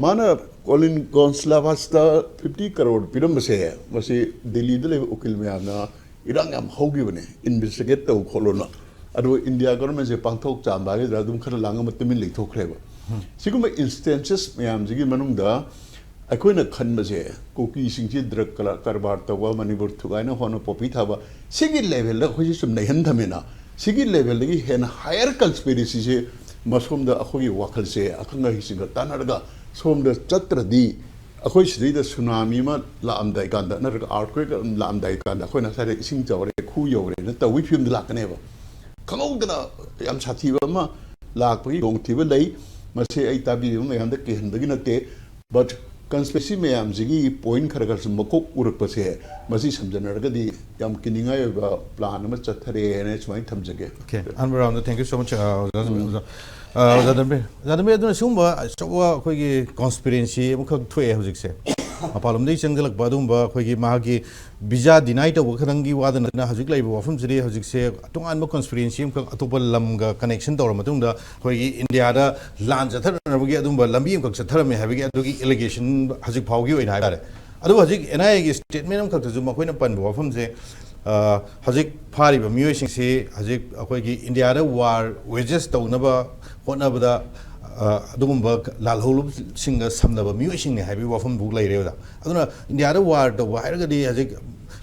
ꯃꯥꯅ ꯀꯣꯂꯤꯟ ꯒꯣꯟꯁꯂꯥꯚꯥꯁꯇ ꯐꯤꯐꯇꯤ ꯀꯔꯣꯔ ꯄꯤꯔꯝꯕꯁꯦ, ꯃꯁꯤ ꯗꯤꯜꯂꯤꯗ ꯂꯩꯕ ꯎꯀꯤꯜ ꯃꯌꯥꯝꯅ ꯏꯔꯥꯡ ꯌꯥꯝ ꯍꯧꯈꯤꯕꯅꯦ, ꯏꯟꯚꯦꯁꯇꯤꯒꯦꯠ ꯇꯧ ꯈꯣꯠꯂꯣꯅ꯫ ꯑꯗꯨꯒ ꯏꯟꯗꯤꯌꯥ ꯒꯚꯔꯟꯃꯦꯟꯁꯦ ꯄꯥꯡꯊꯣꯛ ꯆꯥꯝꯕ ꯍꯥꯏꯒꯗ꯭ꯔꯥ, ꯑꯗꯨꯝ ꯈꯔ ꯂꯥꯡꯉ ꯇꯨꯃꯤꯟ ꯂꯩꯊꯣꯛꯈ꯭ꯔꯦꯕ꯫ ꯁꯤꯒꯨꯝꯕ ꯏꯟꯁꯇꯦꯟꯁꯦꯁ ꯃꯌꯥꯝꯁꯤꯒꯤ ꯃꯅꯨꯡꯗ ꯑꯩꯈꯣꯏꯅ ꯈꯟꯕꯁꯦ, ꯀꯨꯀꯤꯁꯤꯡꯁꯤ ꯗ꯭ꯔꯒ ꯀꯔꯕꯥꯔ ꯇꯧꯕ, ꯃꯅꯤꯄꯨꯔ ꯊꯨꯒꯥꯏꯅ ꯍꯣꯠꯅ, ꯄꯣꯄꯤ ꯊꯥꯕ, ꯁꯤꯒꯤ ꯂꯦꯚꯦꯜꯗ ꯑꯩꯈꯣꯏꯁꯦ ꯁꯨꯝ ꯅꯩꯍꯟ ꯊꯝꯃꯦꯅ, ꯁꯤꯒꯤ ꯂꯦꯚꯦꯜꯗꯒꯤ ꯍꯦꯟꯅ ꯍꯥꯌꯔ ꯀꯟꯁꯄꯤꯔꯦꯁꯤꯁꯦ ꯃꯁꯣꯝꯗ ꯑꯩꯈꯣꯏꯒꯤ ꯋꯥꯈꯜꯁꯦ ꯑꯈꯪ ꯑꯍꯩꯁꯤꯡꯒ ꯇꯥꯟꯅꯔꯒ ꯁꯣꯝꯗ ꯆꯠꯇ꯭ꯔꯗꯤ, ꯑꯩꯈꯣꯏ ꯁꯤꯗꯩꯗ ꯁꯨꯅꯥꯃꯤ ꯑꯃ ꯂꯥꯛꯑꯝꯗꯥꯏ ꯀꯥꯟꯗ, ꯅꯠꯇ꯭ꯔꯒ ꯑꯥꯔꯊꯀ꯭ꯋꯦꯛ ꯑꯃ ꯂꯥꯛꯑꯝꯗꯥꯏ ꯀꯥꯟꯗ, ꯑꯩꯈꯣꯏꯅ ꯁ꯭ꯋꯥꯏꯗ ꯏꯁꯤꯡ ꯆꯥꯎꯔꯦ, ꯈꯨ ꯌꯧꯔꯦꯅ ꯇꯧꯕꯒꯤ ꯐꯤꯕꯝꯗ ꯂꯥꯛꯀꯅꯦꯕ꯫ ꯈꯪꯍꯧꯗꯅ ꯌꯥꯝ ꯁꯥꯊꯤꯕ ꯑꯃ ꯂꯥꯛꯄꯒꯤ ꯈꯨꯗꯣꯡꯊꯤꯕ ꯂꯩ꯫ ꯃꯁꯤ ꯑꯩ ꯇꯥꯕꯤꯔꯤꯕ ꯃꯌꯥꯝꯗ ꯀꯤꯍꯟꯕꯒꯤ ꯅꯠꯇꯦ, ꯕꯠ ꯀꯟꯁꯄꯤꯔꯦꯁꯤ ꯃꯌꯥꯝꯁꯤꯒꯤ ꯄꯣꯏꯟ ꯈꯔ ꯈꯔꯁꯨ ꯃꯀꯣꯛ ꯎꯔꯛꯄꯁꯦ, ꯃꯁꯤ ꯁꯝꯖꯟꯅꯔꯒꯗꯤ ꯌꯥꯝ ꯀꯤꯅꯤꯡꯉꯥꯏ ꯑꯣꯏꯕ ꯄ꯭ꯂꯥꯟ ꯑꯃ ꯆꯠꯊꯔꯦ ꯍꯥꯏꯅ ꯁꯨꯃꯥꯏꯅ ꯊꯝꯖꯒꯦ꯫ Okay, ꯑꯟꯕꯔꯥꯝꯗ, thank you so much, ꯑ, ꯑꯣꯖꯥ, ꯑꯣꯖꯥ, ꯑ, ꯑꯣꯖꯥ ꯗꯝꯕꯤꯔ꯫ ꯑꯣꯖꯥ ꯗꯝꯕꯤꯔ, ꯑꯗꯨꯅ ꯁꯤꯒꯨꯝꯕ ꯑꯆꯧꯕ ꯑꯩꯈꯣꯏꯒꯤ ꯀꯣꯟꯁꯄꯤꯔꯦꯟꯁꯤ ꯑꯃꯈꯛ ꯊꯣꯛꯑꯦ ꯍꯧꯖꯤꯛꯁꯦ꯫ ꯃꯄꯥꯟꯂꯣꯝꯗꯒꯤ ꯆꯪꯁꯤꯜꯂꯛꯄ ꯑꯗꯨꯒꯨꯝꯕ ꯑꯩꯈꯣꯏꯒꯤ ꯃꯥꯒꯤ ꯚꯤꯖꯥ ꯗꯤꯅꯥꯏ ꯇꯧꯕ ꯈꯛꯇꯪꯒꯤ ꯋꯥꯗ ꯅꯠꯇꯅ, ꯍꯧꯖꯤꯛ ꯂꯩꯔꯤꯕ ꯋꯥꯐꯝꯁꯤꯗꯤ ꯍꯧꯖꯤꯛꯁꯦ ꯇꯣꯉꯥꯟꯕ ꯀꯣꯟꯁꯄꯤꯔꯦꯟꯁꯤ ꯑꯃꯈꯛ ꯑꯇꯣꯞꯄ ꯂꯝꯒ ꯀꯅꯦꯛꯁꯟ ꯇꯧꯔ ꯃꯇꯨꯡꯗ ꯑꯩꯈꯣꯏꯒꯤ ꯏꯟꯗꯤꯌꯥꯗ ꯂꯥꯟ ꯆꯠꯊꯅꯕꯒꯤ ꯑꯗꯨꯝꯕ ꯂꯝꯕꯤ ꯑꯃꯈꯛ ꯆꯠꯊꯔꯝꯃꯦ ꯍꯥꯏꯕꯒꯤ ꯑꯗꯨꯒꯤ ꯑꯦꯂꯤꯒꯦꯁꯟ ꯍꯧꯖꯤꯛ ꯐꯥꯎꯒꯤ ꯑꯣꯏꯅ ꯍꯥꯏꯇꯥꯔꯦ꯫ ꯑꯗꯨꯕꯨ ꯍꯧꯖꯤꯛ ꯑꯦꯟ ꯑꯥꯏ ꯑꯦꯒꯤ ꯁ꯭ꯇꯦꯠꯃꯦꯟ ꯑꯃꯈꯛꯇꯁꯨ ꯃꯈꯣꯏꯅ ꯄꯟꯕ ꯋꯥꯐꯝꯁꯦ, ꯑ, ꯍꯧꯖꯤꯛ ꯐꯥꯔꯤꯕ ꯃꯤꯑꯣꯏꯁꯤꯡꯁꯤ ꯍꯧꯖꯤꯛ ꯑꯩꯈꯣꯏꯒꯤ ꯏꯟꯗꯤꯌꯥꯗ ꯋꯥꯔ ꯋꯦꯖꯦꯁ ꯇꯧꯅꯕ ꯍꯣꯠꯅꯕꯗ, ꯑ, ꯑꯗꯨꯒꯨꯝꯕ ꯂꯥꯜꯍꯧꯂꯨꯞꯁꯤꯡꯒ ꯁꯝꯅꯕ ꯃꯤꯑꯣꯏꯁꯤꯡꯅꯦ ꯍꯥꯏꯕꯒꯤ ꯋꯥꯐꯝꯐꯥꯎ ꯂꯩꯔꯦ, ꯑꯣꯖꯥ꯫ ꯑꯗꯨꯅ ꯏꯟꯗꯤꯌꯥꯗ ꯋꯥꯔ ꯇꯧꯕ ꯍꯥꯏꯔꯒꯗꯤ ꯍꯧꯖꯤꯛ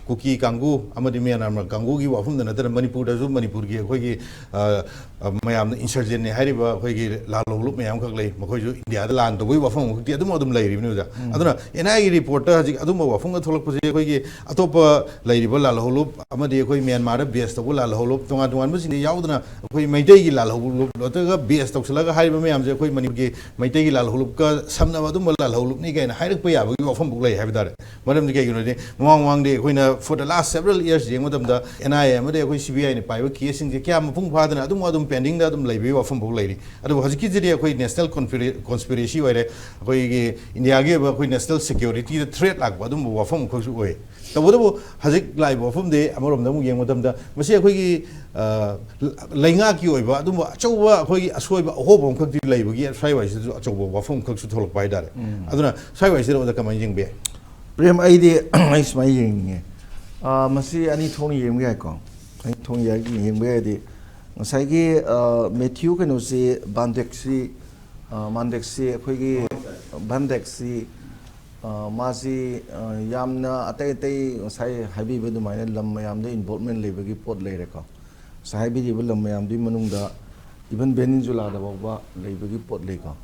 ꯀꯨꯀꯤ ꯀꯥꯡꯕꯨ ꯑꯃꯗꯤ ꯃ꯭ꯌꯥꯟꯃꯥꯔ ꯀꯥꯡꯕꯨꯒꯤ ꯋꯥꯐꯝꯗ ꯅꯠꯇꯅ ꯃꯅꯤꯄꯨꯔꯗꯁꯨ ꯃꯅꯤꯄꯨꯔꯒꯤ ꯑꯩꯈꯣꯏꯒꯤ, ꯑ, ꯑ, ꯃꯌꯥꯝꯅ insurgent ꯅꯦ ꯍꯥꯏꯔꯤꯕ ꯑꯩꯈꯣꯏꯒꯤ ꯂꯥꯜꯍꯧꯂꯨꯞ ꯃꯌꯥꯝꯈꯛ ꯂꯩ꯫ ꯃꯈꯣꯏꯁꯨ ꯏꯟꯗꯤꯌꯥꯗ ꯂꯥꯟ ꯇꯧꯕꯒꯤ ꯋꯥꯐꯝ ꯑꯃꯈꯛꯇꯤ ꯑꯗꯨꯝ ꯑꯗꯨꯝ ꯂꯩꯔꯤꯕꯅꯤ ꯑꯣꯖꯥ꯫ ꯎꯝ꯫ ꯑꯗꯨꯅ ꯑꯦꯟ ꯑꯥꯏ ꯑꯦ ꯒꯤ report ꯇ ꯍꯧꯖꯤꯛ ꯑꯗꯨꯝꯕ ꯋꯥꯐꯝꯒ ꯊꯣꯛꯂꯛꯄꯁꯦ ꯑꯩꯈꯣꯏꯒꯤ ꯑꯇꯣꯞꯄ ꯂꯩꯔꯤꯕ ꯂꯥꯜꯍꯧꯂꯨꯞ ꯑꯃꯗꯤ ꯑꯩꯈꯣꯏ ꯃ꯭ꯌꯥꯟꯃꯥꯔꯗ base ꯇꯧꯕ ꯂꯥꯜꯍꯧꯂꯨꯞ ꯇꯣꯉꯥꯟ ꯇꯣꯉꯥꯟꯕꯁꯤꯡꯗꯤ ꯌꯥꯎꯗꯅ ꯑꯩꯈꯣꯏ ꯃꯩꯇꯩꯒꯤ ꯂꯥꯜꯍꯧꯂꯨꯞ ꯅꯠꯇ꯭ꯔꯒ base ꯇꯧꯁꯤꯜꯂꯒ ꯍꯥꯏꯔꯤꯕ ꯃꯌꯥꯝꯁꯦ ꯑꯩꯈꯣꯏ ꯃꯅꯤꯄꯨꯔꯒꯤ ꯃꯩꯇꯩꯒꯤ ꯂꯥꯜꯍꯧꯂꯨꯞꯀ ꯁꯝꯅꯕ ꯑꯗꯨꯝꯕ ꯂꯥꯜꯍꯧꯂꯨꯞꯅꯤ ꯀꯥꯏꯅ ꯍꯥꯏꯔꯛꯄ ꯌꯥꯕꯒꯤ ꯋꯥꯐꯝꯐꯥꯎ ꯂꯩ ꯍꯥꯏꯕ ꯇꯥꯔꯦ꯫ ꯃꯔꯝꯗꯤ ꯀꯩꯒꯤꯅꯣꯗꯤ ꯃꯃꯥꯡ ꯃꯃꯥꯡꯗꯤ ꯑꯩꯈꯣꯏꯅ for the last several years ꯌꯦꯡꯕ ꯃꯇꯝꯗ ꯑꯦꯟ ꯑꯥꯏ ꯑꯦ ꯑꯃꯗꯤ ꯑꯩꯈꯣꯏ ꯁꯤ ꯕꯤ ꯑꯥꯏꯅ ꯄꯥꯏꯕ case ꯁꯤꯡꯁꯦ ꯀꯌꯥ ꯃꯄꯨꯡ ꯐꯥꯗꯅ ꯑꯗꯨꯝ ꯑꯗꯨꯝ pending ꯗ ꯑꯗꯨꯝ ꯂꯩꯕꯒꯤ ꯋꯥꯐꯝꯐꯥꯎ ꯂꯩꯔꯤ꯫ ꯑꯗꯨꯕꯨ ꯍꯧꯖꯤꯛꯀꯤꯁꯤꯗꯤ ꯑꯩꯈꯣꯏ national conspira-, conspiracy ꯑꯣꯏꯔꯦ꯫ ꯑꯩꯈꯣꯏꯒꯤ ꯏꯟꯗꯤꯌꯥꯒꯤ ꯑꯣꯏꯕ ꯑꯩꯈꯣꯏ national security ꯗ threat ꯂꯥꯛꯄ ꯑꯗꯨꯝꯕ ꯋꯥꯐꯝ ꯑꯃꯈꯛꯁꯨ ꯑꯣꯏ꯫ ꯇꯧꯕꯇꯕꯨ ꯍꯧꯖꯤꯛ ꯂꯥꯛꯏꯕ ꯋꯥꯐꯝꯗꯤ ꯑꯃꯔꯣꯝꯗ ꯑꯃꯨꯛ ꯌꯦꯡꯕ ꯃꯇꯝꯗ ꯃꯁꯤ ꯑꯩꯈꯣꯏꯒꯤ, ꯑ, ꯂꯩꯉꯥꯛꯀꯤ ꯑꯣꯏꯕ ꯑꯗꯨꯝꯕ ꯑꯆꯧꯕ ꯑꯩꯈꯣꯏꯒꯤ ꯑꯁꯣꯏꯕ ꯑꯍꯣꯕ ꯑꯃꯈꯛꯇꯤ ꯂꯩꯕꯒꯤ ꯁ꯭ꯋꯥꯏꯋꯥꯏꯁꯤꯗꯁꯨ ꯑꯆꯧꯕ ꯋꯥꯐꯝ ꯑꯃꯈꯛꯁꯨ ꯊꯣꯛꯂꯛꯄ ꯍꯥꯏꯇꯥꯔꯦ꯫ ꯎꯝ꯫ ꯑꯗꯨꯅ ꯁ꯭ꯋꯥꯏꯋꯥꯏꯁꯤꯗ ꯑꯣꯖꯥ ꯀꯃꯥꯏꯅ ꯌꯦꯡꯕ ꯌꯥꯏ? ꯄ꯭ꯔꯦꯝ, ꯑꯩꯗꯤ ꯑꯩ ꯁꯨꯃꯥꯏꯅ ꯌꯦꯡꯅꯤꯡꯉꯦ꯫ ꯑ, ꯃꯁꯤ ꯑꯅꯤ ꯊꯣꯛꯅ ꯌꯦꯡꯕ ꯌꯥꯏꯀꯣ? ꯑꯅꯤ ꯊꯣꯛꯅ ꯌꯥꯏ-, ꯌꯦꯡꯕ ꯌꯥꯏꯗꯤ ꯉꯁꯥꯏꯒꯤ, ꯑ, ꯃꯦꯊ꯭ꯌꯨ ꯀꯩꯅꯣꯁꯤ ꯕꯥꯟꯗꯦꯛꯁꯤ, ꯑ, ꯃꯥꯟꯗꯦꯛꯁꯤ ꯑꯩꯈꯣꯏꯒꯤ ꯕꯥꯟꯗꯦꯛꯁꯤ ꯑ, ꯃꯥꯁꯤ, ꯑ, ꯌꯥꯝꯅ ꯑꯇꯩ ꯑꯇꯩ ꯉꯁꯥꯏ ꯍꯥꯏꯕꯤꯕ ꯑꯗꯨꯃꯥꯏꯅ ꯂꯝ ꯃꯌꯥꯝꯗ involvement ꯂꯩꯕꯒꯤ ꯄꯣꯠ ꯂꯩꯔꯦꯀꯣ꯫ ꯉꯁꯥꯏ ꯍꯥꯏꯕꯤꯔꯤꯕ ꯂꯝ ꯃꯌꯥꯝꯗꯨꯒꯤ ꯃꯅꯨꯡꯗ even ꯚꯦꯅꯤꯖꯨꯂꯥꯗ ꯐꯥꯎꯕ ꯂꯩꯕꯒꯤ ꯄꯣꯠ ꯂꯩꯀꯣ꯫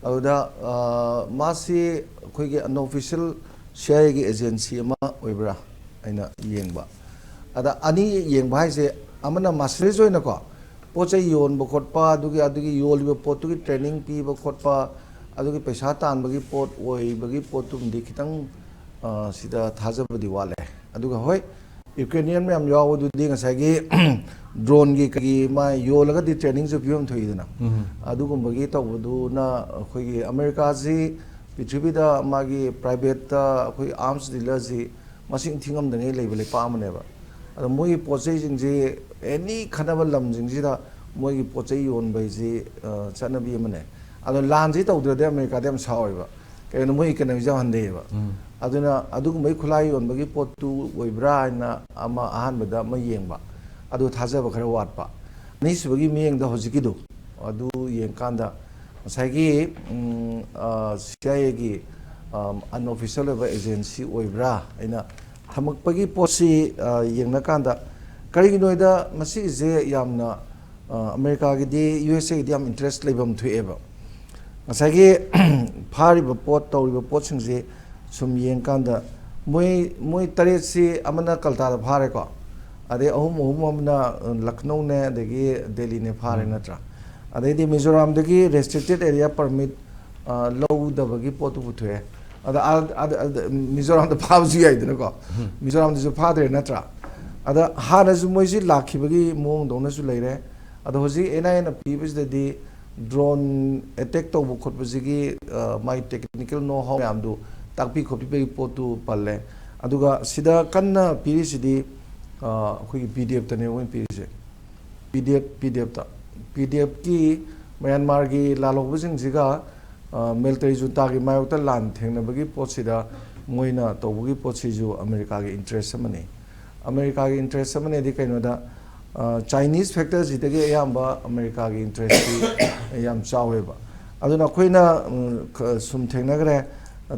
ꯑꯗꯨꯗ, ꯑ, ꯃꯥꯁꯤ ꯑꯩꯈꯣꯏꯒꯤ unofficial ꯁꯤ ꯑꯥꯏ ꯑꯦꯒꯤ agency ꯑꯃ ꯑꯣꯏꯕ꯭ꯔꯥ ꯍꯥꯏꯅ ꯌꯦꯡꯕ꯫ ꯑꯗ ꯑꯅꯤ ꯌꯦꯡꯕ ꯍꯥꯏꯁꯦ, ꯑꯃꯅ mercenaries ꯑꯣꯏꯅꯀꯣ, ꯄꯣꯠ ꯆꯩ ꯌꯣꯟꯕ ꯈꯣꯠꯄ, ꯑꯗꯨꯒꯤ, ꯑꯗꯨꯒꯤ ꯌꯣꯜꯂꯤꯕ ꯄꯣꯠꯇꯨꯒꯤ training ꯄꯤꯕ ꯈꯣꯠꯄ, ꯑꯗꯨꯒꯤ ꯄꯩꯁꯥ ꯇꯥꯟꯕꯒꯤ ꯄꯣꯠ ꯑꯣꯏꯕꯒꯤ ꯄꯣꯠꯇꯨꯃꯗꯤ ꯈꯤꯇꯪ, ꯑ, ꯁꯤꯗ ꯊꯥꯖꯕꯗꯤ ꯋꯥꯠꯂꯦ꯫ ꯑꯗꯨꯒ ꯍꯣꯏ, Ukrainian ꯃꯌꯥꯝ ꯌꯥꯎꯕꯗꯨꯗꯤ ꯉꯁꯥꯏꯒꯤ drone ꯒꯤ ꯀꯩꯒꯤ ꯃꯥ ꯌꯣꯜꯂꯒꯗꯤ training ꯁꯨ ꯄꯤꯐꯝ ꯊꯣꯛꯏꯗꯅ꯫ ꯎꯝ꯫ ꯑꯗꯨꯒꯨꯝꯕꯒꯤ ꯇꯧꯕꯗꯨꯅ ꯑꯩꯈꯣꯏꯒꯤ ꯑꯃꯦꯔꯤꯀꯥꯁꯤ ꯄ꯭ꯔꯤꯊꯤꯕꯤꯗ ꯃꯥꯒꯤ private ꯇ ꯑꯩꯈꯣꯏ arms dealer ꯁꯤ ꯃꯁꯤꯡ ꯊꯤꯉꯝꯗꯉꯩ ꯂꯩꯕ ꯂꯩꯄꯥꯛ ꯑꯃꯅꯦꯕ꯫ ꯑꯗꯣ ꯃꯣꯏꯒꯤ ꯄꯣꯠ ꯆꯩꯁꯤꯡꯁꯤ any ꯈꯠꯅꯕ ꯂꯝꯁꯤꯡꯁꯤꯗ ꯃꯣꯏꯒꯤ ꯄꯣꯠ ꯆꯩ ꯌꯣꯟꯕ ꯍꯥꯏꯁꯤ, ꯑ, ꯆꯠꯅꯕꯤ ꯑꯃꯅꯦ꯫ ꯑꯗꯣ ꯂꯥꯟꯁꯤ ꯇꯧꯗ꯭ꯔꯗꯤ ꯑꯃꯦꯔꯤꯀꯥꯗꯤ ꯌꯥꯝ ꯁꯥꯎꯋꯦꯕ꯫ ꯀꯩꯒꯤꯅꯣ, ꯃꯣꯏ economy ꯁꯦ ꯌꯥꯝ ꯍꯟꯊꯩꯌꯦꯕ꯫ ꯎꯝ꯫ ꯑꯗꯨꯅ ꯑꯗꯨꯒꯨꯝꯕꯒꯤ ꯈꯨꯠꯂꯥꯏ ꯌꯣꯟꯕꯒꯤ ꯄꯣꯠꯇꯨ ꯑꯣꯏꯕ꯭ꯔꯥ ꯍꯥꯏꯅ ꯑꯃ ꯑꯍꯥꯟꯕꯗ ꯑꯃ ꯌꯦꯡꯕ꯫ ꯑꯗꯨ ꯊꯥꯖꯕ ꯈꯔ ꯋꯥꯠꯄ꯫ ꯑꯅꯤꯁꯨꯕꯒꯤ ꯃꯤꯠꯌꯦꯡꯗ ꯍꯧꯖꯤꯛꯀꯤꯗꯨ ꯑꯗꯨ ꯌꯦꯡꯀꯥꯟꯗ ꯉꯁꯥꯏꯒꯤ, ꯎꯝ, ꯑ, ꯁꯤ ꯑꯥꯏ ꯑꯦꯒꯤ, ꯑ, unofficial ꯑꯣꯏꯕ agency ꯑꯣꯏꯕ꯭ꯔꯥ ꯍꯥꯏꯅ ꯊꯝꯃꯛꯄꯒꯤ ꯄꯣꯠꯁꯤ, ꯑ, ꯌꯦꯡꯅꯀꯥꯟꯗ, ꯀꯔꯤꯒꯤꯅꯣ ꯍꯥꯏꯗ ꯃꯁꯤꯒꯤꯁꯦ ꯌꯥꯝꯅ, ꯑ, ꯑꯃꯦꯔꯤꯀꯥꯒꯤꯗꯤ, ꯌꯨ ꯑꯦꯁ ꯑꯦꯒꯤꯗꯤ ꯌꯥꯝ interest ꯂꯩꯐꯝ ꯊꯣꯛꯑꯦꯕ꯫ ꯉꯁꯥꯏꯒꯤ ꯐꯥꯔꯤꯕ ꯄꯣꯠ, ꯇꯧꯔꯤꯕ ꯄꯣꯠꯁꯤꯡꯁꯦ ꯁꯨꯝ ꯌꯦꯡꯀꯥꯟꯗ, ꯃꯣꯏ, ꯃꯣꯏ ꯇꯔꯦꯠꯁꯤ, ꯑꯃꯅ ꯀꯜꯇꯥꯗ ꯐꯥꯔꯦꯀꯣ, ꯑꯗꯩ ꯑꯍꯨꯝ, ꯑꯍꯨꯝ ꯑꯃꯅ, ꯑ, ꯂꯈꯅꯧꯅꯦ, ꯑꯗꯒꯤ ꯗꯦꯜꯂꯤꯅꯦ ꯐꯥꯔꯦ, ꯎꯝ꯫ ꯅꯠꯇ꯭ꯔꯥ? ꯑꯗꯩꯗꯤ ꯃꯤꯖꯣꯔꯥꯝꯗꯒꯤ restricted area permit, ꯑ, ꯂꯧꯗꯕꯒꯤ ꯄꯣꯠꯇꯨ ꯄꯨꯊꯣꯛꯑꯦ꯫ ꯑꯗ, ꯑ, ꯑ, ꯑ, ꯃꯤꯖꯣꯔꯥꯝꯗ ꯐꯥꯕꯁꯨ ꯌꯥꯏꯗꯅꯀꯣ꯫ ꯎꯝ꯫ ꯃꯤꯖꯣꯔꯥꯝꯗꯁꯨ ꯐꯥꯗ꯭ꯔꯦ, ꯅꯠꯇ꯭ꯔꯥ? ꯑꯗ ꯍꯥꯟꯅꯁꯨ ꯃꯣꯏꯁꯤ ꯂꯥꯛꯈꯤꯕꯒꯤ ꯃꯑꯣꯡꯗꯧꯅꯁꯨ ꯂꯩꯔꯦ꯫ ꯑꯗꯣ ꯍꯧꯖꯤꯛ ꯑꯦꯟ ꯑꯥꯏ ꯑꯦꯅ ꯄꯤꯕꯁꯤꯗꯗꯤ drone attack ꯇꯧꯕ ꯈꯣꯠꯄꯁꯤꯒꯤ, ꯑ, ꯃꯥꯏ technical know how ꯃꯌꯥꯝꯗꯨ ꯇꯥꯛꯄꯤ ꯈꯣꯠꯄꯤꯕꯒꯤ ꯄꯣꯠꯇꯨ ꯄꯜꯂꯦ꯫ ꯑꯗꯨꯒ ꯁꯤꯗ ꯀꯟꯅ ꯄꯤꯔꯤꯁꯤꯗꯤ, ꯑ, ꯑꯩꯈꯣꯏꯒꯤ ꯄꯤ ꯗꯤ ꯑꯦꯐꯇꯅꯦ ꯃꯣꯏꯅ ꯄꯤꯔꯤꯁꯦ꯫ ꯄꯤ ꯗꯤ ꯑꯦꯐ, ꯄꯤ ꯗꯤ ꯑꯦꯐꯇ, ꯄꯤ ꯗꯤ ꯑꯦꯐꯀꯤ ꯃ꯭ꯌꯥꯟꯃꯥꯔꯒꯤ ꯂꯥꯜꯍꯧꯕꯁꯤꯡꯁꯤꯒ, ꯑ, military juntaꯒꯤ ꯃꯥꯌꯣꯛꯇ ꯂꯥꯟ ꯊꯦꯡꯅꯕꯒꯤ ꯄꯣꯠꯁꯤꯗ ꯃꯣꯏꯅ ꯇꯧꯕꯒꯤ ꯄꯣꯠꯁꯤꯁꯨ ꯑꯃꯦꯔꯤꯀꯥꯒꯤ interest ꯑꯃꯅꯤ꯫ ꯑꯃꯦꯔꯤꯀꯥꯒꯤ interest ꯑꯃꯅꯤꯗꯤ ꯀꯩꯅꯣꯗ, ꯑ, Chinese factorꯁꯤꯗꯒꯤ ꯑꯌꯥꯝꯕ ꯑꯃꯦꯔꯤꯀꯥꯒꯤ interestꯁꯤ ꯌꯥꯝ ꯆꯥꯎꯋꯦꯕ꯫ ꯑꯗꯨꯅ ꯑꯩꯈꯣꯏꯅ, ꯎꯝ, ꯈ-, ꯁꯨꯝ ꯊꯦꯡꯅꯈ꯭ꯔꯦ,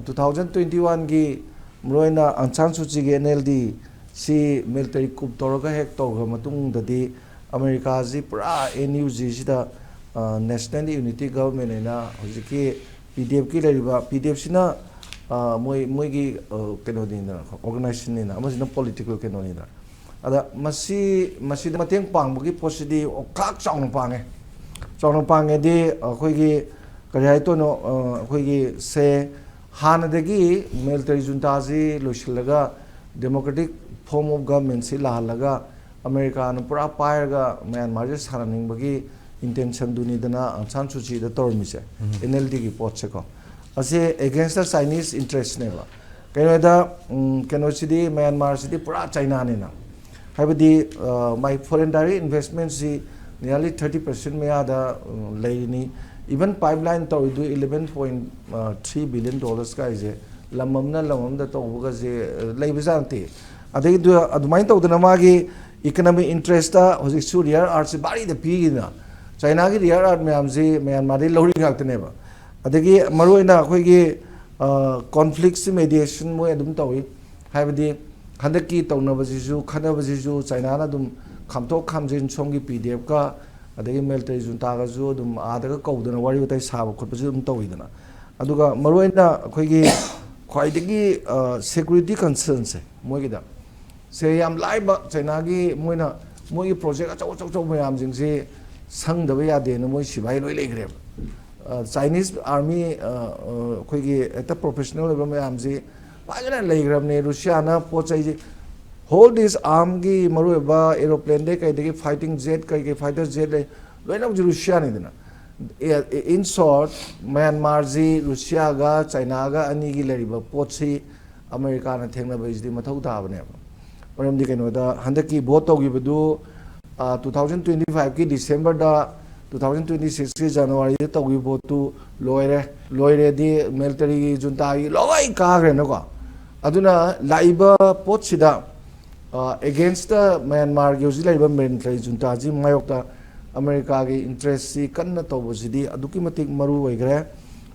two thousand twenty oneꯒꯤ ꯃꯔꯨꯑꯣꯏꯅ ꯑꯪ ꯁꯥꯟ ꯁꯨꯆꯤꯒꯤ ꯑꯦꯟ ꯑꯦꯜ ꯗꯤ ꯁꯤ military coup ꯇꯧꯔꯒ ꯍꯦꯛ ꯇꯧꯈ꯭ꯔ ꯃꯇꯨꯡꯗꯗꯤ ꯑꯃꯦꯔꯤꯀꯥꯁꯤ ꯄꯨꯔꯥ ꯑꯦꯟ ꯌꯨ ꯖꯤꯁꯤꯗ, ꯑ, National Unity Government ꯍꯥꯏꯅ ꯍꯧꯖꯤꯛꯀꯤ ꯄꯤ ꯗꯤ ꯑꯦꯐꯀꯤ ꯂꯩꯔꯤꯕ, ꯄꯤ ꯗꯤ ꯑꯦꯐꯁꯤꯅ, ꯑ, ꯃꯣꯏ, ꯃꯣꯏꯒꯤ, ꯑ, ꯀꯩꯅꯣꯅꯤꯗꯅ, organizationꯅꯤꯅ, ꯑꯃꯁꯤꯅ political ꯀꯩꯅꯣꯅꯤꯗꯅ꯫ ꯑꯗ ꯃꯁꯤ, ꯃꯁꯤꯗ ꯃꯇꯦꯡ ꯄꯥꯡꯕꯒꯤ ꯄꯣꯠꯁꯤꯗꯤ ꯑꯣꯈꯥꯛ ꯆꯥꯎꯅ ꯄꯥꯡꯉꯦ꯫ ꯆꯥꯎꯅ ꯄꯥꯡꯉꯦꯗꯤ ꯑꯩꯈꯣꯏꯒꯤ ꯀꯔꯤ ꯍꯥꯏꯗꯣꯏꯅꯣ, ꯑ, ꯑꯩꯈꯣꯏꯒꯤ ꯁꯦ ꯍꯥꯟꯅꯗꯒꯤ military juntaꯁꯤ ꯂꯣꯏꯁꯤꯜꯂꯒ democratic form of governmentꯁꯤ ꯂꯥꯛꯍꯜꯂꯒ ꯑꯃꯦꯔꯤꯀꯥꯅ ꯄꯨꯔꯥ ꯄꯥꯏꯔꯒ ꯃ꯭ꯌꯥꯟꯃꯥꯔꯁꯦ ꯁꯥꯟꯅꯅꯤꯡꯕꯒꯤ intentionꯗꯨꯅꯤꯗꯅ ꯑꯪ ꯁꯥꯟ ꯁꯨꯆꯤꯗ ꯇꯧꯔꯝꯃꯤꯁꯦ, ꯎꯝ꯫ And L ꯗꯤꯒꯤ ꯄꯣꯠꯁꯦꯀꯣ꯫ ꯑꯁꯤ against the Chinese interestꯅꯦꯕ꯫ ꯀꯩꯅꯣꯗ, ꯎꯝ, ꯀꯩꯅꯣꯁꯤꯗꯤ, ꯃ꯭ꯌꯥꯟꯃꯥꯔꯁꯤꯗꯤ ꯄꯨꯔꯥ ꯆꯥꯏꯅꯥꯅꯤꯅ꯫ ꯍꯥꯏꯕꯗꯤ, ꯑ, ꯃꯥꯏ foreign direct investmentꯁꯤ nearly thirty percent ꯃꯌꯥꯗ, ꯎꯝ, ꯂꯩꯔꯤꯅꯤ꯫ Even pipeline ꯇꯧꯔꯤꯗꯨ eleven point three billion dollars ꯀꯥꯏꯁꯦ ꯂꯝ ꯑꯃꯅ ꯂꯝ ꯑꯃꯗ ꯇꯧꯕꯒꯁꯦ, ꯑ, ꯂꯩꯕꯖꯥꯠ ꯅꯠꯇꯦ꯫ ꯑꯗꯩꯗꯨ ꯑꯗꯨꯃꯥꯏꯅ ꯇꯧꯗꯅ ꯃꯥꯒꯤ economic interestꯇ ꯍꯧꯖꯤꯛꯁꯨ rare earthꯁꯤ ꯚꯥꯔꯤꯗ ꯄꯤꯔꯤꯗꯅ꯫ ꯆꯥꯏꯅꯥꯒꯤ rare earth ꯃꯌꯥꯝꯁꯤ ꯃ꯭ꯌꯥꯟꯃꯥꯔꯗꯒꯤ ꯂꯧꯔꯤ ꯉꯥꯛꯇꯅꯦꯕ꯫ ꯑꯗꯒꯤ ꯃꯔꯨꯑꯣꯏꯅ ꯑꯩꯈꯣꯏꯒꯤ, ꯑ, conflictꯁꯤ mediation ꯃꯣꯏ ꯑꯗꯨꯝ ꯇꯧꯏ꯫ ꯍꯥꯏꯕꯗꯤ, ꯍꯟꯗꯛꯀꯤ ꯇꯧꯅꯕꯁꯤꯁꯨ, ꯈꯠꯅꯕꯁꯤꯁꯨ ꯆꯥꯏꯅꯥꯅ ꯑꯗꯨꯝ ꯈꯥꯝꯊꯣꯛ ꯈꯥꯝꯖꯤꯟ, ꯁꯣꯝꯒꯤ ꯄꯤ ꯗꯤ ꯑꯦꯐꯀ ꯑꯗꯒꯤ ꯃꯤꯂꯤꯇꯔꯤ ꯖꯨꯟꯇꯥꯒꯁꯨ ꯑꯗꯨꯝ ꯑꯥꯗꯒ ꯀꯧꯗꯅ ꯋꯥꯔꯤ ꯋꯥꯇꯥꯏ ꯁꯥꯕ ꯈꯣꯠꯄꯁꯨ ꯑꯗꯨꯝ ꯇꯧꯋꯤꯗꯅ꯫ ꯑꯗꯨꯒ ꯃꯔꯨꯑꯣꯏꯅ ꯑꯩꯈꯣꯏꯒꯤ ꯈ꯭ꯋꯥꯏꯗꯒꯤ ꯁꯦꯀ꯭ꯌꯨꯔꯤꯇꯤ ꯀꯟꯁꯔꯟꯁꯦ ꯃꯣꯏꯒꯤꯗ ꯁꯦ ꯌꯥꯝ ꯂꯥꯏꯕ, ꯆꯥꯏꯅꯥꯒꯤ ꯃꯣꯏꯅ ꯃꯣꯏꯒꯤ ꯄ꯭ꯔꯣꯖꯦꯛ ꯑꯆꯧ ꯑꯆꯧ ꯑꯆꯧꯕ ꯃꯌꯥꯝꯁꯤꯡꯁꯤ ꯁꯪꯗꯕ ꯌꯥꯗꯦꯅ ꯃꯣꯏ ꯁꯤꯐꯥꯏ ꯂꯣꯏ ꯂꯩꯈ꯭ꯔꯦꯕ꯫ ꯆꯥꯏꯅꯤꯁ ꯑꯥꯔꯃꯤ ꯑꯩꯈꯣꯏꯒꯤ ꯍꯦꯛꯇ ꯄ꯭ꯔꯣꯐꯦꯁꯅꯦꯜ ꯑꯣꯏꯕ ꯃꯌꯥꯝꯁꯤ ꯐꯖꯅ ꯂꯩꯈ꯭ꯔꯕꯅꯦ꯫ ꯔꯨꯁꯤꯌꯥꯅ ꯄꯣꯠ ꯆꯩꯁꯤ, ꯍꯣꯜ ꯗꯤꯁ ꯑꯥꯔꯝꯒꯤ ꯃꯔꯨꯑꯣꯏꯕ ꯑꯦꯔꯣꯄ꯭ꯂꯦꯟꯗꯩ ꯀꯩꯗꯒꯤ ꯐꯥꯏꯇꯤꯡ ꯖꯦꯠ ꯀꯩ ꯀꯩ ꯐꯥꯏꯇꯔ ꯖꯦꯠ ꯂꯩ, ꯂꯣꯏꯅ ꯍꯧꯖꯤꯛ ꯔꯨꯁꯤꯌꯥꯅꯤꯗꯅ꯫ ꯏꯟ ꯁꯣꯔꯠ, ꯃ꯭ꯌꯥꯟꯃꯥꯔꯁꯤ ꯔꯨꯁꯤꯌꯥꯒ ꯆꯥꯏꯅꯥꯒ ꯑꯅꯤꯒꯤ ꯂꯩꯔꯤꯕ ꯄꯣꯠꯁꯤ ꯑꯃꯦꯔꯤꯀꯥꯅ ꯊꯦꯡꯅꯕꯁꯤꯗꯤ ꯃꯊꯧ ꯇꯥꯕꯅꯦꯕ꯫ ꯃꯔꯝꯗꯤ ꯀꯩꯅꯣꯗ, ꯍꯟꯗꯛꯀꯤ ꯚꯣꯠ ꯇꯧꯈꯤꯕꯗꯨ, ꯇꯨ ꯊꯥꯎꯖꯟ ꯇ꯭ꯋꯦꯟꯇꯤ ꯐꯥꯏꯚꯀꯤ ꯗꯤꯁꯦꯝꯕꯔꯗ, ꯇꯨ ꯊꯥꯎꯖꯟ ꯇ꯭ꯋꯦꯟꯇꯤ ꯁꯤꯛꯁꯀꯤ ꯖꯅꯋꯥꯔꯤꯗ ꯇꯧꯈꯤꯕ ꯚꯣꯠꯇꯨ ꯂꯣꯏꯔꯦ꯫ ꯂꯣꯏꯔꯦꯗꯤ ꯃꯤꯂꯤꯇꯔꯤꯒꯤ ꯖꯨꯟꯇꯥꯒꯤ ꯂꯣꯏ ꯀꯥꯈ꯭ꯔꯦꯅꯀꯣ꯫ ꯑꯗꯨꯅ ꯂꯥꯛꯏꯕ ꯄꯣꯠꯁꯤꯗ, ꯑꯦꯒꯦꯟꯁꯇ ꯃ꯭ꯌꯥꯟꯃꯥꯔꯒꯤ ꯍꯧꯖꯤꯛ ꯂꯩꯔꯤꯕ ꯃꯤꯂꯤꯇꯔꯤ ꯖꯨꯟꯇꯥꯁꯤ ꯃꯥꯌꯣꯛꯇ ꯑꯃꯦꯔꯤꯀꯥꯒꯤ ꯏꯟꯇꯔꯦꯁꯁꯤ ꯀꯟꯅ ꯇꯧꯕꯁꯤꯗꯤ ꯑꯗꯨꯛꯀꯤ ꯃꯇꯤꯛ ꯃꯔꯨ ꯑꯣꯏꯈ꯭ꯔꯦ꯫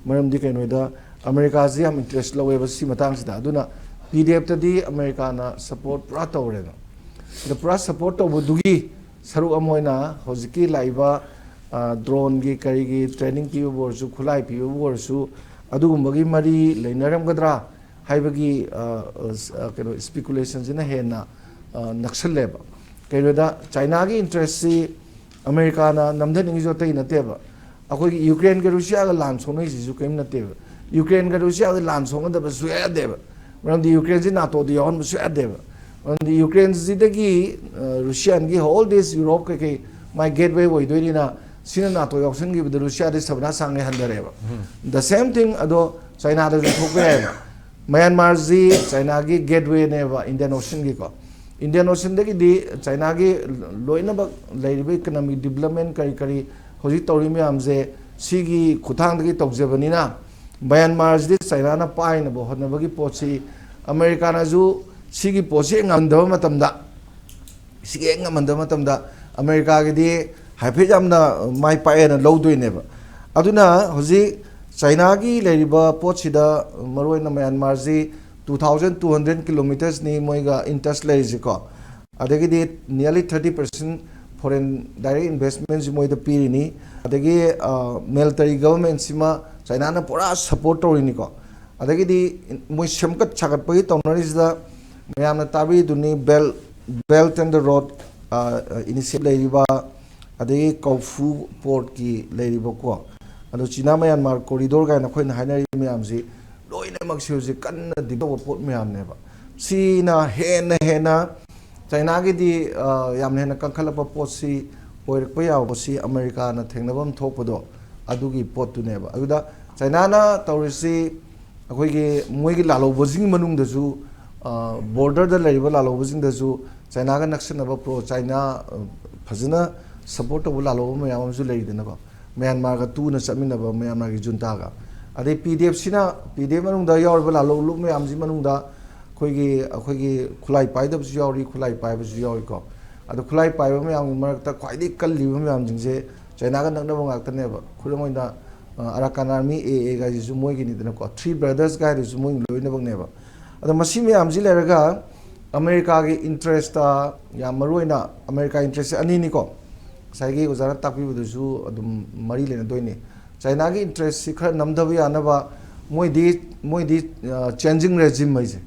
ꯃꯔꯝꯗꯤ ꯀꯩꯅꯣꯗ, ꯑꯃꯦꯔꯤꯀꯥꯁꯤ ꯌꯥꯝ ꯏꯟꯇꯔꯦꯁ ꯂꯧꯋꯦꯕ ꯁꯤ ꯃꯇꯥꯡꯁꯤꯗ꯫ ꯑꯗꯨꯅ ꯄꯤ ꯗꯤ ꯑꯦꯐꯇꯗꯤ ꯑꯃꯦꯔꯤꯀꯥꯅ ꯁꯄꯣꯔꯠ ꯄꯨꯔꯥ ꯇꯧꯔꯦꯕ꯫ ꯑꯗ ꯄꯨꯔꯥ ꯁꯄꯣꯔꯠ ꯇꯧꯕꯗꯨꯒꯤ ꯁꯔꯨꯛ ꯑꯃ ꯑꯣꯏꯅ ꯍꯧꯖꯤꯛꯀꯤ ꯂꯥꯛꯏꯕ ꯗ꯭ꯔꯣꯟꯒꯤ ꯀꯔꯤꯒꯤ ꯇ꯭ꯔꯦꯅꯤꯡ ꯄꯤꯕꯕꯨ ꯑꯣꯏꯔꯁꯨ, ꯈꯨꯠꯂꯥꯏ ꯄꯤꯕꯕꯨ ꯑꯣꯏꯔꯁꯨ, ꯑꯗꯨꯒꯨꯝꯕꯒꯤ ꯃꯔꯤ ꯂꯩꯅꯔꯝꯒꯗ꯭ꯔꯥ ꯍꯥꯏꯕꯒꯤ ꯀꯩꯅꯣ ꯏꯁꯄꯤꯀꯨꯂꯦꯁꯟꯁꯤꯅ ꯍꯦꯟꯅ ꯅꯛꯁꯜꯂꯦꯕ꯫ ꯀꯩꯅꯣꯗ, ꯆꯥꯏꯅꯥꯒꯤ ꯏꯟꯇꯔꯦꯁꯁꯤ ꯑꯃꯦꯔꯤꯀꯥꯅ ꯅꯝꯊꯅꯤꯡꯉꯤꯁꯨ ꯑꯇꯩ ꯅꯠꯇꯦꯕ, ꯑꯩꯈꯣꯏꯒꯤ ꯌꯨꯀ꯭ꯔꯦꯟꯒ ꯔꯨꯁꯤꯌꯥꯒ ꯂꯥꯟ ꯁꯣꯛꯅꯩꯁꯤꯁꯨ ꯀꯔꯤꯝ ꯅꯠꯇꯦꯕ꯫ ꯌꯨꯀ꯭ꯔꯦꯟꯒ ꯔꯨꯁꯤꯌꯥꯒ ꯂꯥꯟ ꯁꯣꯛꯅꯗꯕ ꯁꯨꯌꯥ ꯌꯥꯗꯦꯕ꯫ ꯃꯔꯝꯗꯤ ꯌꯨꯀ꯭ꯔꯦꯟꯁꯤ ꯅꯥꯇꯣꯗ ꯌꯥꯎꯍꯟꯕ ꯁꯨꯌꯥ ꯌꯥꯗꯦꯕ꯫ ꯃꯔꯝꯗꯤ ꯌꯨꯀ꯭ꯔꯦꯟꯁꯤꯗꯒꯤ ꯔꯨꯁꯤꯌꯥꯟꯒꯤ ꯍꯣꯜ ꯗꯤꯁ ꯌꯨꯔꯣꯞ ꯀꯩꯀꯩ ꯃꯥꯏ ꯒꯦꯠꯋꯦ ꯑꯣꯏꯗꯣꯏꯅꯤꯅ, ꯁꯤꯅ ꯅꯥꯇꯣ ꯌꯥꯎꯁꯟꯈꯤꯕꯗ ꯔꯨꯁꯤꯌꯥꯗꯤ ꯁꯕꯅꯥ ꯁꯥꯡꯉꯩ ꯍꯟꯊꯔꯦꯕ꯫ ꯗ ꯁꯦꯝ ꯊꯤꯡ ꯑꯗꯣ ꯆꯥꯏꯅꯥꯗꯁꯨ ꯊꯣꯛꯄ ꯌꯥꯏꯕ꯫ ꯃꯌꯥꯟꯃꯥꯔꯁꯤ ꯆꯥꯏꯅꯥꯒꯤ ꯒꯦꯠꯋꯦꯅꯦꯕ ꯏꯟꯗꯤꯌꯥꯟ ꯑꯣꯁꯤꯟꯒꯤꯀꯣ꯫ ꯏꯟꯗꯤꯌꯥꯟ ꯑꯣꯁꯤꯟꯗꯒꯤꯗꯤ ꯆꯥꯏꯅꯥꯒꯤ ꯂꯣꯏꯅꯃꯛ ꯂꯩꯔꯤꯕ ꯏꯀꯅꯣꯃꯤꯛ ꯗꯤꯕꯂꯞꯃꯦꯟ ꯀꯔꯤ ꯀꯔꯤ ꯍꯧꯖꯤꯛ ꯇꯧꯔꯤ ꯃꯌꯥꯝꯁꯦ ꯁꯤꯒꯤ ꯈꯨꯠꯊꯥꯡꯗꯒꯤ ꯇꯧꯖꯕꯅꯤꯅ, ꯃꯌꯥꯟꯃꯥꯔꯁꯤꯗꯤ ꯆꯥꯏꯅꯥꯅ ꯄꯥꯏꯅꯕ ꯍꯣꯠꯅꯕꯒꯤ ꯄꯣꯠꯁꯤ ꯑꯃꯦꯔꯤꯀꯥꯅꯁꯨ ꯁꯤꯒꯤ ꯄꯣꯠꯁꯤ ꯍꯦꯛ ꯉꯝꯗꯕ ꯃꯇꯝꯗ, ꯁꯤꯒꯤ ꯍꯦꯛ ꯉꯝꯍꯟꯗꯕ ꯃꯇꯝꯗ ꯑꯃꯦꯔꯤꯀꯥꯒꯤꯗꯤ ꯍꯥꯏꯐꯦꯠ ꯌꯥꯝꯅ ꯃꯥꯏ ꯄꯥꯛꯑꯦꯅ ꯂꯧꯗꯣꯏꯅꯦꯕ꯫ ꯑꯗꯨꯅ ꯍꯧꯖꯤꯛ ꯆꯥꯏꯅꯥꯒꯤ ꯂꯩꯔꯤꯕ ꯄꯣꯠꯁꯤꯗ, ꯃꯔꯨꯑꯣꯏꯅ ꯃꯌꯥꯟꯃꯥꯔꯁꯤ Two thousand two hundred kilometersꯅꯤ ꯃꯣꯏꯒ in touch ꯂꯩꯔꯤꯁꯦꯀꯣ꯫ ꯑꯗꯒꯤꯗꯤ nearly thirty percent foreign direct investmentꯁꯤ ꯃꯣꯏꯗ ꯄꯤꯔꯤꯅꯤ꯫ ꯑꯗꯒꯤ military governmentꯁꯤꯃ ꯆꯥꯏꯅꯥꯅ ꯄꯨꯔꯥ support ꯇꯧꯔꯤꯅꯤꯀꯣ꯫ ꯑꯗꯒꯤꯗꯤ ꯃꯣꯏ ꯁꯦꯝꯒꯠ ꯁꯥꯒꯠꯄꯒꯤ ꯇꯧꯅꯔꯤꯁꯤꯗ ꯃꯌꯥꯝꯅ ꯇꯥꯕꯤꯗꯨꯅꯤ, Belt, Belt and the Road initiative ꯂꯩꯔꯤꯕ, ꯑꯗꯒꯤ ꯀꯧꯐꯨ portꯀꯤ ꯂꯩꯔꯤꯕꯀꯣ, ꯑꯗꯣ ꯆꯤꯅꯥ ꯃꯌꯥꯟꯃꯥꯔ corridor ꯀꯥꯏꯅ ꯑꯩꯈꯣꯏꯅ ꯍꯥꯏꯅꯔꯤꯕ ꯃꯌꯥꯝꯁꯤ ꯂꯣꯏꯅꯃꯛꯁꯦ ꯍꯧꯖꯤꯛ ꯀꯟꯅ develop ꯇꯧꯕ ꯄꯣꯠ ꯃꯌꯥꯝꯅꯦꯕ꯫ ꯁꯤꯅ ꯍꯦꯟꯅ ꯍꯦꯟꯅ ꯆꯥꯏꯅꯥꯒꯤꯗꯤ ꯌꯥꯝꯅ ꯍꯦꯟꯅ ꯀꯟꯈꯠꯂꯛꯄ ꯄꯣꯠꯁꯤ ꯑꯣꯏꯔꯛꯄ ꯌꯥꯕ ꯄꯣꯠꯁꯤ ꯑꯃꯦꯔꯤꯀꯥꯅ ꯊꯦꯡꯅꯐꯝ ꯊꯣꯛꯄꯗꯣ ꯑꯗꯨꯒꯤ ꯄꯣꯠꯇꯨꯅꯦꯕ꯫ ꯑꯗꯨꯗ ꯆꯥꯏꯅꯥꯅ ꯇꯧꯔꯤꯁꯤ ꯑꯩꯈꯣꯏꯒꯤ ꯃꯣꯏꯒꯤ ꯂꯥꯜꯍꯧꯕꯁꯤꯡꯒꯤ ꯃꯅꯨꯡꯗꯁꯨ, borderꯗ ꯂꯩꯔꯤꯕ ꯂꯥꯜꯍꯧꯕꯁꯤꯡꯗꯁꯨ ꯆꯥꯏꯅꯥꯒ ꯅꯛꯁꯤꯟꯅꯕ pro China ꯐꯖꯅ support ꯇꯧꯕ ꯂꯥꯜꯍꯧꯕ ꯃꯌꯥꯝ ꯑꯃꯁꯨ ꯂꯩꯔꯤꯗꯅꯀꯣ꯫ ꯃ꯭ꯌꯥꯟꯃꯥꯔꯒ ꯇꯨꯅ ꯆꯠꯃꯤꯟꯅꯕ ꯃ꯭ꯌꯥꯟꯃꯥꯔꯒꯤ ꯖꯨꯟꯇꯥꯒ꯫ ꯑꯗꯩ P D F ꯁꯤꯅ, P D F ꯃꯅꯨꯡꯗ ꯌꯥꯎꯔꯤꯕ ꯂꯥꯜꯍꯧꯂꯨꯞ ꯃꯌꯥꯝꯁꯤ ꯃꯅꯨꯡꯗ ꯑꯩꯈꯣꯏꯒꯤ, ꯑꯩꯈꯣꯏꯒꯤ ꯈꯨꯠꯂꯥꯏ ꯄꯥꯏꯗꯕꯁꯨ ꯌꯥꯎꯔꯤ, ꯈꯨꯠꯂꯥꯏ ꯄꯥꯏꯕꯁꯨ ꯌꯥꯎꯔꯤꯀꯣ꯫ ꯑꯗꯣ ꯈꯨꯠꯂꯥꯏ ꯄꯥꯏꯕ ꯃꯌꯥꯝꯒꯤ ꯃꯔꯛꯇ ꯈ꯭ꯋꯥꯏꯗꯒꯤ ꯀꯜꯂꯤꯕ ꯃꯌꯥꯝꯁꯤꯡꯁꯦ ꯆꯥꯏꯅꯥꯒ ꯅꯛꯅꯕ ꯉꯥꯛꯇꯅꯦꯕ꯫ ꯈꯨꯗꯝ ꯑꯣꯏꯅ, Arakan Army, A A ꯒꯥꯏꯁꯤꯁꯨ ꯃꯣꯏꯒꯤꯅꯤꯗꯅꯀꯣ, Three Brothers ꯒꯥꯏꯗꯨꯁꯨ ꯃꯣꯏꯒꯤ ꯂꯣꯏꯅꯃꯛꯅꯦꯕ꯫ ꯑꯗꯣ ꯃꯁꯤ ꯃꯌꯥꯝꯁꯤ ꯂꯩꯔꯒ ꯑꯃꯦꯔꯤꯀꯥꯒꯤ interest ꯌꯥꯝ ꯃꯔꯨꯑꯣꯏꯅ ꯑꯃꯦꯔꯤꯀꯥ interest ꯑꯅꯤꯅꯤꯀꯣ꯫ ꯉꯁꯥꯏꯒꯤ ꯑꯣꯖꯥꯅ ꯇꯥꯛꯄꯤꯕꯗꯨꯁꯨ ꯑꯗꯨꯝ ꯃꯔꯤ ꯂꯩꯅꯗꯣꯏꯅꯤ꯫ ꯆꯥꯏꯅꯥꯒꯤ interest ꯁꯤ ꯈꯔ ꯅꯝꯊꯕ ꯌꯥꯅꯕ ꯃꯣꯏꯗꯤ, ꯃꯣꯏꯗꯤ changing regime ꯍꯥꯏꯁꯦ꯫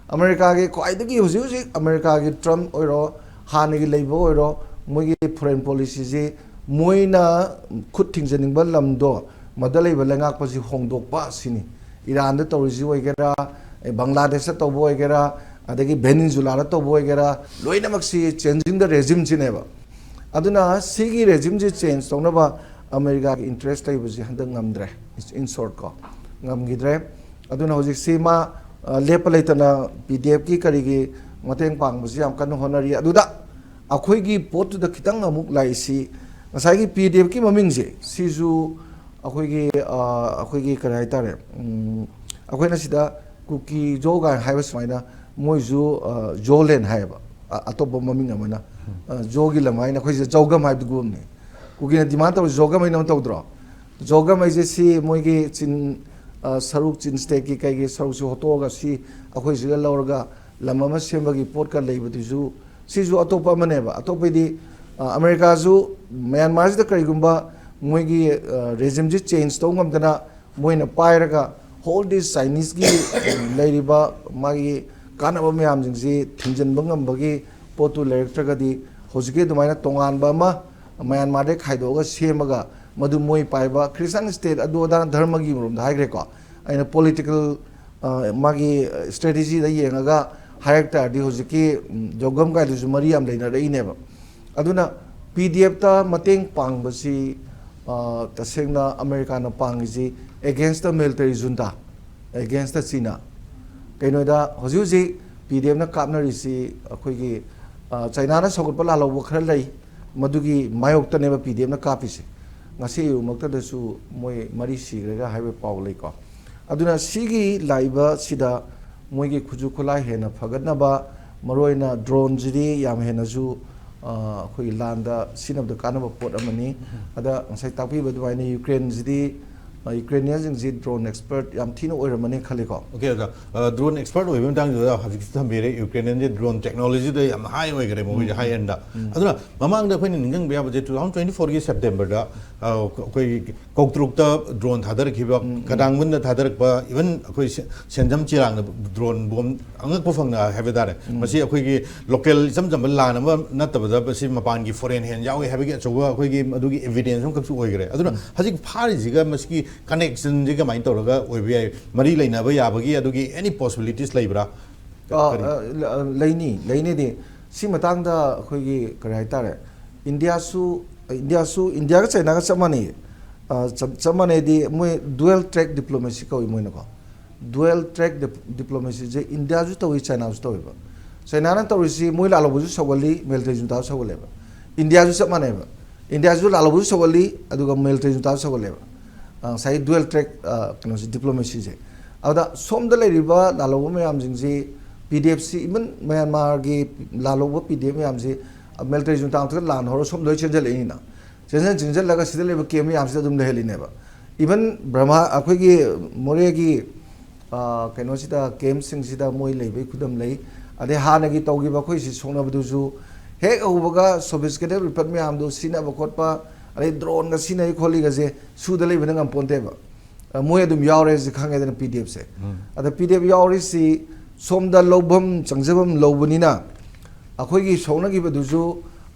ꯑꯃꯦꯔꯤꯀꯥꯒꯤ ꯈ꯭ꯋꯥꯏꯗꯒꯤ ꯍꯧꯖꯤꯛ ꯍꯧꯖꯤꯛ ꯑꯃꯦꯔꯤꯀꯥꯒꯤ Trump ꯑꯣꯏꯔꯣ, ꯍꯥꯟꯅꯒꯤ ꯂꯩꯕ ꯑꯣꯏꯔꯣ, ꯃꯣꯏꯒꯤ foreign policy ꯁꯤ ꯃꯣꯏꯅ ꯈꯨꯠ ꯊꯤꯡꯖꯅꯤꯡꯕ ꯂꯝꯗꯣ ꯃꯗ ꯂꯩꯕ ꯂꯩꯉꯥꯛꯄꯁꯤ ꯍꯣꯡꯗꯣꯛꯄ ꯁꯤꯅꯤ꯫ ꯏꯔꯥꯟꯗ ꯇꯧꯔꯤꯁꯤ ꯑꯣꯏꯒꯦꯔꯥ, ꯕꯪꯒ꯭ꯂꯥꯗꯦꯁꯇ ꯇꯧꯕ ꯑꯣꯏꯒꯦꯔꯥ, ꯑꯗꯒꯤ ꯚꯦꯅꯤꯖꯨꯂꯥꯗ ꯇꯧꯕ ꯑꯣꯏꯒꯦꯔꯥ, ꯂꯣꯏꯅꯃꯛꯁꯤ changing the regime ꯁꯤꯅꯦꯕ꯫ ꯑꯗꯨꯅ ꯁꯤꯒꯤ regime ꯁꯤ change ꯇꯧꯅꯕ ꯑꯃꯦꯔꯤꯀꯥꯒꯤ interest ꯂꯩꯕꯁꯤ ꯍꯟꯗꯛ ꯉꯝꯗ꯭ꯔꯦ, in short ꯀꯣ, ꯉꯝꯈꯤꯗ꯭ꯔꯦ꯫ ꯑꯗꯨꯅ ꯍꯧꯖꯤꯛꯁꯤ ꯃꯥ ꯂꯦꯞꯄ ꯂꯩꯇꯅ P D F ꯀꯤ ꯀꯔꯤꯒꯤ ꯃꯇꯦꯡ ꯄꯥꯡꯕꯁꯤ ꯌꯥꯝ ꯀꯟꯅ ꯍꯣꯠꯅꯔꯤ꯫ ꯑꯗꯨꯗ ꯑꯩꯈꯣꯏꯒꯤ ꯄꯣꯠꯇꯨꯗ ꯈꯤꯇꯪ ꯑꯃꯨꯛ ꯂꯥꯛꯏꯁꯤ, ꯉꯁꯥꯏꯒꯤ P D F ꯀꯤ ꯃꯃꯤꯡꯁꯦ ꯁꯤꯁꯨ ꯑꯩꯈꯣꯏꯒꯤ, ꯑꯩꯈꯣꯏꯒꯤ ꯀꯔꯤ ꯍꯥꯏꯇꯥꯔꯦ, ꯑꯩꯈꯣꯏꯅ ꯁꯤꯗ ꯀꯨꯀꯤ ꯖꯣ ꯀꯥꯏꯅ ꯍꯥꯏꯕ ꯁꯨꯃꯥꯏꯅ ꯃꯣꯏꯁꯨ ꯖꯣꯂꯦꯟ ꯍꯥꯏꯌꯦꯕ, ꯑꯇꯣꯞꯄ ꯃꯃꯤꯡ ꯑꯃꯅ ꯖꯣꯒꯤ ꯂꯝ ꯍꯥꯏꯅ ꯑꯩꯈꯣꯏꯁꯤꯗ ꯖꯧꯒꯝ ꯍꯥꯏꯕꯗꯨꯒꯨꯝꯕꯅꯤ꯫ ꯀꯨꯀꯤꯅ demand ꯇꯧꯔꯤ ꯖꯣꯒꯝ ꯍꯥꯏꯅ ꯑꯃ ꯇꯧꯗ꯭ꯔꯣ? ꯖꯣꯒꯝ ꯍꯥꯏꯁꯦ ꯁꯤ ꯃꯣꯏꯒꯤ ꯆꯤꯟ, ꯑ, ꯁꯔꯨꯛ ꯆꯤꯟ ꯁ꯭ꯇꯦꯠꯀꯤ ꯀꯩꯒꯤ ꯁꯔꯨꯛꯁꯤ ꯍꯣꯠꯇꯣꯛꯑꯒ ꯁꯤ ꯑꯩꯈꯣꯏꯁꯤꯒ ꯂꯧꯔꯒ ꯂꯝ ꯑꯃ ꯁꯦꯝꯕꯒꯤ ꯄꯣꯠꯀ ꯂꯩꯕꯗꯨꯁꯨ ꯁꯤꯁꯨ ꯑꯇꯣꯞꯄ ꯑꯃꯅꯦꯕ꯫ ꯑꯇꯣꯞꯄꯗꯤ, ꯑ, ꯑꯃꯦꯔꯤꯀꯥꯁꯨ ꯃ꯭ꯌꯥꯟꯃꯥꯔꯁꯤꯗ ꯀꯔꯤꯒꯨꯝꯕ ꯃꯣꯏꯒꯤ, ꯑ, ꯔꯦꯖꯤꯝꯁꯤ ꯆꯦꯟꯖ ꯇꯧꯕ ꯉꯝꯗꯅ ꯃꯣꯏꯅ ꯄꯥꯏꯔꯒ ꯍꯣꯜ ꯗꯤꯁ ꯆꯥꯏꯅꯤꯁꯀꯤ ꯂꯩꯔꯤꯕ ꯃꯥꯒꯤ ꯀꯥꯟꯅꯕ ꯃꯌꯥꯝꯁꯤꯡꯁꯤ ꯊꯤꯡꯖꯤꯟꯕ ꯉꯝꯕꯒꯤ ꯄꯣꯠꯇꯨ ꯂꯩꯔꯛꯇ꯭ꯔꯒꯗꯤ ꯍꯧꯖꯤꯛꯀꯤ ꯑꯗꯨꯃꯥꯏꯅ ꯇꯣꯉꯥꯟꯕ ꯑꯃ ꯃ꯭ꯌꯥꯟꯃꯥꯔꯗꯒꯤ ꯈꯥꯏꯗꯣꯛꯑꯒ ꯁꯦꯝꯃꯒ ꯃꯗꯨ ꯃꯣꯏ ꯄꯥꯏꯕ ꯈ꯭ꯔꯤꯁꯇꯥꯟ ꯁ꯭ꯇꯦꯠ ꯑꯗꯨ ꯑꯗꯥ ꯙꯔꯃꯒꯤ ꯃꯔꯣꯝꯗ ꯍꯥꯏꯈ꯭ꯔꯦꯀꯣ꯫ ꯑꯩꯅ ꯄꯣꯂꯤꯇꯤꯀꯦꯜ, ꯑ, ꯃꯥꯒꯤ ꯁ꯭ꯇ꯭ꯔꯦꯇꯦꯖꯤꯗ ꯌꯦꯡꯉꯒ ꯍꯥꯏꯔꯛ ꯇꯥꯔꯗꯤ ꯍꯧꯖꯤꯛꯀꯤ, ꯎꯝ, ꯖꯣꯒꯝ ꯀꯥꯏꯗꯨꯁꯨ ꯃꯔꯤ ꯌꯥꯝ ꯂꯩꯅꯔꯛꯏꯅꯦꯕ꯫ ꯑꯗꯨꯅ ꯄꯤ ꯗꯤ ꯑꯦꯐꯇ ꯃꯇꯦꯡ ꯄꯥꯡꯕꯁꯤ, ꯑ, ꯇꯁꯦꯡꯅ ꯑꯃꯦꯔꯤꯀꯥꯅ ꯄꯥꯡꯉꯤꯁꯤ against the military junta, against the China꯫ ꯀꯩꯅꯣꯗ ꯍꯧꯖꯤꯛ ꯍꯧꯖꯤꯛ ꯄꯤ ꯗꯤ ꯑꯦꯐꯅ ꯀꯥꯞꯅꯔꯤꯁꯤ ꯑꯩꯈꯣꯏꯒꯤ, ꯑ, ꯆꯥꯏꯅꯥꯅ ꯁꯧꯒꯠꯄ ꯂꯥꯜꯍꯧꯕ ꯈꯔ ꯂꯩ, ꯃꯗꯨꯒꯤ ꯃꯥꯌꯣꯛꯇꯅꯦꯕ ꯄꯤ ꯗꯤ ꯑꯦꯐꯅ ꯀꯥꯞꯄꯤꯁꯦ꯫ ꯉꯁꯤ ꯑꯌꯨꯛꯃꯛꯇꯗꯁꯨ ꯃꯣꯏ ꯃꯔꯤ ꯁꯤꯈ꯭ꯔꯦꯒ ꯍꯥꯏꯕ ꯄꯥꯎ ꯂꯩꯀꯣ꯫ ꯑꯗꯨꯅ ꯁꯤꯒꯤ ꯂꯥꯛꯏꯕ ꯁꯤꯗ ꯃꯣꯏꯒꯤ ꯈꯨꯠꯁꯨ ꯈꯨꯠꯂꯥꯏ ꯍꯦꯟꯅ ꯐꯒꯠꯅꯕ, ꯃꯔꯨꯑꯣꯏꯅ ꯗ꯭ꯔꯣꯟꯁꯤꯗꯤ ꯌꯥꯝ ꯍꯦꯟꯅꯁꯨ, ꯑ, ꯑꯩꯈꯣꯏꯒꯤ ꯂꯥꯟꯗ ꯁꯤꯖꯤꯟꯅꯕꯗ ꯀꯥꯟꯅꯕ ꯄꯣꯠ ꯑꯃꯅꯤ꯫ ꯑꯗ ꯉꯁꯥꯏ ꯇꯥꯛꯄꯤꯕ ꯑꯗꯨꯃꯥꯏꯅ ꯌꯨꯀ꯭ꯔꯦꯟꯁꯤꯗꯤ, ꯑ, ꯌꯨꯀ꯭ꯔꯦꯅꯤꯌꯟꯁꯤꯡꯁꯤ ꯗ꯭ꯔꯣꯟ ꯑꯦꯛꯁꯄꯔꯠ ꯌꯥꯝ ꯊꯤꯅ ꯑꯣꯏꯔꯝꯃꯅꯤ ꯈꯜꯂꯤꯀꯣ꯫ ꯑꯣꯀꯦ, ꯑꯣꯖꯥ꯫ ꯑ, ꯗ꯭ꯔꯣꯟ ꯑꯦꯛꯁꯄꯔꯠ ꯑꯣꯏꯕ ꯃꯇꯥꯡꯗꯨꯗ ꯍꯧꯖꯤꯛꯇꯤ ꯊꯝꯕꯤꯔꯦ, ꯌꯨꯀ꯭ꯔꯦꯅꯤꯌꯟꯁꯦ ꯗ꯭ꯔꯣꯟ ꯇꯦꯛꯅꯣꯂꯣꯖꯤꯗ ꯌꯥꯝ ꯍꯥꯏ ꯑꯣꯏꯈ꯭ꯔꯦ, ꯃꯈꯣꯏꯁꯦ ꯎꯝ꯫ ꯍꯥꯏ ꯑꯦꯟꯗ꯫ ꯎꯝ꯫ ꯑꯗꯨꯅ ꯃꯃꯥꯡꯗ ꯑꯩꯈꯣꯏꯅ ꯅꯤꯡꯁꯤꯡꯕ ꯌꯥꯕꯁꯦ, ꯇꯨ ꯊꯥꯎꯖꯟ ꯇ꯭ꯋꯦꯟꯇꯤ ꯐꯣꯔꯒꯤ ꯁꯦꯞꯇꯦꯝꯕꯔꯗ, ꯑ, ꯑꯩꯈꯣꯏꯒꯤ ꯀꯧꯇ꯭ꯔꯨꯛꯇ ꯗ꯭ꯔꯣꯟ ꯊꯥꯗꯔꯛꯈꯤꯕ, ꯎꯝ, ꯎꯝ꯫ ꯀꯗꯥꯡꯕꯟꯗ ꯊꯥꯗꯔꯛꯄ, ꯏꯚꯟ ꯑꯩꯈꯣꯏ ꯁꯦ-, ꯁꯦꯟꯖꯝ ꯆꯤꯔꯥꯡꯗ ꯗ꯭ꯔꯣꯟ ꯕꯣꯝ ꯑꯉꯛꯄ ꯐꯪꯅ ꯍꯥꯏꯕ ꯇꯥꯔꯦ꯫ ꯎꯝ꯫ ꯃꯁꯤ ꯑꯩꯈꯣꯏꯒꯤ ꯂꯣꯀꯦꯜ ꯏꯆꯝ ꯆꯝꯕ ꯂꯥꯟ ꯑꯃ ꯅꯠꯇꯕꯗ, ꯃꯁꯤ ꯃꯄꯥꯟꯒꯤ ꯐꯣꯔꯦꯟ ꯍꯦꯟ ꯌꯥꯎꯏ ꯍꯥꯏꯕꯒꯤ ꯑꯆꯧꯕ ꯑꯩꯈꯣꯏꯒꯤ ꯃꯗꯨꯒꯤ ꯑꯦꯚꯤꯗꯦꯟꯁ ꯑꯃꯈꯛꯁꯨ ꯑꯣꯏꯈ꯭ꯔꯦ꯫ ꯑꯗꯨꯅ ꯎꯝ꯫ ꯍꯧꯖꯤꯛ ꯐꯥꯔꯤꯁꯤꯒ ꯃꯁꯤꯒꯤ ꯀꯅꯦꯛꯁꯟꯁꯤ ꯀꯃꯥꯏꯅ ꯇꯧꯔꯒ ꯑꯣꯏꯕ ꯌꯥꯏ? ꯃꯔꯤ ꯂꯩꯅꯕ ꯌꯥꯕꯒꯤ ꯑꯗꯨꯒꯤ ꯑꯦꯅꯤ ꯄꯣꯁꯤꯕꯤꯂꯤꯇꯤꯁ ꯂꯩꯕ꯭ꯔꯥ? ꯑ, ꯀꯔꯤ? ꯑ, ꯂ-, ꯑ, ꯂꯩꯅꯤ, ꯂꯩꯅꯤꯗꯤ꯫ ꯁꯤ ꯃꯇꯥꯡꯗ ꯑꯩꯈꯣꯏꯒꯤ ꯀꯔꯤ ꯍꯥꯏꯇꯥꯔꯦ, ꯏꯟꯗꯤꯌꯥꯁꯨ, ꯏꯟꯗꯤꯌꯥꯁꯨ, ꯏꯟꯗꯤꯌꯥꯒ ꯆꯥꯏꯅꯥꯒ ꯆꯞ ꯃꯥꯟꯅꯩ꯫ ꯑ, ꯆꯞ, ꯆꯞ ꯃꯥꯟꯅꯩꯗꯤ ꯃꯣꯏ ꯗꯨꯋꯦꯜ ꯇ꯭ꯔꯦꯛ ꯗꯤꯄ꯭ꯂꯣꯃꯦꯁꯤ ꯀꯧꯏ ꯃꯣꯏꯅꯀꯣ꯫ ꯗꯨꯋꯦꯜ ꯇ꯭ꯔꯦꯛ ꯗꯤꯞ-, ꯗꯤꯄ꯭ꯂꯣꯃꯦꯁꯤꯁꯦ ꯏꯟꯗꯤꯌꯥꯁꯨ ꯇꯧꯏ, ꯆꯥꯏꯅꯥꯁꯨ ꯇꯧꯏꯕ꯫ ꯆꯥꯏꯅꯥꯅ ꯇꯧꯔꯤꯁꯤ ꯃꯣꯏ ꯂꯥꯜꯍꯧꯕꯁꯨ ꯁꯧꯒꯜꯂꯤ, ꯃꯤꯂꯤꯇꯔꯤ ꯖꯨꯟꯇꯥꯁꯨ ꯁꯧꯒꯜꯂꯦꯕ꯫ ꯏꯟꯗꯤꯌꯥꯁꯨ ꯆꯞ ꯃꯥꯟꯅꯩꯕ꯫ ꯏꯟꯗꯤꯌꯥꯁꯨ ꯂꯥꯜꯍꯧꯕꯁꯨ ꯁꯧꯒꯜꯂꯤ, ꯑꯗꯨꯒ ꯃꯤꯂꯤꯇꯔꯤ ꯖꯨꯟꯇꯥꯁꯨ ꯁꯧꯒꯜꯂꯦꯕ꯫ ꯑ, ꯉꯁꯥꯏꯒꯤ ꯗꯨꯋꯦꯜ ꯇ꯭ꯔꯦꯛ, ꯑ, ꯀꯩꯅꯣꯁꯤ, ꯗꯤꯄ꯭ꯂꯣꯃꯦꯁꯤꯁꯦ꯫ ꯑꯗꯨꯗ ꯁꯣꯝꯗ ꯂꯩꯔꯤꯕ ꯂꯥꯜꯍꯧꯕ ꯃꯌꯥꯝꯁꯤꯡꯁꯤ ꯄꯤ ꯗꯤ ꯑꯦꯐꯁꯤ, ꯏꯚꯟ ꯃ꯭ꯌꯥꯟꯃꯥꯔꯒꯤ ꯂꯥꯜꯍꯧꯕ ꯄꯤ ꯗꯤ ꯑꯦꯐ ꯃꯌꯥꯝꯁꯤ, ꯑ, ꯃꯤꯂꯤꯇꯔꯤ ꯖꯨꯟꯇꯥ ꯃꯊꯛꯇ ꯂꯥꯟ ꯍꯧꯔ ꯁꯣꯝꯗ ꯂꯣꯏ ꯆꯦꯟꯁꯤꯜꯂꯛꯏꯅꯤꯅ꯫ ꯆꯦꯟꯁꯤꯟ ꯆꯦꯟꯁꯤꯜꯂꯒ ꯁꯤꯗ ꯂꯩꯕ ꯀꯦꯝ ꯃꯌꯥꯝꯁꯤꯗ ꯑꯗꯨꯝ ꯂꯩꯍꯜꯂꯤꯅꯦꯕ꯫ ꯏꯚꯟ ꯕ꯭ꯔꯍꯃ ꯑꯩꯈꯣꯏꯒꯤ ꯃꯣꯔꯦꯒꯤ ꯀꯩꯅꯣꯁꯤꯗ ꯀꯦꯝꯁꯤꯡꯁꯤꯗ ꯃꯣꯏ ꯂꯩꯕꯒꯤ ꯈꯨꯗꯝ ꯂꯩ꯫ ꯑꯗꯩ ꯍꯥꯟꯅꯒꯤ ꯇꯧꯈꯤꯕ ꯑꯩꯈꯣꯏꯁꯤ ꯁꯣꯛꯅꯕꯗꯨꯁꯨ ꯍꯦꯛ ꯍꯧꯕꯒ ꯁꯣꯐꯤꯁꯀꯦꯇꯦꯠ ꯋꯤꯄꯟ ꯃꯌꯥꯝꯗꯨ ꯁꯤꯖꯤꯟꯅꯕ ꯈꯣꯠꯄ, ꯑꯗꯩ ꯗ꯭ꯔꯣꯟꯒ ꯁꯤꯖꯤꯟꯅꯩ ꯈꯣꯠꯂꯤꯒꯁꯦ ꯁꯨꯗ ꯂꯩꯕꯅ ꯉꯝꯄꯣꯟꯇꯦꯕ꯫ ꯃꯣꯏ ꯑꯗꯨꯝ ꯌꯥꯎꯔꯦꯁꯤ ꯈꯪꯉꯦꯗꯅ ꯄꯤ ꯗꯤ ꯑꯦꯐꯁꯦ꯫ ꯑꯗ ꯄꯤ ꯗꯤ ꯑꯦꯐ ꯌꯥꯎꯔꯤꯁꯤ ꯁꯣꯝꯗ ꯂꯧꯐꯝ ꯆꯪꯖꯐꯝ ꯂꯧꯕꯅꯤꯅ ꯑꯩꯈꯣꯏꯒꯤ ꯁꯣꯛꯅꯈꯤꯕꯗꯨꯁꯨ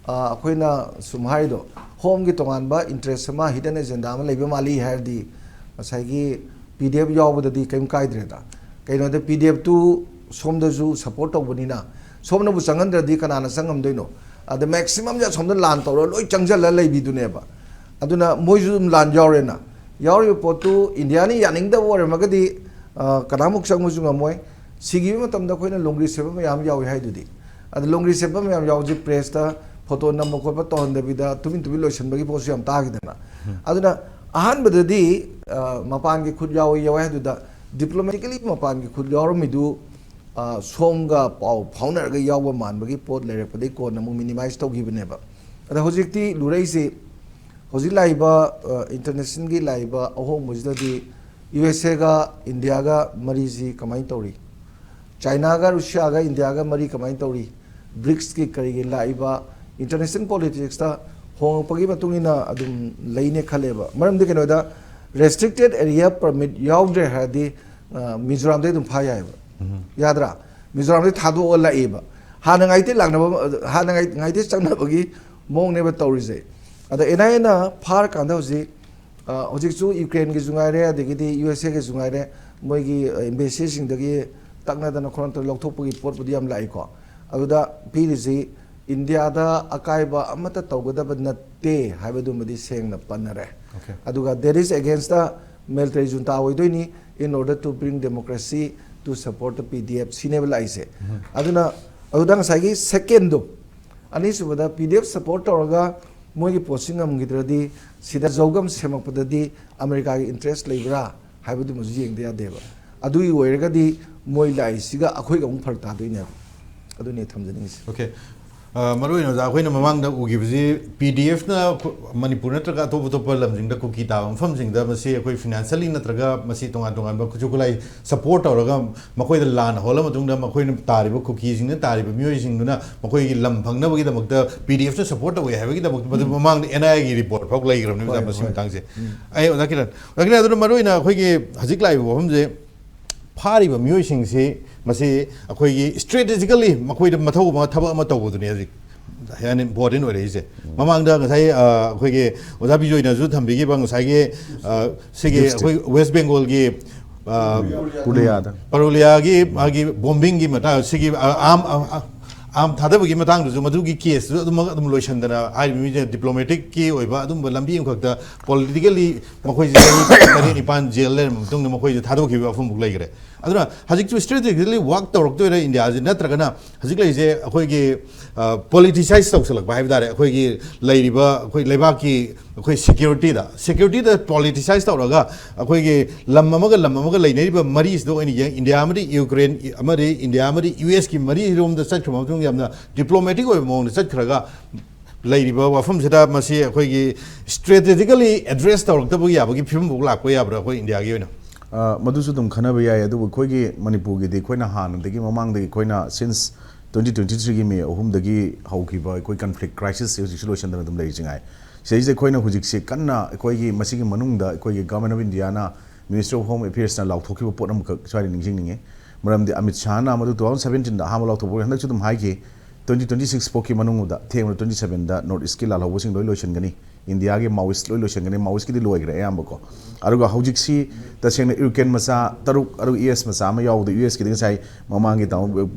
ꯑꯩꯈꯣꯏꯅ ꯁꯨꯝ ꯍꯥꯏꯔꯤꯗꯣ ꯍꯣꯝꯒꯤ ꯇꯣꯉꯥꯟꯕ ꯏꯟꯇꯔꯦꯁ ꯑꯃ, ꯍꯤꯗꯟ ꯑꯦꯖꯦꯟꯗꯥ ꯑꯃ ꯂꯩꯕ ꯃꯥꯜꯂꯤ ꯍꯥꯏꯔꯗꯤ ꯉꯁꯥꯏꯒꯤ ꯄꯤ ꯗꯤ ꯑꯦꯐ ꯌꯥꯎꯕꯗꯗꯤ ꯀꯔꯤꯝ ꯀꯥꯏꯗ꯭ꯔꯦꯗ꯫ ꯀꯩꯅꯣꯗ ꯄꯤ ꯗꯤ ꯑꯦꯐꯇꯨ ꯁꯣꯝꯗꯁꯨ ꯁꯞꯄꯣꯔꯠ ꯇꯧꯕꯅꯤꯅ ꯁꯣꯝꯅꯕꯨ ꯆꯪꯍꯟꯗ꯭ꯔꯗꯤ ꯀꯅꯥꯅ ꯆꯪꯉꯝꯗꯣꯏꯅꯣ? ꯑꯗ ꯃꯦꯛꯁꯤꯃꯝꯁꯦ ꯑꯁꯣꯝꯗ ꯂꯥꯟ ꯇꯧꯔꯒ ꯂꯣꯏ ꯆꯪꯁꯤꯜꯂ ꯂꯩꯕꯤꯗꯨꯅꯦꯕ꯫ ꯑꯗꯨꯅ ꯃꯣꯏꯁꯨ ꯑꯗꯨꯝ ꯂꯥꯟ ꯌꯥꯎꯔꯦꯅ꯫ ꯌꯥꯎꯔꯤꯕ ꯄꯣꯠꯇꯨ ꯏꯟꯗꯤꯌꯥꯅ ꯌꯥꯅꯤꯡꯗꯕ ꯑꯣꯏꯔꯝꯃꯒꯗꯤ ꯀꯅꯥꯃꯨꯛ ꯆꯪꯕꯁꯨ ꯉꯝꯃꯣꯏ꯫ ꯁꯤꯈꯤꯕ ꯃꯇꯝꯗ ꯑꯩꯈꯣꯏꯅ ꯂꯣꯡꯒ꯭ꯔꯤ ꯁꯦꯠꯄ ꯃꯌꯥꯝ ꯌꯥꯎꯏ ꯍꯥꯏꯗꯨꯗꯤ꯫ ꯑꯗ ꯂꯣꯡꯒ꯭ꯔꯤ ꯁꯦꯠꯄ ꯃꯌꯥꯝ ꯌꯥꯎꯕꯁꯤ ꯄ꯭ꯔꯦꯁꯇ ꯐꯣꯇꯣ ꯅꯝꯕ ꯈꯣꯠꯄ ꯇꯧꯍꯟꯗꯕꯤꯗ ꯇꯨꯃꯤꯟ ꯇꯨꯃꯤꯟ ꯂꯣꯏꯁꯤꯟꯕꯒꯤ ꯄꯣꯠꯁꯨ ꯌꯥꯝ ꯇꯥꯈꯤꯗꯅ꯫ ꯑꯗꯨꯅ ꯑꯍꯥꯟꯕꯗꯗꯤ ꯃꯄꯥꯟꯒꯤ ꯈꯨꯠ ꯌꯥꯎꯏ ꯌꯥꯎꯏ ꯍꯥꯏꯗꯨꯗ ꯗꯤꯄ꯭ꯂꯣꯃꯦꯇꯤꯀꯦꯂꯤ ꯃꯄꯥꯟꯒꯤ ꯈꯨꯠ ꯌꯥꯎꯔꯝꯃꯤꯗꯨ ꯁꯣꯝꯒ ꯄꯥꯎ ꯐꯥꯎꯅꯔꯒ ꯌꯥꯎꯕ ꯃꯥꯟꯕꯒꯤ ꯄꯣꯠ ꯂꯩꯔꯛꯄꯗꯒꯤ ꯀꯣꯟꯅ ꯑꯃꯨꯛ ꯃꯤꯅꯤꯃꯥꯏꯁ ꯇꯧꯈꯤꯕꯅꯦꯕ꯫ ꯑꯗ ꯍꯧꯖꯤꯛꯇꯤ ꯂꯨꯔꯛꯏꯁꯤ, ꯍꯧꯖꯤꯛ ꯂꯥꯛꯏꯕ ꯏꯟꯇꯔꯅꯦꯁꯅꯦꯜꯒꯤ ꯂꯥꯛꯏꯕ ꯑꯍꯣꯡꯕꯁꯤꯗꯗꯤ ꯌꯨ ꯑꯦꯁ ꯑꯦꯒ ꯏꯟꯗꯤꯌꯥꯒ ꯃꯔꯤꯁꯤ ꯀꯃꯥꯏꯅ ꯇꯧꯔꯤ? ꯆꯥꯏꯅꯥꯒ ꯔꯨꯁꯤꯌꯥꯒ ꯏꯟꯗꯤꯌꯥꯒ ꯃꯔꯤ ꯀꯃꯥꯏꯅ ꯇꯧꯔꯤ? ꯕ꯭ꯔꯤꯛꯁꯀꯤ ꯀꯔꯤꯒꯤ ꯂꯥꯛꯏꯕ ꯏꯟꯇꯔꯅꯦꯁꯅꯦꯜ ꯄꯣꯂꯤꯇꯤꯛꯁꯇ ꯍꯣꯡꯉꯛꯄꯒꯤ ꯃꯇꯨꯡ ꯏꯟꯅ ꯑꯗꯨꯝ ꯂꯩꯅꯦ ꯈꯜꯂꯦꯕ꯫ ꯃꯔꯝꯗꯤ ꯀꯩꯅꯣꯗ ꯔꯦꯁꯇ꯭ꯔꯤꯛꯇꯦꯠ ꯑꯦꯔꯤꯌꯥ ꯄꯔꯃꯤꯠ ꯌꯥꯎꯗ꯭ꯔꯦ ꯍꯥꯏꯔꯗꯤ ꯃꯤꯖꯣꯔꯥꯝꯗꯩ ꯑꯗꯨꯝ ꯐꯥ ꯌꯥꯏꯑꯕ꯫ ꯌꯥꯗ꯭ꯔꯥ? ꯃꯤꯖꯣꯔꯥꯝꯗꯩ ꯊꯥꯗꯣꯛꯑ ꯂꯥꯛꯑꯦꯕ꯫ ꯍꯥꯟꯅ ꯉꯥꯏꯇꯦ ꯂꯥꯛꯅꯕ, ꯍꯥꯟꯅ ꯉꯥꯏ- ꯉꯥꯏꯇꯦ ꯆꯪꯅꯕꯒꯤ ꯃꯑꯣꯡꯅꯦꯕ ꯇꯧꯔꯤꯁꯦ꯫ ꯑꯗ ꯑꯦꯟ ꯑꯥꯏ ꯑꯦꯅ ꯐꯥꯔꯀꯥꯟꯗ ꯍꯧꯖꯤꯛ ꯍꯧꯖꯤꯛꯁꯨ ꯌꯨꯀ꯭ꯔꯦꯟꯒꯤꯁꯨ ꯉꯥꯏꯔꯦ, ꯑꯗꯒꯤꯗꯤ ꯌꯨ ꯑꯦꯁ ꯑꯦꯒꯤꯁꯨ ꯉꯥꯏꯔꯦ, ꯃꯣꯏꯒꯤ ꯑꯦꯝꯕꯦꯁꯤꯁꯤꯡꯗꯒꯤ ꯇꯛꯅꯗꯅ ꯈꯣꯠꯅꯗꯅ ꯂꯧꯊꯣꯛꯄꯒꯤ ꯄꯣꯠꯄꯨꯗꯤ ꯌꯥꯝ ꯂꯥꯛꯏꯀꯣ꯫ ꯑꯗꯨꯗ ꯄꯤꯔꯤꯁꯤ ꯏꯟꯗꯤꯌꯥꯗ ꯑꯀꯥꯏꯕ ꯑꯃꯠꯇ ꯇꯧꯒꯗꯕ ꯅꯠꯇꯦ ꯍꯥꯏꯕꯗꯨꯃꯗꯤ ꯁꯦꯡꯅ ꯄꯟꯅꯔꯦ꯫ ꯑꯗꯨꯒ that is against the military junta ꯑꯣꯏꯗꯣꯏꯅꯤ, in order to bring democracy to support the P D F, ꯁꯤꯅꯦꯕ ꯂꯥꯛꯏꯁꯦ꯫ ꯑꯗꯨꯅ ꯑꯗꯨꯗ ꯉꯁꯥꯏꯒꯤ ꯁꯦꯀꯦꯟꯗꯣ, ꯑꯅꯤꯁꯨꯕꯗ ꯄꯤ ꯗꯤ ꯑꯦꯐ ꯁꯞꯄꯣꯔꯠ ꯇꯧꯔꯒ ꯃꯣꯏꯒꯤ ꯄꯣꯠꯁꯤ ꯉꯝꯈꯤꯗ꯭ꯔꯗꯤ ꯁꯤꯗ ꯖꯧꯒꯝ ꯁꯦꯝꯃꯛꯄꯗꯗꯤ ꯑꯃꯦꯔꯤꯀꯥꯒꯤ ꯏꯟꯇꯔꯦꯁ ꯂꯩꯕ꯭ꯔꯥ ꯍꯥꯏꯕꯗꯨꯃꯁꯨ ꯌꯦꯡꯗ ꯌꯥꯗꯦꯕ꯫ ꯑꯗꯨꯒꯤ ꯑꯣꯏꯔꯒꯗꯤ ꯃꯣꯏ ꯂꯥꯛꯏꯁꯤꯒ ꯑꯩꯈꯣꯏꯒ ꯑꯃꯨꯛ ꯐꯔꯛ ꯇꯥꯗꯣꯏꯅꯦꯕ꯫ ꯑꯗꯨꯅꯤ ꯊꯝꯖꯅꯤꯡꯉꯤꯁꯦ꯫ ꯑꯣꯀꯦ꯫ ꯑ, ꯃꯔꯨ ꯑꯣꯏꯅ ꯑꯣꯖꯥ, ꯑꯩꯈꯣꯏꯅ ꯃꯃꯥꯡꯗ ꯎꯈꯤꯕꯁꯤ, ꯄꯤ ꯗꯤ ꯑꯦꯐꯅ ꯃꯅꯤꯄꯨꯔ ꯅꯠꯇ꯭ꯔꯒ ꯑꯇꯣꯞ ꯑꯇꯣꯞꯄ ꯂꯝꯁꯤꯡꯗ ꯀꯨꯀꯤ ꯇꯥꯕ ꯃꯐꯝꯁꯤꯡꯗ ꯃꯁꯤ ꯑꯩꯈꯣꯏ financially ꯅꯠꯇ꯭ꯔꯒ ꯃꯁꯤ ꯇꯣꯉꯥꯟ ꯇꯣꯉꯥꯟꯕ ꯈꯨꯠꯁꯨ ꯈꯨꯠꯂꯥꯏ support ꯇꯧꯔꯒ ꯃꯈꯣꯏꯗ ꯂꯥꯟ ꯍꯧꯍꯜꯂ ꯃꯇꯨꯡꯗ ꯃꯈꯣꯏꯅ ꯇꯥꯔꯤꯕ ꯀꯨꯀꯤꯁꯤꯡꯅ ꯇꯥꯔꯤꯕ ꯃꯤꯑꯣꯏꯁꯤꯡꯗꯨꯅ ꯃꯈꯣꯏꯒꯤ ꯂꯝ ꯐꯪꯅꯕꯒꯤꯗꯃꯛꯇ ꯄꯤ ꯗꯤ ꯑꯦꯐꯅ support ꯇꯧꯋꯦ ꯍꯥꯏꯕꯒꯤꯗꯃꯛꯇ ꯃꯗꯨ ꯃꯃꯥꯡꯗ ꯑꯦꯟ ꯑꯥꯏ ꯑꯦꯒꯤ report ꯐꯥꯎ ꯂꯩꯈ꯭ꯔꯕꯅꯤ, ꯑꯣꯖꯥ, ꯍꯣꯏ, ꯃꯁꯤ ꯍꯣꯏ꯫ ꯃꯇꯥꯡꯁꯦ꯫ ꯎꯝ꯫ ꯑꯩ ꯑꯣꯖꯥ ꯀꯤꯔꯟ, ꯑꯣꯖꯥ ꯀꯤꯔꯟ, ꯑꯗꯨꯅ ꯃꯔꯨ ꯑꯣꯏꯅ ꯑꯩꯈꯣꯏꯒꯤ ꯍꯧꯖꯤꯛ ꯂꯥꯛꯏꯕ ꯋꯥꯐꯝꯁꯦ, ꯐꯥꯔꯤꯕ ꯃꯤꯑꯣꯏꯁꯤꯡꯁꯤ ꯃꯁꯤ ꯑꯩꯈꯣꯏꯒꯤ strategically ꯃꯈꯣꯏꯗ ꯃꯊꯧ ꯑꯃ, ꯊꯕꯛ ꯑꯃ ꯇꯧꯕꯗꯨꯅꯤ ꯍꯧꯖꯤꯛ ꯌꯥꯝꯅ important ꯑꯣꯏꯔꯛꯏꯁꯦ꯫ ꯃꯃꯥꯡꯗ ꯉꯁꯥꯏ, ꯑ, ꯑꯩꯈꯣꯏꯒꯤ ꯑꯣꯖꯥ ꯕꯤꯖꯣꯏꯅꯁꯨ ꯊꯝꯕꯤꯈꯤꯕ ꯉꯁꯥꯏꯒꯤ, ꯑ, ꯁꯤꯒꯤ Deep state꯫ ꯑꯩꯈꯣꯏ West Bengalꯒꯤ, ꯑ, ꯄꯨꯔꯨꯂꯤꯌꯥꯗ꯫ ꯄꯔꯨꯂꯤꯌꯥꯒꯤ ꯃꯥꯒꯤ bombingꯒꯤ ꯃꯇꯥꯡ, ꯁꯤꯒꯤ, ꯑ, arm, ꯑ, ꯑ, arm ꯊꯥꯗꯕꯒꯤ ꯃꯇꯥꯡꯗꯨꯁꯨ ꯃꯗꯨꯒꯤ caseꯇꯨ ꯑꯗꯨꯃꯛ ꯑꯗꯨꯝ ꯂꯣꯏꯁꯤꯟꯗꯅ ꯍꯥꯏꯔꯤꯕ ꯃꯤꯁꯦ diplomaticꯀꯤ ꯑꯣꯏꯕ ꯑꯗꯨꯝꯕ ꯂꯝꯕꯤ ꯑꯃꯈꯛꯇ politically ꯃꯈꯣꯏꯁꯦ ꯆꯍꯤ ꯇꯔꯦꯠ ꯅꯤꯄꯥꯟ ꯖꯦꯜ ꯂꯩꯔꯕ ꯃꯇꯨꯡꯗ ꯃꯈꯣꯏꯁꯦ ꯊꯥꯗꯣꯛꯈꯤꯕ ꯋꯥꯐꯝ ꯂꯩꯈ꯭ꯔꯦ꯫ ꯑꯗꯨꯅ ꯍꯧꯖꯤꯛꯁꯨ strategically work ꯇꯧꯔꯛꯇꯣꯏꯔꯥ ꯏꯟꯗꯤꯌꯥꯁꯦ, ꯅꯠꯇ꯭ꯔꯒꯅ ꯍꯧꯖꯤꯛ ꯂꯩꯔꯤꯁꯦ ꯑꯩꯈꯣꯏꯒꯤ, ꯑ, politicize ꯇꯧꯁꯜꯂꯛꯄ ꯍꯥꯏꯕ ꯇꯥꯔꯦ, ꯑꯩꯈꯣꯏꯒꯤ ꯂꯩꯔꯤꯕ ꯑꯩꯈꯣꯏ ꯂꯩꯕꯥꯛꯀꯤ ꯑꯩꯈꯣꯏ securityꯗ, securityꯗ politicize ꯇꯧꯔꯒ ꯑꯩꯈꯣꯏꯒꯤ ꯂꯝ ꯑꯃꯒ ꯂꯝ ꯑꯃꯒ ꯂꯩꯅꯔꯤꯕ ꯃꯔꯤꯁꯤꯗ ꯑꯣꯏꯅ ꯌꯦꯡ, ꯏꯟꯗꯤꯌꯥ ꯑꯃꯗꯤ ꯌꯨꯀ꯭ꯔꯦꯟ ꯑꯃꯗꯤ ꯏꯟꯗꯤꯌꯥ ꯑꯃꯗꯤ ꯌꯨ ꯑꯦꯁꯀꯤ ꯃꯔꯤꯔꯣꯝꯗ ꯆꯠꯈ꯭ꯔꯕ ꯃꯇꯨꯡ ꯌꯥꯝꯅ diplomatic ꯑꯣꯏꯕ ꯃꯑꯣꯡꯗ ꯆꯠꯈ꯭ꯔꯒ ꯂꯩꯔꯤꯕ ꯋꯥꯐꯝꯁꯤꯗ ꯃꯁꯤ ꯑꯩꯈꯣꯏꯒꯤ strategically address ꯇꯧꯔꯛꯇꯕ ꯌꯥꯕꯒꯤ ꯐꯤꯕꯝ ꯐꯥꯎ ꯂꯥꯛꯄ ꯌꯥꯕ꯭ꯔꯥ ꯑꯩꯈꯣꯏ ꯏꯟꯗꯤꯌꯥꯒꯤ ꯑꯣꯏꯅ? ꯑ, ꯃꯗꯨꯁꯨ ꯑꯗꯨꯝ ꯈꯟꯅꯕ ꯌꯥꯏ꯫ ꯑꯗꯨꯕꯨ ꯑꯩꯈꯣꯏꯒꯤ ꯃꯅꯤꯄꯨꯔꯒꯤꯗꯤ ꯑꯩꯈꯣꯏꯅ ꯍꯥꯟꯅꯗꯒꯤ, ꯃꯃꯥꯡꯗꯒꯤ ꯑꯩꯈꯣꯏꯅ since twenty twenty-threeꯒꯤ May ꯑꯍꯨꯝꯗꯒꯤ ꯍꯧꯈꯤꯕ ꯑꯩꯈꯣꯏ conflict crisisꯁꯦ ꯍꯧꯖꯤꯛꯁꯨ ꯂꯣꯏꯁꯤꯟꯗꯅ ꯑꯗꯨꯝ ꯂꯩꯔꯤꯁꯤ ꯉꯥꯏ꯫ ꯁꯤꯗꯩꯁꯤꯗ ꯑꯩꯈꯣꯏꯅ ꯍꯧꯖꯤꯛꯁꯦ ꯀꯟꯅ ꯑꯩꯈꯣꯏꯒꯤ ꯃꯁꯤꯒꯤ ꯃꯅꯨꯡꯗ ꯑꯩꯈꯣꯏꯒꯤ Government of Indiaꯅ, Ministry of Home Affairsꯅ ꯂꯥꯎꯊꯣꯛꯈꯤꯕ ꯄꯣꯠ ꯑꯃꯈꯛ ꯁ꯭ꯋꯥꯏꯗ ꯅꯤꯡꯁꯤꯡꯅꯤꯡꯉꯤ꯫ ꯃꯔꯝꯗꯤ ꯑꯃꯤꯠ ꯁꯥꯍꯅ ꯃꯗꯨ two thousand seventeenꯗ ꯑꯍꯥꯟꯕ ꯂꯥꯎꯊꯣꯛꯄ, ꯍꯟꯗꯛꯁꯨ ꯑꯗꯨꯝ ꯍꯥꯏꯈꯤ, twenty twenty-six ꯐꯥꯎꯒꯤ ꯃꯅꯨꯡꯗ, ꯊꯦꯡꯕꯗ twenty sevenꯗ North Eastꯀꯤ ꯂꯥꯜꯍꯧꯕꯁꯤꯡ ꯂꯣꯏ ꯂꯣꯏꯁꯤꯟꯒꯅꯤ, ꯏꯟꯗꯤꯌꯥꯒꯤ Maoist ꯂꯣꯏ ꯂꯣꯏꯁꯤꯟꯒꯅꯤ, Maoistꯀꯤꯗꯤ ꯂꯣꯏꯈ꯭ꯔꯦ ꯑꯌꯥꯝꯕꯀꯣ꯫ ꯑꯗꯨꯒ ꯍꯧꯖꯤꯛꯁꯤ ꯇꯁꯦꯡꯅ Ukraine ꯃꯆꯥ ꯇꯔꯨꯛ, ꯑꯗꯨꯒ U S ꯃꯆꯥ ꯑꯃ ꯌꯥꯎꯕꯗ, U Sꯀꯤꯗꯤ ꯉꯁꯥꯏ ꯃꯃꯥꯡꯒꯤ ꯇꯥꯃꯣ,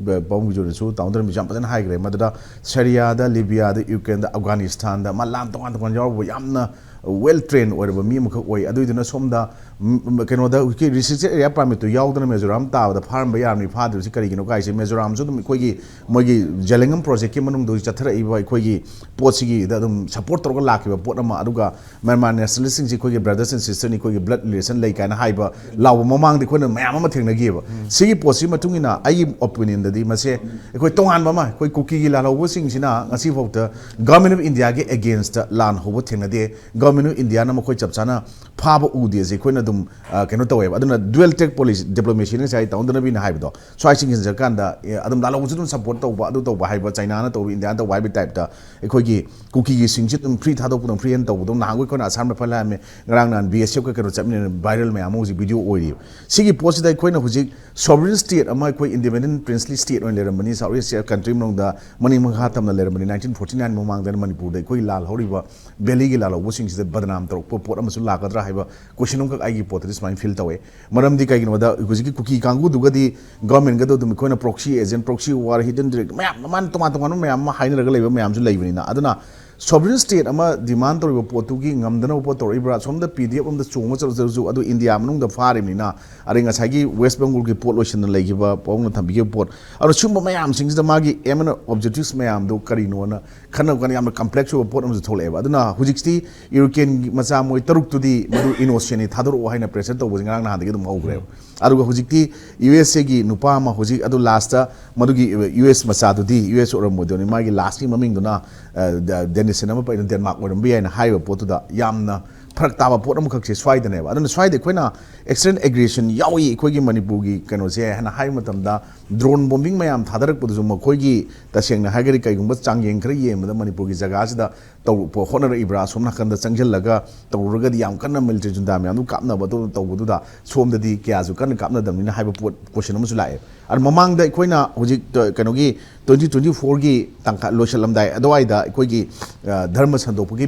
ꯄꯥꯕꯨꯡ ꯕꯤꯖꯣꯏꯅꯁꯨ, ꯇꯥꯃꯣ ꯙꯔꯃꯦꯁꯁꯨ ꯌꯥꯝ ꯐꯖꯅ ꯍꯥꯏꯈ꯭ꯔꯦ꯫ ꯃꯗꯨꯗ ꯁꯔꯤꯌꯥꯗ, ꯂꯤꯕꯤꯌꯥꯗ, Ukraineꯗ, ꯑꯐꯒꯥꯅꯤꯁꯇꯥꯟꯗ, ꯃꯥ ꯂꯥꯟ ꯇꯣꯉꯥꯟ ꯇꯣꯉꯥꯟ ꯌꯥꯎꯔꯨꯕ ꯌꯥꯝꯅ ꯋꯦꯜ ꯇ꯭ꯔꯦꯟ ꯑꯣꯏꯔꯕ ꯃꯤ ꯑꯃꯈꯛ ꯑꯣꯏ꯫ ꯑꯗꯨꯏꯗꯨꯅ ꯁꯣꯝꯗ ꯎꯝ, ꯀꯩꯅꯣꯗ ꯍꯧꯖꯤꯛꯀꯤ ꯔꯤꯁꯇ꯭ꯔꯤꯛꯇꯦꯠ ꯑꯦꯔꯤꯌꯥ ꯄꯥꯔꯃꯤꯠꯇꯨ ꯌꯥꯎꯗꯅ ꯃꯤꯖꯣꯔꯥꯝ ꯇꯥꯕꯗ ꯐꯥꯔꯝꯕ ꯌꯥꯔꯝꯃꯤ ꯐꯥꯗ꯭ꯔꯤꯕꯁꯤ ꯀꯔꯤꯒꯤꯅꯣ ꯀꯥꯏꯁꯦ, ꯃꯤꯖꯣꯔꯥꯝꯁꯨ ꯑꯗꯨꯝ ꯑꯩꯈꯣꯏꯒꯤ ꯃꯣꯏꯒꯤ ꯖꯦꯂꯦꯡꯉꯝ ꯄ꯭ꯔꯣꯖꯦꯛꯀꯤ ꯃꯅꯨꯡꯗ ꯍꯧꯖꯤꯛ ꯆꯠꯊꯔꯛꯏꯕ ꯑꯩꯈꯣꯏꯒꯤ ꯄꯣꯠꯁꯤꯒꯤꯗ ꯑꯗꯨꯝ ꯁꯞꯄꯣꯔꯠ ꯇꯧꯔꯒ ꯂꯥꯛꯈꯤꯕ ꯄꯣꯠ ꯑꯃ, ꯑꯗꯨꯒ ꯃ꯭ꯌꯥꯟꯃꯥꯔ ꯅꯦꯁꯅꯦꯂꯤꯁꯁꯤꯡꯁꯤ ꯑꯩꯈꯣꯏꯒꯤ ꯕ꯭ꯔꯗꯔꯁ ꯑꯦꯟ ꯁꯤꯁꯇꯔꯅꯤ, ꯑꯩꯈꯣꯏꯒꯤ ꯕ꯭ꯂꯗ ꯔꯤꯂꯦꯁꯟ ꯂꯩ ꯀꯥꯏꯅ ꯍꯥꯏꯕ ꯂꯥꯎꯕ ꯃꯃꯥꯡꯗ ꯑꯩꯈꯣꯏꯅ ꯃꯌꯥꯝ ꯑꯃ ꯊꯦꯡꯅꯈꯤꯑꯕ꯫ ꯁꯤꯒꯤ ꯄꯣꯠꯁꯤ ꯃꯇꯨꯡ ꯏꯟꯅ ꯑꯩꯒꯤ ꯑꯣꯄꯤꯅꯤꯌꯟꯗꯗꯤ ꯃꯁꯦ ꯑꯩꯈꯣꯏ ꯇꯣꯉꯥꯟꯕ ꯑꯃ, ꯑꯩꯈꯣꯏ ꯀꯨꯀꯤꯒꯤ ꯂꯥꯜꯍꯧꯕꯁꯤꯡꯁꯤꯅ ꯉꯁꯤꯐꯥꯎꯗ ꯒꯚꯔꯟꯃꯦꯟ ꯑꯣꯐ ꯏꯟꯗꯤꯌꯥꯒꯤ ꯑꯦꯒꯦꯟꯁꯇ ꯂꯥꯟ ꯍꯧꯕ ꯊꯦꯡꯅꯗꯦ꯫ ꯒꯚꯔꯟꯃꯦꯟ ꯑꯣꯐ ꯏꯟꯗꯤꯌꯥꯅ ꯃꯈꯣꯏ ꯆꯞ ꯆꯥꯅ ꯐꯥꯕ ꯎꯗꯦꯁꯦ ꯑꯩꯈꯣꯏꯅ ꯑꯗꯨꯝ, ꯑ, ꯀꯩꯅꯣ ꯇꯧꯋꯦꯕ꯫ ꯑꯗꯨꯅ ꯗ꯭ꯌꯨꯑꯦꯜ ꯇ꯭ꯔꯦꯛ ꯄꯣꯂꯤꯁꯤ, ꯗꯤꯄ꯭ꯂꯣꯃꯦꯁꯤꯅ ꯉꯁꯥꯏ ꯇꯥꯃꯣ ꯗꯅꯕꯤꯅ ꯍꯥꯏꯕꯗꯣ, ꯁ꯭ꯋꯥꯏꯁꯤꯡ ꯌꯦꯡꯁꯤꯜꯂꯀꯥꯟꯗ, ꯑꯦ, ꯑꯗꯨꯝ ꯂꯥꯜꯍꯧꯕꯁꯨ ꯑꯗꯨꯝ ꯁꯞꯄꯣꯔꯠ ꯇꯧꯕ, ꯑꯗꯨ ꯇꯧꯕ ꯍꯥꯏꯕ, ꯆꯩꯅꯥꯅ ꯇꯧꯕ, ꯏꯟꯗꯤꯌꯥꯅ ꯇꯧꯕ ꯍꯥꯏꯕꯒꯤ ꯇꯥꯏꯞꯇ ꯑꯩꯈꯣꯏꯒꯤ ꯀꯨꯀꯤꯒꯤ ꯁꯤꯡꯁꯤ ꯑꯗꯨꯝ ꯐ꯭ꯔꯤ ꯊꯥꯗꯣꯛꯄꯗꯧ, ꯐ꯭ꯔꯤ ꯍꯦꯟ ꯇꯧꯕꯗꯧ꯫ ꯅꯍꯥꯟꯈꯣꯏ ꯑꯩꯈꯣꯏꯅ ꯑꯁꯥꯝ ꯔꯥꯏꯐꯜ ꯍꯥꯏꯔꯝꯃꯦ, ꯉꯔꯥꯡ ꯅꯍꯥꯟ ꯕꯤ ꯑꯦꯁ ꯑꯦꯐꯀ ꯀꯩꯅꯣ ꯆꯠꯃꯤꯟꯅꯔꯦ, ꯚꯥꯏꯔꯦꯜ ꯃꯌꯥꯝ ꯑꯃ ꯍꯧꯖꯤꯛ ꯚꯤꯗꯤꯑꯣ ꯑꯣꯏꯔꯤꯕ꯫ ꯁꯤꯒꯤ ꯄꯣꯠꯁꯤꯗ ꯑꯩꯈꯣꯏꯅ ꯍꯧꯖꯤꯛ ꯁꯣꯚꯔꯤꯟ ꯁ꯭ꯇꯦꯠ ꯑꯃ, ꯑꯩꯈꯣꯏ ꯏꯟꯗꯤꯄꯦꯟꯗꯦꯟ ꯄ꯭ꯔꯤꯟꯁꯂꯤ ꯁ꯭ꯇꯦꯠ ꯑꯣꯏꯅ ꯂꯩꯔꯝꯕꯅꯤ, ꯁꯥꯎꯠ ꯏꯁ ꯑꯦꯁꯤꯌꯥ ꯀꯟꯇ꯭ꯔꯤ ꯃꯅꯨꯡꯗ ꯃꯅꯤꯡ ꯃꯈꯥ ꯇꯝꯅ ꯂꯩꯔꯝꯕꯅꯤ꯫ ꯅꯥꯏꯟꯇꯤꯟ ꯐꯣꯔꯇꯤ ꯅꯥꯏꯟ ꯃꯃꯥꯡꯗ ꯃꯅꯤꯄꯨꯔꯗ ꯑꯩꯈꯣꯏꯒꯤ ꯂꯥꯜ ꯍꯧꯔꯤꯕ ꯚꯦꯂꯤꯒꯤ ꯂꯥꯜꯍꯧꯕꯁꯤꯡꯁꯤꯗ ꯕꯗꯅꯥꯝ ꯇꯧꯔꯛꯄ ꯄꯣꯠ ꯑꯃꯁꯨ ꯂꯥꯛꯀꯗ꯭ꯔꯥ ꯍꯥꯏꯕ ꯀꯣꯏꯁꯟ ꯑꯃꯈꯛ ꯑꯩꯒꯤ ꯄꯣꯠꯇꯗꯤ ꯁꯨꯃꯥꯏꯅ ꯐꯤꯜ ꯇꯧꯋꯦ꯫ ꯃꯔꯝꯗꯤ ꯀꯩꯒꯤꯅꯣꯗ ꯍꯧꯖꯤꯛꯀꯤ ꯀꯨꯀꯤ ꯀꯥꯡꯕꯨꯗꯨꯒꯗꯤ ꯒꯚꯔꯟꯃꯦꯟꯒꯗꯣ ꯑꯗꯨꯝ ꯑꯩꯈꯣꯏꯅ ꯄ꯭ꯔꯣꯛꯁꯤ ꯑꯦꯖꯦꯟ, ꯄ꯭ꯔꯣꯛꯁꯤ ꯋꯥꯔ, ꯍꯤꯗꯟ ꯗꯤꯔꯦꯛ ꯃꯌꯥꯝ ꯑꯃ ꯇꯣꯉꯥꯟ ꯇꯣꯉꯥꯟꯕ ꯃꯌꯥꯝ ꯑꯃ ꯍꯥꯏꯅꯔꯒ ꯂꯩꯕ ꯃꯌꯥꯝꯁꯨ ꯂꯩꯕꯅꯤꯅ꯫ ꯑꯗꯨꯅ ꯁꯣꯚꯔꯤꯟ ꯁ꯭ꯇꯦꯠ ꯑꯃ ꯗꯤꯃꯥꯟ ꯇꯧꯔꯤꯕ ꯄꯣꯠꯇꯨꯒꯤ ꯉꯝꯗꯅꯕ ꯄꯣꯠ ꯇꯧꯔꯛꯏꯕ꯭ꯔꯥ? ꯁꯣꯝꯗ ꯄꯤ ꯗꯤ ꯑꯦꯐ ꯂꯣꯝꯗ ꯆꯣꯡꯕ ꯆꯠꯂꯨ ꯆꯠꯂꯁꯨ, ꯑꯗꯨ ꯏꯟꯗꯤꯌꯥ ꯃꯅꯨꯡꯗ ꯐꯥꯔꯤꯕꯅꯤꯅ, ꯑꯗꯩ ꯉꯁꯥꯏꯒꯤ ꯋꯦꯁ ꯕꯦꯡꯒꯣꯜꯒꯤ ꯄꯣꯠ ꯂꯣꯏꯁꯤꯟꯅ ꯂꯩꯈꯤꯕ, ꯄꯥꯕꯨꯡꯅ ꯊꯝꯕꯤꯈꯤꯕ ꯄꯣꯠ, ꯑꯗꯣ ꯁꯤꯒꯨꯝꯕ ꯃꯌꯥꯝꯁꯤꯡꯁꯤꯗ ꯃꯥꯒꯤ ꯑꯦꯝ ꯑꯦꯟ ꯑꯣꯕꯖꯦꯛꯇꯤꯚꯁ ꯃꯌꯥꯝꯗꯣ ꯀꯔꯤꯅꯣꯅ ꯈꯟꯅꯕ ꯀꯥꯟꯗ ꯌꯥꯝꯅ ꯀꯝꯄ꯭ꯂꯦꯛꯁ ꯑꯣꯏꯕ ꯄꯣꯠ ꯑꯃꯁꯨ ꯊꯣꯛꯂꯛꯑꯦꯕ꯫ ꯑꯗꯨꯅ ꯍꯧꯖꯤꯛꯇꯤ ꯌꯨꯔꯣꯄꯤꯌꯟꯒꯤ ꯃꯆꯥ ꯃꯣꯏ ꯇꯔꯨꯛꯇꯨꯗꯤ ꯃꯗꯨ ꯏꯅꯣꯁꯦꯟꯅꯤ, ꯊꯥꯗꯣꯔꯛꯑꯣ ꯍꯥꯏꯅ ꯄ꯭ꯔꯦꯁꯔ ꯇꯧꯕꯁꯦ ꯉꯔꯥꯡ ꯅꯍꯥꯟꯗꯒꯤ ꯑꯗꯨꯝ ꯍꯧꯈ꯭ꯔꯦꯕ꯫ ꯑꯗꯨꯒ ꯍꯧꯖꯤꯛꯇꯤ ꯌꯨ ꯑꯦꯁ ꯑꯦꯒꯤ ꯅꯨꯄꯥ ꯑꯃ ꯍꯧꯖꯤꯛ ꯑꯗꯨ ꯂꯥꯁꯇ ꯃꯗꯨꯒꯤ ꯌꯨ ꯑꯦꯁ ꯃꯆꯥꯗꯨꯗꯤ, ꯌꯨ ꯑꯦꯁ ꯑꯣꯏꯔꯝꯃꯣꯏꯗꯣꯏꯅꯤ, ꯃꯥꯒꯤ ꯂꯥꯁꯀꯤ ꯃꯃꯤꯡꯗꯨꯅ, ꯑ, ꯗ-, ꯗꯦꯅꯤꯁꯟ ꯑꯃ ꯄꯩꯅ ꯗꯦꯟꯃꯥꯔꯛ ꯑꯣꯏꯔꯝꯕ ꯌꯥꯏꯅ ꯍꯥꯏꯔꯤꯕ ꯄꯣꯠꯇꯨꯗ ꯌꯥꯝꯅ ꯐꯔꯛ ꯇꯥꯕ ꯄꯣꯠ ꯑꯃꯈꯛꯁꯦ ꯁ꯭ꯋꯥꯏꯗꯅꯦꯕ꯫ ꯑꯗꯨꯅ ꯁ꯭ꯋꯥꯏꯗ ꯑꯩꯈꯣꯏꯅ ꯑꯦꯛꯁꯇꯔꯅꯦꯜ ꯑꯦꯒ꯭ꯔꯦꯁꯟ ꯌꯥꯎꯏ, ꯑꯩꯈꯣꯏꯒꯤ ꯃꯅꯤꯄꯨꯔꯒꯤ ꯀꯩꯅꯣꯁꯦ ꯍꯥꯏꯅ ꯍꯥꯏꯕ ꯃꯇꯝꯗ, ꯗ꯭ꯔꯣꯟ ꯕꯣꯝꯕꯤꯡ ꯃꯌꯥꯝ ꯊꯥꯗꯔꯛꯄꯗꯨꯁꯨ ꯃꯈꯣꯏꯒꯤ, ꯇꯁꯦꯡꯅ ꯍꯥꯏꯔꯒꯗꯤ, ꯀꯩꯒꯨꯝꯕ ꯆꯥꯡꯌꯦꯡ ꯈꯔ ꯌꯦꯡꯕꯗ ꯃꯅꯤꯄꯨꯔꯒꯤ ꯖꯒꯥꯁꯤꯗ ꯇꯧꯔꯛꯄ ꯍꯣꯠꯅꯔꯛꯏꯕ꯭ꯔꯥ, ꯑꯁꯣꯝ ꯅꯥꯀꯟꯗ ꯆꯪꯁꯤꯜꯂꯒ ꯇꯧꯔꯨꯔꯒꯗꯤ ꯌꯥꯝ ꯀꯟꯅ ꯃꯤꯂꯤꯇꯔꯤ ꯖꯨꯟꯗꯥ ꯃꯌꯥꯝꯗꯨ ꯀꯥꯞꯅꯕ ꯑꯗꯨ ꯇꯧꯕꯗꯨꯗ ꯁꯣꯝꯗꯗꯤ ꯀꯌꯥꯁꯨ ꯀꯟꯅ ꯀꯥꯞꯅꯗꯕꯅꯤꯅ ꯍꯥꯏꯕ ꯄꯣꯠ, ꯀꯣꯏꯁꯟ ꯑꯃꯁꯨ ꯂꯥꯛꯑꯦ꯫ ꯑꯗꯣ ꯃꯃꯥꯡꯗ ꯑꯩꯈꯣꯏꯅ ꯍꯧꯖꯤꯛ, ꯑ, ꯀꯩꯅꯣꯒꯤ ꯇ꯭ꯋꯦꯟꯇꯤ ꯇ꯭ꯋꯦꯟꯇꯤ ꯐꯣꯔꯒꯤ ꯇꯪꯈꯥꯏ ꯂꯣꯏꯁꯤꯜꯂꯝꯗꯥꯏ ꯑꯗꯨꯋꯥꯏꯗ ꯑꯩꯈꯣꯏꯒꯤ, ꯑ, ꯙꯔꯃ ꯁꯟꯗꯣꯛꯄꯒꯤ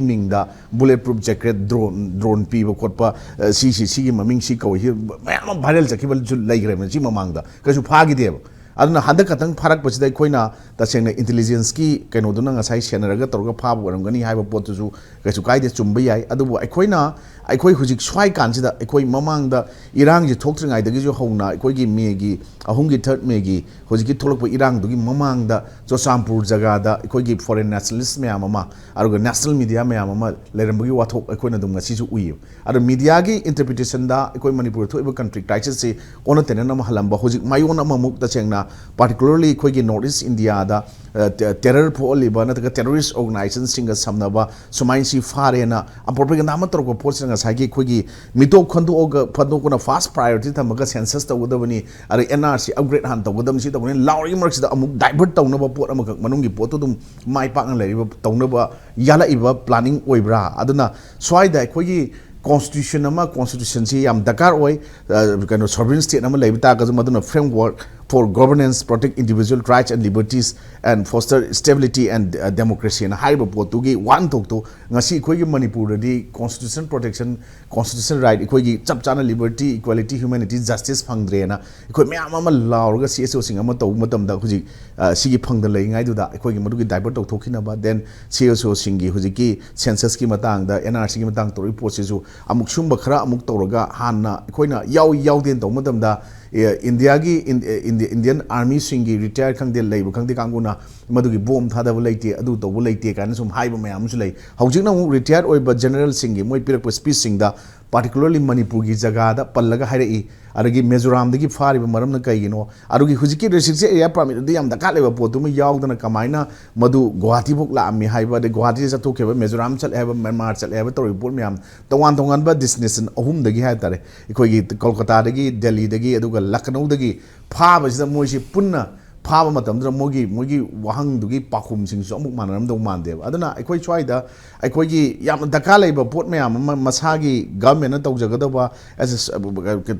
ꯃꯤꯡꯗ bullet proof jacket, drone, drone ꯄꯤꯕ ꯈꯣꯠꯄ, ꯑ, ꯁꯤ, ꯁꯤ, ꯁꯤꯒꯤ ꯃꯃꯤꯡ ꯁꯤ ꯀꯧꯏ, ꯁꯤ ꯃꯌꯥꯝ ꯑꯃ ꯚꯥꯏꯔꯦꯜ ꯆꯠꯈꯤꯕꯁꯨ ꯂꯩꯈ꯭ꯔꯦꯕ ꯁꯤ ꯃꯃꯥꯡꯗ꯫ ꯀꯩꯁꯨ ꯐꯥꯈꯤꯗꯦꯕ꯫ ꯑꯗꯨꯅ ꯍꯟꯗꯛ ꯈꯛꯇꯪ ꯐꯥꯔꯛꯄꯁꯤꯗ ꯑꯩꯈꯣꯏꯅ ꯇꯁꯦꯡꯅ intelligence ꯀꯤ ꯀꯩꯅꯣꯗꯨꯅ ꯉꯁꯥꯏ ꯁꯦꯟꯅꯔꯒ ꯇꯧꯔꯒ ꯐꯥꯕ ꯑꯣꯏꯔꯝꯒꯅꯤ ꯍꯥꯏꯕ ꯄꯣꯠꯇꯨꯁꯨ ꯀꯩꯁꯨ ꯀꯥꯏꯗꯦ, ꯆꯨꯝꯕ ꯌꯥꯏ꯫ ꯑꯗꯨꯕꯨ ꯑꯩꯈꯣꯏꯅ, ꯑꯩꯈꯣꯏ ꯍꯧꯖꯤꯛ ꯁ꯭ꯋꯥꯏ ꯀꯥꯟꯁꯤꯗ, ꯑꯩꯈꯣꯏ ꯃꯃꯥꯡꯗ ꯏꯔꯥꯡꯁꯤ ꯊꯣꯛꯇ꯭ꯔꯤꯉꯩꯗꯒꯤꯁꯨ ꯍꯧꯅ ꯑꯩꯈꯣꯏꯒꯤ ꯃꯦꯒꯤ ꯑꯍꯨꯝꯒꯤ, third ꯃꯦꯒꯤ ꯍꯧꯖꯤꯛꯀꯤ ꯊꯣꯛꯂꯛꯄ ꯏꯔꯥꯡꯗꯨꯒꯤ ꯃꯃꯥꯡꯗ ꯆꯨꯔꯆꯥꯟꯄꯨꯔ ꯖꯒꯥꯗ ꯑꯩꯈꯣꯏꯒꯤ foreign nationalist ꯃꯌꯥꯝ ꯑꯃ, ꯑꯗꯨꯒ national media ꯃꯌꯥꯝ ꯑꯃ ꯂꯩꯔꯝꯕꯒꯤ ꯋꯥꯊꯣꯛ ꯑꯩꯈꯣꯏꯅ ꯑꯗꯨꯝ ꯉꯁꯤꯁꯨ ꯎꯏꯌꯦꯕ꯫ ꯑꯗꯣ media ꯒꯤ interpretation ꯗ ꯑꯩꯈꯣꯏ ꯃꯅꯤꯄꯨꯔꯗ ꯊꯣꯛꯏꯕ country crisis ꯁꯤ ꯑꯣꯟꯅ ꯇꯩꯅꯅ ꯑꯃ ꯍꯜꯂꯝꯕ, ꯍꯧꯖꯤꯛ ꯃꯥꯏꯑꯣꯟ ꯑꯃꯃꯨꯛ ꯇꯁꯦꯡꯅ, particularly ꯑꯩꯈꯣꯏꯒꯤ North East India ꯗ, ꯑ, ꯇꯦ-, terror ꯄꯣꯛꯍꯜꯂꯤꯕ ꯅꯠꯇ꯭ꯔꯒ terrorist organization ꯁꯤꯡꯒ ꯁꯝꯅꯕ ꯁꯨꯃꯥꯏꯅ ꯁꯤ ꯐꯥꯔꯦꯅ propaganda ꯑꯃ ꯇꯧꯔꯛꯄ ꯄꯣꯠꯁꯤꯅ ꯉꯁꯥꯏꯒꯤ ꯑꯩꯈꯣꯏꯒꯤ ꯃꯤꯇꯣꯞ ꯈꯟꯗꯣꯛꯑꯒ, ꯈꯟꯗꯣꯛꯄꯅ first priority ꯊꯝꯃꯒ census ꯇꯧꯒꯗꯕꯅꯤ, ꯑꯗꯩ N R C upgrade ꯍꯥꯟꯅ ꯇꯧꯒꯗꯕꯅꯤ, ꯁꯤ ꯇꯧꯒꯗꯕꯅꯤ ꯂꯥꯎꯔꯤꯉꯩ ꯃꯔꯛꯁꯤꯗ ꯑꯃꯨꯛ divert ꯇꯧꯅꯕ ꯄꯣꯠ ꯑꯃꯈꯛ, ꯃꯅꯨꯡꯒꯤ ꯄꯣꯠꯇꯨ ꯑꯗꯨꯝ ꯃꯥꯏ ꯄꯥꯛꯅ ꯂꯩꯔꯤꯕ ꯇꯧꯅꯕ ꯌꯥꯂꯛꯏꯕ planning ꯑꯣꯏꯕ꯭ꯔꯥ? ꯑꯗꯨꯅ ꯁ꯭ꯋꯥꯏꯗ ꯑꯩꯈꯣꯏꯒꯤ constitution ꯑꯃ, constitution ꯁꯤ ꯌꯥꯝ ꯗꯔꯀꯥꯔ ꯑꯣꯏ꯫ ꯑ, ꯀꯩꯅꯣ, sovereign state ꯑꯃ ꯂꯩꯕ ꯇꯥꯔꯒꯁꯨ ꯃꯗꯨꯅ framework for governance, protect individual rights and liberties and foster stability and, uh, democracy ꯍꯥꯏꯅ ꯍꯥꯏꯔꯤꯕ ꯄꯣꯠꯇꯨꯒꯤ ꯋꯥꯍꯟꯊꯣꯛꯇꯨ ꯉꯁꯤ ꯑꯩꯈꯣꯏꯒꯤ ꯃꯅꯤꯄꯨꯔꯗꯗꯤ constitution protection, constitution right, ꯑꯩꯈꯣꯏꯒꯤ ꯆꯞ ꯆꯥꯅ liberty, equality, humanity, justice ꯐꯪꯗ꯭ꯔꯦꯅ ꯑꯩꯈꯣꯏ ꯃꯌꯥꯝ ꯑꯃ ꯂꯥꯎꯔꯒ C S O ꯁꯤꯡ ꯑꯃ ꯇꯧꯕ ꯃꯇꯝꯗ ꯍꯧꯖꯤꯛ, ꯑ, ꯁꯤꯒꯤ ꯐꯪꯗ ꯂꯩꯔꯤꯉꯩꯗꯨꯗ ꯑꯩꯈꯣꯏꯒꯤ ꯃꯗꯨꯒꯤ divert ꯇꯧꯊꯣꯛꯈꯤꯅꯕ, then C S O ꯁꯤꯡꯒꯤ ꯍꯧꯖꯤꯛꯀꯤ census ꯀꯤ ꯃꯇꯥꯡꯗ, N R C ꯒꯤ ꯃꯇꯥꯡ ꯇꯧꯔꯛꯏ ꯄꯣꯠꯁꯤꯁꯨ ꯑꯃꯨꯛ ꯁꯨꯝꯕ ꯈꯔ ꯑꯃꯨꯛ ꯇꯧꯔꯒ ꯍꯥꯟꯅ ꯑꯩꯈꯣꯏꯅ ꯌꯥꯎꯏ ꯌꯥꯎꯗꯦꯅ ꯇꯧꯕ ꯃꯇꯝꯗ, ꯑꯦ, India ꯒꯤ, ꯏꯟ-, ꯑꯦ, ꯏꯟꯗꯤ-, Indian Army ꯁꯤꯡꯒꯤ retire ꯈꯪꯗꯦ, ꯂꯩꯕ ꯈꯪꯗꯦ ꯀꯥꯡꯕꯨꯅ ꯃꯗꯨꯒꯤ bomb ꯊꯥꯗꯕ ꯂꯩꯇꯦ, ꯑꯗꯨ ꯇꯧꯕ ꯂꯩꯇꯦ ꯀꯥꯏꯅ ꯁꯨꯝ ꯍꯥꯏꯕ ꯃꯌꯥꯝ ꯑꯃꯁꯨ ꯂꯩ꯫ ꯍꯧꯖꯤꯛꯅ ꯑꯃꯨꯛ retire ꯑꯣꯏꯕ general ꯁꯤꯡꯒꯤ ꯃꯣꯏ ꯄꯤꯔꯛꯄ speech ꯁꯤꯡꯗ, particularly ꯃꯅꯤꯄꯨꯔꯒꯤ ꯖꯒꯥꯗ ꯄꯜꯂꯒ ꯍꯥꯏꯔꯛꯏ꯫ ꯑꯗꯒꯤ ꯃꯤꯖꯣꯔꯥꯝꯗꯒꯤ ꯐꯥꯔꯤꯕ ꯃꯔꯝꯅ ꯀꯩꯒꯤꯅꯣ? ꯑꯗꯨꯒꯤ ꯍꯧꯖꯤꯛꯀꯤ restricted area permit ꯑꯗꯨ ꯌꯥꯝ ꯗꯔꯀꯥꯔ ꯂꯩꯕ ꯄꯣꯠꯇꯨꯃ ꯌꯥꯎꯗꯅ ꯀꯃꯥꯏꯅ ꯃꯗꯨ ꯒꯨꯋꯥꯍꯥꯇꯤꯐꯥꯎ ꯂꯥꯛꯑꯝꯃꯤ ꯍꯥꯏꯕ, ꯑꯗꯩ ꯒꯨꯋꯥꯍꯥꯇꯤꯗ ꯆꯠꯊꯣꯛꯈꯤꯕ, ꯃꯤꯖꯣꯔꯥꯝ ꯆꯠꯂꯦ ꯍꯥꯏꯕ, ꯃ꯭ꯌꯥꯟꯃꯥꯔ ꯆꯠꯂꯦ ꯍꯥꯏꯕ ꯇꯧꯔꯤꯕ ꯄꯣꯠ ꯃꯌꯥꯝ, ꯇꯣꯉꯥꯟ ꯇꯣꯉꯥꯟꯕ destination ꯑꯍꯨꯝꯗꯒꯤ ꯍꯥꯏ ꯇꯥꯔꯦ, ꯑꯩꯈꯣꯏꯒꯤ ꯀꯣꯜꯀꯇꯥꯗꯒꯤ, ꯗꯦꯜꯂꯤꯗꯒꯤ, ꯑꯗꯨꯒ ꯂꯈꯅꯧꯗꯒꯤ ꯐꯥꯕꯁꯤꯗ ꯃꯣꯏꯁꯤ ꯄꯨꯟꯅ ꯐꯥꯕ ꯃꯇꯝꯗꯨꯗ ꯃꯣꯏꯒꯤ, ꯃꯣꯏꯒꯤ ꯋꯥꯍꯪꯗꯨꯒꯤ ꯄꯥꯎꯈꯨꯝꯁꯤꯡꯁꯨ ꯑꯃꯨꯛ ꯃꯥꯟꯅꯔꯝꯗꯧ ꯃꯥꯟꯗꯦꯕ꯫ ꯑꯗꯨꯅ ꯑꯩꯈꯣꯏ ꯁ꯭ꯋꯥꯏꯗ ꯑꯩꯈꯣꯏꯒꯤ ꯌꯥꯝꯅ ꯗꯔꯀꯥꯔ ꯂꯩꯕ ꯄꯣꯠ ꯃꯌꯥꯝ ꯑꯃ ꯃꯁꯥꯒꯤ government ꯅ ꯇꯧꯖꯒꯗꯕ, as a,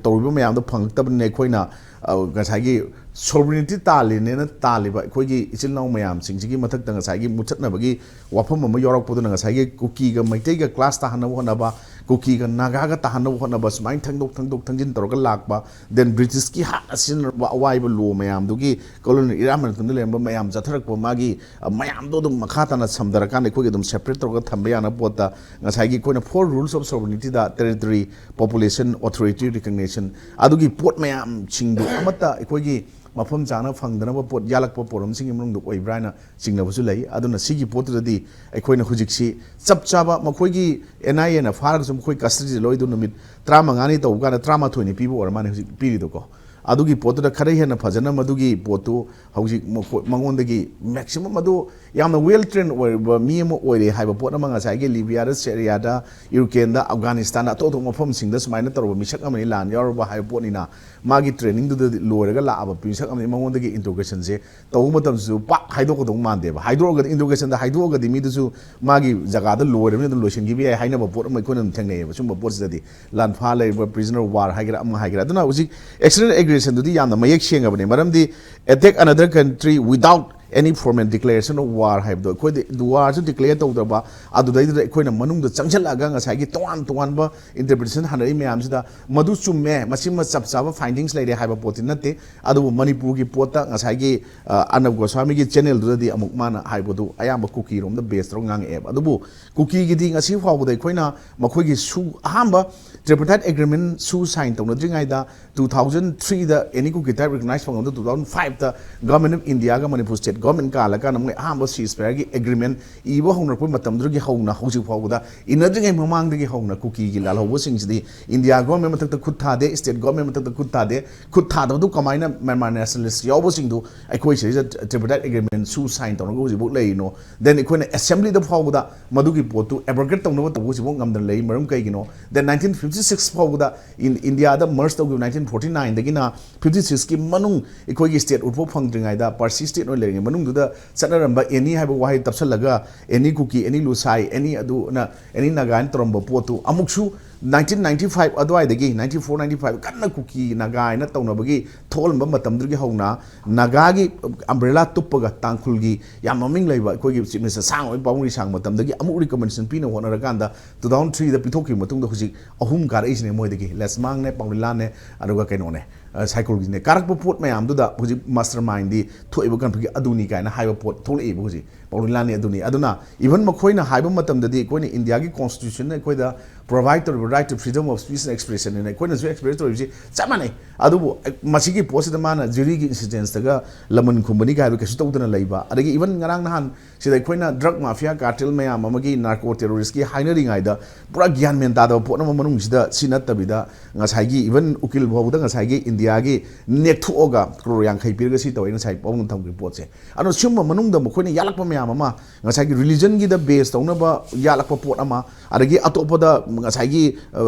ꯇꯧꯔꯤꯕ ꯃꯌꯥꯝꯗꯣ ꯐꯪꯉꯛꯇꯕꯅꯤꯅ ꯑꯩꯈꯣꯏꯅ, ꯑ, ꯉꯁꯥꯏꯒꯤ sovereignty ꯇꯥꯜꯂꯤꯅꯦꯅ ꯇꯥꯜꯂꯤꯕ ꯑꯩꯈꯣꯏꯒꯤ ꯏꯆꯤꯜ ꯏꯅꯥꯎ ꯃꯌꯥꯝꯁꯤꯡꯁꯤꯒꯤ ꯃꯊꯛꯇ ꯉꯁꯥꯏꯒꯤ ꯃꯨꯠꯊꯠꯅꯕꯒꯤ ꯋꯥꯐꯝ ꯑꯃ ꯌꯥꯎꯔꯛꯄꯗꯨꯅ ꯉꯁꯥꯏꯒꯤ ꯀꯨꯀꯤꯒ ꯃꯩꯇꯩꯒ clash ꯇꯥꯍꯟꯅꯕ ꯍꯣꯠꯅꯕ, ꯀꯨꯀꯤꯒ ꯅꯥꯒꯥꯒ ꯇꯥꯍꯟꯅꯕ ꯍꯣꯠꯅꯕ, ꯁꯨꯃꯥꯏꯅ ꯊꯦꯡꯗꯣꯛ ꯊꯦꯡꯗꯣꯛ ꯊꯦꯡꯖꯤꯟ ꯇꯧꯔꯒ ꯂꯥꯛꯄ, then ꯕ꯭ꯔꯤꯇꯤꯁꯀꯤ ꯍꯥꯟꯅ ꯁꯤꯖꯤꯟꯅꯔꯝꯕ ꯑꯋꯥꯏꯕ ꯂꯣ ꯃꯌꯥꯝꯗꯨꯒꯤ, ꯀꯣꯂꯣꯅꯤꯌꯦꯜ ꯏꯔꯥ ꯃꯇꯝꯗ ꯂꯩꯔꯝꯕ ꯃꯌꯥꯝ ꯆꯠꯊꯔꯛꯄ, ꯃꯥꯒꯤ ꯑ, ꯃꯌꯥꯝꯗꯣ ꯑꯗꯨꯝ ꯃꯈꯥ ꯇꯥꯅ ꯁꯝꯊꯔꯀꯥꯟꯗ ꯑꯩꯈꯣꯏꯒꯤ ꯑꯗꯨꯝ ꯁꯦꯄꯔꯦꯠ ꯇꯧꯔꯒ ꯊꯝꯕ ꯌꯥꯅꯕ ꯄꯣꯠꯇ, ꯉꯁꯥꯏꯒꯤ ꯑꯩꯈꯣꯏꯅ four rules of sovereignty-ꯗ territory, population, authority, recognition, ꯑꯗꯨꯒꯤ ꯄꯣꯠ ꯃꯌꯥꯝꯁꯤꯡꯗꯣ ꯑꯃꯠꯇ ꯑꯩꯈꯣꯏꯒꯤ ꯃꯐꯝ ꯆꯥꯅ ꯐꯪꯗꯅꯕ ꯄꯣꯠ ꯌꯥꯜꯂꯛꯄ ꯄꯣꯠꯂꯝꯁꯤꯡꯒꯤ ꯃꯅꯨꯡꯗ ꯑꯣꯏꯕ꯭ꯔꯥ ꯍꯥꯏꯅ ꯆꯤꯡꯅꯕꯁꯨ ꯂꯩ꯫ ꯑꯗꯨꯅ ꯁꯤꯒꯤ ꯄꯣꯠꯇꯨꯗꯗꯤ ꯑꯩꯈꯣꯏꯅ ꯍꯧꯖꯤꯛꯁꯤ ꯆꯞ ꯆꯥꯕ, ꯃꯈꯣꯏꯒꯤ ꯑꯦꯟ ꯑꯥꯏ ꯑꯦꯅ ꯐꯥꯔꯒꯁꯨ ꯃꯈꯣꯏ ꯀꯁꯇꯗꯤꯗ ꯂꯧꯔꯤꯗꯣ ꯅꯨꯃꯤꯠ ꯇꯔꯥꯃꯉꯥꯅꯤ ꯇꯧꯕ ꯀꯥꯟꯗ ꯇꯔꯥꯃꯥꯊꯣꯏꯅꯤ ꯄꯤꯕ ꯑꯣꯏꯔ ꯃꯥꯜꯂꯦ ꯍꯧꯖꯤꯛ ꯄꯤꯔꯤꯗꯣꯀꯣ꯫ ꯑꯗꯨꯒꯤ ꯄꯣꯠꯇꯨꯗ ꯈꯔ ꯍꯦꯟꯅ ꯐꯖꯅ ꯃꯗꯨꯒꯤ ꯄꯣꯠꯇꯨ ꯍꯧꯖꯤꯛ ꯃꯈꯣꯏ, ꯃꯉꯣꯟꯗꯒꯤ ꯃꯦꯛꯁꯤꯃꯝ ꯑꯗꯨ ꯌꯥꯝꯅ ꯋꯦꯜ ꯇ꯭ꯔꯦꯟ ꯑꯣꯏꯔꯕ ꯃꯤ ꯑꯃ ꯑꯣꯏꯔꯦ ꯍꯥꯏꯕ ꯄꯣꯠ ꯑꯃ ꯉꯁꯥꯏꯒꯤ ꯂꯤꯕꯤꯌꯥꯗ, ꯁꯦꯔꯤꯌꯥꯗ, ꯌꯨꯀ꯭ꯔꯦꯟꯗ, ꯑꯐꯒꯥꯅꯤꯁꯇꯥꯟꯗ, ꯑꯇꯣꯞ ꯑꯇꯣꯞꯄ ꯃꯐꯝꯁꯤꯡꯗ ꯁꯨꯃꯥꯏꯅ ꯇꯧꯔꯕ ꯃꯤꯁꯛ ꯑꯃꯅꯤ, ꯂꯥꯟ ꯌꯥꯎꯔꯕ ꯍꯥꯏꯕ ꯄꯣꯠꯅꯤꯅ, ꯃꯥꯒꯤ ꯇ꯭ꯔꯦꯅꯤꯡꯗꯨꯗ ꯂꯣꯏꯔꯒ ꯂꯥꯛꯑꯕ ꯃꯤꯁꯛ ꯑꯃꯅꯤ, ꯃꯉꯣꯟꯗꯒꯤ ꯏꯟꯇ꯭ꯔꯣꯒꯦꯁꯟꯁꯦ ꯇꯧꯕ ꯃꯇꯝꯗꯁꯨ ꯄꯥꯛ ꯍꯥꯏꯗꯣꯛꯀꯗꯧ ꯃꯥꯟꯗꯦꯕ꯫ ꯍꯥꯏꯗꯣꯛꯑꯒꯗꯤ, ꯏꯟꯇ꯭ꯔꯣꯒꯦꯁꯟꯗ ꯍꯥꯏꯗꯣꯛꯑꯒꯗꯤ ꯃꯤꯗꯨꯁꯨ ꯃꯥꯒꯤ ꯖꯒꯥꯗ ꯂꯣꯏꯔꯕꯅꯤꯅ ꯑꯗꯨꯝ ꯂꯣꯏꯁꯤꯟꯈꯤꯕ ꯌꯥꯏ ꯍꯥꯏꯅꯕ ꯄꯣꯠ ꯑꯃ ꯑꯩꯈꯣꯏꯅ ꯑꯗꯨꯝ ꯊꯦꯡꯅꯩꯌꯦꯕ꯫ ꯁꯨꯝꯕ ꯄꯣꯠꯁꯤꯗꯗꯤ ꯂꯥꯟꯐꯥ ꯂꯩꯔꯤꯕ prisoner of war ꯍꯥꯏꯒꯦꯔꯥ, ꯑꯃ ꯍꯥꯏꯒꯦꯔꯥ, ꯑꯗꯨꯅ ꯍꯧꯖꯤꯛ external aggression-ꯗꯨꯗꯤ ꯌꯥꯝꯅ ꯃꯌꯦꯛ ꯁꯦꯡꯉꯕꯅꯦ꯫ ꯃꯔꯝꯗꯤ attack another country without any formal declaration of war ꯍꯥꯏꯕꯗꯣ, ꯑꯩꯈꯣꯏꯗꯤ ꯋꯥꯔꯁꯨ ꯗꯤꯀ꯭ꯂꯦꯌꯔ ꯇꯧꯗ꯭ꯔꯕ, ꯑꯗꯨꯗꯩꯗꯨꯗ ꯑꯩꯈꯣꯏꯅ ꯃꯅꯨꯡꯗ ꯆꯪꯁꯤꯜꯂꯛꯑꯒ ꯉꯁꯥꯏꯒꯤ ꯇꯣꯉꯥꯟ ꯇꯣꯉꯥꯟꯕ ꯏꯟꯇꯔꯄ꯭ꯔꯤꯇꯦꯁꯟ ꯍꯥꯟꯅꯔꯤ ꯃꯌꯥꯝꯁꯤꯗ ꯃꯗꯨ ꯆꯨꯝꯃꯦ, ꯃꯁꯤꯃ ꯆꯞ ꯆꯥꯕ ꯐꯥꯏꯟꯗꯤꯡꯁ ꯂꯩꯔꯦ ꯍꯥꯏꯕ ꯄꯣꯠꯇꯤ ꯅꯠꯇꯦ꯫ ꯑꯗꯨꯕꯨ ꯃꯅꯤꯄꯨꯔꯒꯤ ꯄꯣꯠꯇ ꯉꯁꯥꯏꯒꯤ, ꯑ, ꯑꯔꯅꯕ ꯒꯣꯁ꯭ꯋꯥꯃꯤꯒꯤ ꯆꯦꯅꯦꯜꯗꯨꯗꯗꯤ ꯑꯃꯨꯛ ꯃꯥꯅ ꯍꯥꯏꯕꯗꯨ ꯑꯌꯥꯝꯕ ꯀꯨꯀꯤꯔꯣꯝꯗ ꯕꯦꯁ ꯇꯧꯔꯒ ꯉꯥꯡꯉꯛꯑꯦꯕ꯫ ꯑꯗꯨꯕꯨ ꯀꯨꯀꯤꯒꯤꯗꯤ ꯉꯁꯤ ꯐꯥꯎꯕꯗ ꯑꯩꯈꯣꯏꯅ ꯃꯈꯣꯏꯒꯤ ꯁꯨ-, ꯑꯍꯥꯟꯕ tripartite agreement ꯁꯨ ꯁꯥꯏꯟ ꯇꯧꯅꯗ꯭ꯔꯤꯉꯩꯗ two thousand three-ꯗ any Kuki tribe recognize ꯐꯪꯉꯕꯗ two thousand five-ꯇ Government of India-ꯒ Manipur State Government ꯀꯥꯜꯂꯀꯥꯟꯗ ꯃꯣꯏ ꯑꯍꯥꯟꯕ ceasefire-ꯒꯤ agreement ꯏꯕ ꯍꯧꯅꯔꯛꯄ ꯃꯇꯝꯗꯨꯗꯒꯤ ꯍꯧꯅ ꯍꯧꯖꯤꯛ ꯐꯥꯎꯕꯗ, ꯏꯟꯅꯗ꯭ꯔꯤꯉꯩ ꯃꯃꯥꯡꯗꯒꯤ ꯍꯧꯅ ꯀꯨꯀꯤꯒꯤ ꯂꯥꯜꯍꯧꯕꯁꯤꯡꯁꯤꯗꯤ India Government ꯃꯊꯛꯇ ꯈꯨꯠ ꯊꯥꯗꯦ, State Government ꯃꯊꯛꯇ ꯈꯨꯠ ꯊꯥꯗꯦ꯫ ꯈꯨꯠ ꯊꯥꯗꯕꯗꯨ ꯀꯃꯥꯏꯅ Myanmar nationalist ꯌꯥꯎꯕꯁꯤꯡꯗꯨ ꯑꯩꯈꯣꯏ ꯁꯤꯗꯩꯗ tripartite agreement ꯁꯨ ꯁꯥꯏꯟ ꯇꯧꯔꯒ ꯍꯧꯖꯤꯛꯐꯥꯎ ꯂꯩꯔꯤꯅꯣ? Then ꯑꯩꯈꯣꯏꯅ assembly-ꯗ ꯐꯥꯎꯕꯗ ꯃꯗꯨꯒꯤ ꯄꯣꯠꯇꯨ abrogate ꯇꯧꯅꯕ ꯇꯧꯕ ꯍꯧꯖꯤꯛꯐꯥꯎ ꯉꯝꯗꯅ ꯂꯩ꯫ ꯃꯔꯝ ꯀꯩꯒꯤꯅꯣ? Then nineteen fifty six ꯐꯥꯎꯕꯗ ꯏꯟ-, India-ꯗ merge ꯇꯧꯈꯤꯕ nineteen forty nine-ꯗꯒꯤꯅ fifty six-ꯀꯤ ꯃꯅꯨꯡ ꯑꯩꯈꯣꯏꯒꯤ state ꯎꯠꯐꯥꯎ ꯐꯪꯗ꯭ꯔꯤꯉꯩꯗ, Percy state ꯑꯣꯏꯅ ꯂꯩꯔꯤꯉꯩ ꯃꯅꯨꯡꯗꯨꯗ ꯆꯠꯅꯔꯝꯕ any ꯍꯥꯏꯕ ꯋꯥꯍꯩ ꯇꯞꯁꯜꯂꯒ any ꯀꯨꯀꯤ, any ꯂꯨꯁꯥꯏ, any ꯑꯗꯨꯅ any ꯅꯥꯒꯥꯅ ꯇꯧꯔꯝꯕ ꯄꯣꯠꯇꯨ ꯑꯃꯨꯛꯁꯨ ꯅꯥꯏꯟꯇꯤꯟ ꯅꯥꯏꯟꯇꯤ ꯐꯥꯏꯚ ꯑꯗꯨꯋꯥꯏꯗꯒꯤ, ꯅꯥꯏꯟꯇꯤ ꯐꯣꯔ ꯅꯥꯏꯟꯇꯤ ꯐꯥꯏꯚ ꯀꯟꯅ ꯀꯨꯀꯤ ꯅꯥꯒꯥ ꯍꯥꯏꯅ ꯇꯧꯅꯕꯒꯤ ꯊꯣꯛꯍꯟꯕ ꯃꯇꯝꯗꯨꯗꯒꯤ ꯍꯧꯅ ꯅꯥꯒꯥꯒꯤ ꯑꯝꯕ꯭ꯔꯦꯂꯥ ꯇꯨꯞꯄꯒ ꯇꯥꯡꯈꯨꯜꯒꯤ ꯌꯥꯝ ꯃꯃꯤꯡ ꯂꯩꯕ ꯑꯩꯈꯣꯏꯒꯤ ꯆꯤꯐ ꯃꯤꯅꯤꯁꯇꯔ ꯁꯥꯡ ꯑꯣꯏ ꯄꯥꯕꯨꯡ ꯔꯤꯁꯥꯡ ꯃꯇꯝꯗꯒꯤ ꯑꯃꯨꯛ ꯔꯤꯀꯃꯦꯟꯗꯦꯁꯟ ꯄꯤꯅ ꯍꯣꯠꯅꯔꯀꯥꯟꯗ ꯇꯨ ꯊꯥꯎꯖꯟ ꯊ꯭ꯔꯤꯗ ꯄꯤꯊꯣꯛꯈꯤꯕ ꯃꯇꯨꯡꯗ ꯍꯧꯖꯤꯛ ꯑꯍꯨꯝ ꯀꯥꯔꯛꯏꯁꯤꯅꯦ ꯃꯣꯏꯗꯒꯤ, ꯂꯦꯁꯃꯥꯡꯅꯦ, ꯄꯥꯎꯂꯤꯂꯥꯅꯦ, ꯑꯗꯨꯒ ꯀꯩꯅꯣꯅꯦ, ꯑ, ꯁꯥꯏꯀꯨꯜꯒꯤꯅꯦ꯫ ꯀꯥꯔꯛꯄ ꯄꯣꯠ ꯃꯌꯥꯝꯗꯨꯗ ꯍꯧꯖꯤꯛ ꯃꯥꯁꯇꯔ ꯃꯥꯏꯟꯗꯤ ꯊꯣꯛꯏꯕ ꯀꯟꯐ꯭ꯂꯤꯛꯀꯤ ꯑꯗꯨꯅꯤ ꯀꯥꯏꯅ ꯍꯥꯏꯕ ꯄꯣꯠ ꯊꯣꯛꯂꯛꯏꯕ ꯍꯧꯖꯤꯛ ꯄꯥꯎꯂꯤꯂꯥꯅꯤ ꯑꯗꯨꯅꯤ꯫ ꯑꯗꯨꯅ ꯏꯚꯟ ꯃꯈꯣꯏꯅ ꯍꯥꯏꯕ ꯃꯇꯝꯗꯗꯤ ꯑꯩꯈꯣꯏꯅ ꯏꯟꯗꯤꯌꯥꯒꯤ ꯀꯣꯟꯁꯇꯤꯇ꯭ꯌꯨꯁꯟꯅ ꯑꯩꯈꯣꯏꯗ provide ꯇꯧꯔꯤꯕ right to freedom of speech and expression ꯍꯥꯏꯅ ꯑꯩꯈꯣꯏꯅꯁꯨ ꯑꯦꯛꯁꯄ꯭ꯔꯦꯁ ꯇꯧꯔꯤꯕꯁꯤ ꯆꯞ ꯃꯥꯟꯅꯩ꯫ ꯑꯗꯨꯕꯨ ꯃꯁꯤꯒꯤ ꯄꯣꯠꯁꯤꯗ ꯃꯥꯅ ꯖꯨꯔꯤꯒꯤ ꯏꯟꯁꯤꯗꯦꯟꯁꯇꯒ ꯂꯃꯟ ꯈꯨꯝꯕꯅꯤ ꯀꯥꯏ ꯍꯥꯏꯕ ꯀꯩꯁꯨ ꯇꯧꯗꯅ ꯂꯩꯕ, ꯑꯗꯒꯤ ꯏꯚꯟ ꯉꯔꯥꯡ ꯅꯍꯥꯟ ꯁꯤꯗ ꯑꯩꯈꯣꯏꯅ ꯗ꯭ꯔꯒ ꯃꯥꯐꯤꯌꯥ ꯀꯥꯔꯇꯦꯜ ꯃꯌꯥꯝ ꯑꯃꯒꯤ ꯅꯥꯔꯀꯣ ꯇꯦꯔꯣꯔꯤꯁꯀꯤ ꯍꯥꯏꯅꯔꯤꯉꯩꯗ ꯄꯨꯔꯥ ꯒ꯭ꯌꯥꯟ ꯃꯦꯟ ꯇꯥꯗꯕ ꯄꯣꯠ ꯑꯃ ꯃꯅꯨꯡꯁꯤꯗ ꯁꯤ ꯅꯠꯇꯕꯤꯗ ꯉꯁꯥꯏꯒꯤ ꯏꯚꯟ ꯎꯀꯤꯜ ꯐꯥꯎꯕꯗ ꯉꯁꯥꯏꯒꯤ ꯏꯟꯗꯤꯌꯥꯒꯤ ꯅꯦꯛꯊꯣꯛꯑꯒ ꯀ꯭ꯔꯣꯔ ꯌꯥꯡꯈꯩ ꯄꯤꯔꯒ ꯁꯤ ꯇꯧꯋꯦ ꯉꯁꯥꯏ ꯄꯥꯎꯗꯝ ꯊꯝꯈꯤꯕ ꯄꯣꯠꯁꯦ꯫ ꯑꯗꯨꯅ ꯁꯤꯒꯨꯝꯕ ꯃꯅꯨꯡꯗ ꯃꯈꯣꯏꯅ ꯌꯥꯜꯂꯛꯄ ꯃꯌꯥꯝ ꯑꯃ, ꯉꯁꯥꯏꯒꯤ ꯔꯤꯂꯤꯖꯟꯒꯤꯗ ꯕꯦꯁ ꯇꯧꯅꯕ ꯌꯥꯜꯂꯛꯄ ꯄꯣꯠ ꯑꯃ, ꯑꯗꯒꯤ ꯑꯇꯣꯞꯄꯗ ꯉꯁꯥꯏꯒꯤ, ꯑ,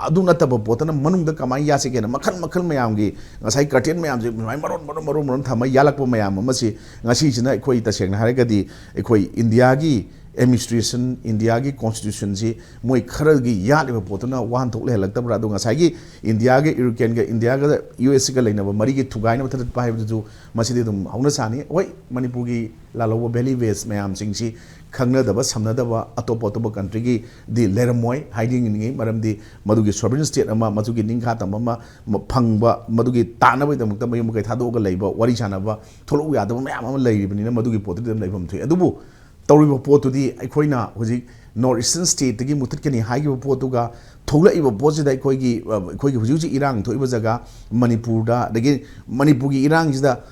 ꯑꯗꯨ ꯅꯠꯇꯕ ꯄꯣꯠꯇꯅ ꯃꯅꯨꯡꯗ ꯀꯃꯥꯏꯅ ꯌꯥꯁꯤꯒꯦꯅ ꯃꯈꯜ ꯃꯈꯜ ꯃꯌꯥꯝꯒꯤ ꯉꯁꯥꯏ ꯀꯥꯔꯇꯦꯜ ꯃꯌꯥꯝꯁꯦ ꯁꯨꯃꯥꯏꯅ ꯃꯔꯣꯟ ꯃꯔꯣꯟ ꯃꯔꯣꯟ ꯃꯔꯣꯟ ꯊꯝꯃ ꯌꯥꯜꯂꯛꯄ ꯃꯌꯥꯝ ꯑꯃꯁꯤ ꯉꯁꯤꯁꯤꯅ ꯑꯩꯈꯣꯏ ꯇꯁꯦꯡꯅ ꯍꯥꯏꯔꯒꯗꯤ ꯑꯩꯈꯣꯏ ꯏꯟꯗꯤꯌꯥꯒꯤ ꯑꯦꯗꯃꯤꯅꯤꯁꯇ꯭ꯔꯦꯁꯟ, ꯏꯟꯗꯤꯌꯥꯒꯤ ꯀꯣꯟꯁꯇꯤꯇ꯭ꯌꯨꯁꯟꯁꯤ ꯃꯣꯏ ꯈꯔꯒꯤ ꯌꯥꯠꯂꯤꯕ ꯄꯣꯠꯇꯨꯅ ꯋꯥꯍꯟꯊꯣꯛ ꯂꯩꯍꯜꯂꯛꯇꯕ꯭ꯔꯥ? ꯑꯗꯣ ꯉꯁꯥꯏꯒꯤ ꯏꯟꯗꯤꯌꯥꯒ ꯌꯨꯔꯣꯄꯤꯌꯟꯒ, ꯏꯟꯗꯤꯌꯥꯒ ꯌꯨ ꯑꯦꯁꯀ ꯂꯩꯅꯕ ꯃꯔꯤꯒꯤ ꯊꯨꯒꯥꯏꯅꯕ ꯊꯥꯗꯠꯄ ꯍꯥꯏꯕꯗꯨꯁꯨ ꯃꯁꯤꯗꯤ ꯑꯗꯨꯝ ꯍꯧꯅ ꯁꯥꯅꯤ꯫ ꯍꯣꯏ, ꯃꯅꯤꯄꯨꯔꯒꯤ ꯂꯥꯜꯍꯧꯕ ꯚꯦꯂꯤ ꯕꯦꯁ ꯃꯌꯥꯝꯁꯤꯡꯁꯤ ꯈꯪꯅꯗꯕ ꯁꯝꯅꯗꯕ ꯑꯇꯣꯞ ꯑꯇꯣꯞꯄ ꯀꯟꯇ꯭ꯔꯤꯒꯤꯗꯤ ꯂꯩꯔꯝꯃꯣꯏ ꯍꯥꯏꯅꯤꯡꯉꯤ꯫ ꯃꯔꯝꯗꯤ ꯃꯗꯨꯒꯤ ꯁꯣꯚꯔꯤꯟ ꯁ꯭ꯇꯦꯠ ꯑꯃ, ꯃꯗꯨꯒꯤ ꯅꯤꯡꯈꯥ ꯇꯝꯕ ꯑꯃ ꯐꯪꯕ, ꯃꯗꯨꯒꯤ ꯇꯥꯅꯕꯒꯤꯗꯃꯛꯇ ꯃꯌꯨꯝ ꯃꯀꯩ ꯊꯥꯗꯣꯛꯑꯒ ꯂꯩꯕ, ꯋꯥꯔꯤ ꯁꯥꯟꯅꯕ ꯊꯣꯛꯂꯛꯎ ꯌꯥꯗꯕ ꯃꯌꯥꯝ ꯑꯃ ꯂꯩꯔꯤꯕꯅꯤꯅ ꯃꯗꯨꯒꯤ ꯄꯣꯠꯇꯨꯗꯤ ꯑꯗꯨꯝ ꯂꯩꯐꯝ ꯊꯣꯛꯏ꯫ ꯑꯗꯨꯕꯨ ꯇꯧꯔꯤꯕ ꯄꯣꯠꯇꯨꯗꯤ ꯑꯩꯈꯣꯏꯅ ꯍꯧꯖꯤꯛ ꯅꯣꯔꯠ ꯏꯁꯇꯔꯟ ꯁ꯭ꯇꯦꯠꯇꯒꯤ ꯃꯨꯊꯠꯀꯅꯤ ꯍꯥꯏꯈꯤꯕ ꯄꯣꯠꯇꯨꯒ ꯊꯣꯛꯂꯛꯏꯕ ꯄꯣꯠꯁꯤꯗ ꯑꯩꯈꯣꯏꯒꯤ, ꯑ, ꯑꯩꯈꯣꯏꯒꯤ ꯍꯧꯖꯤꯛ ꯍꯧꯖꯤꯛ ꯏꯔꯥꯡ ꯊꯣꯛꯏꯕ ꯖꯒꯥ ꯃꯅꯤꯄꯨꯔꯗ, ꯑꯗꯒꯤ ꯃꯅꯤꯄꯨꯔꯒꯤ ꯏꯔꯥꯡꯁꯤꯗ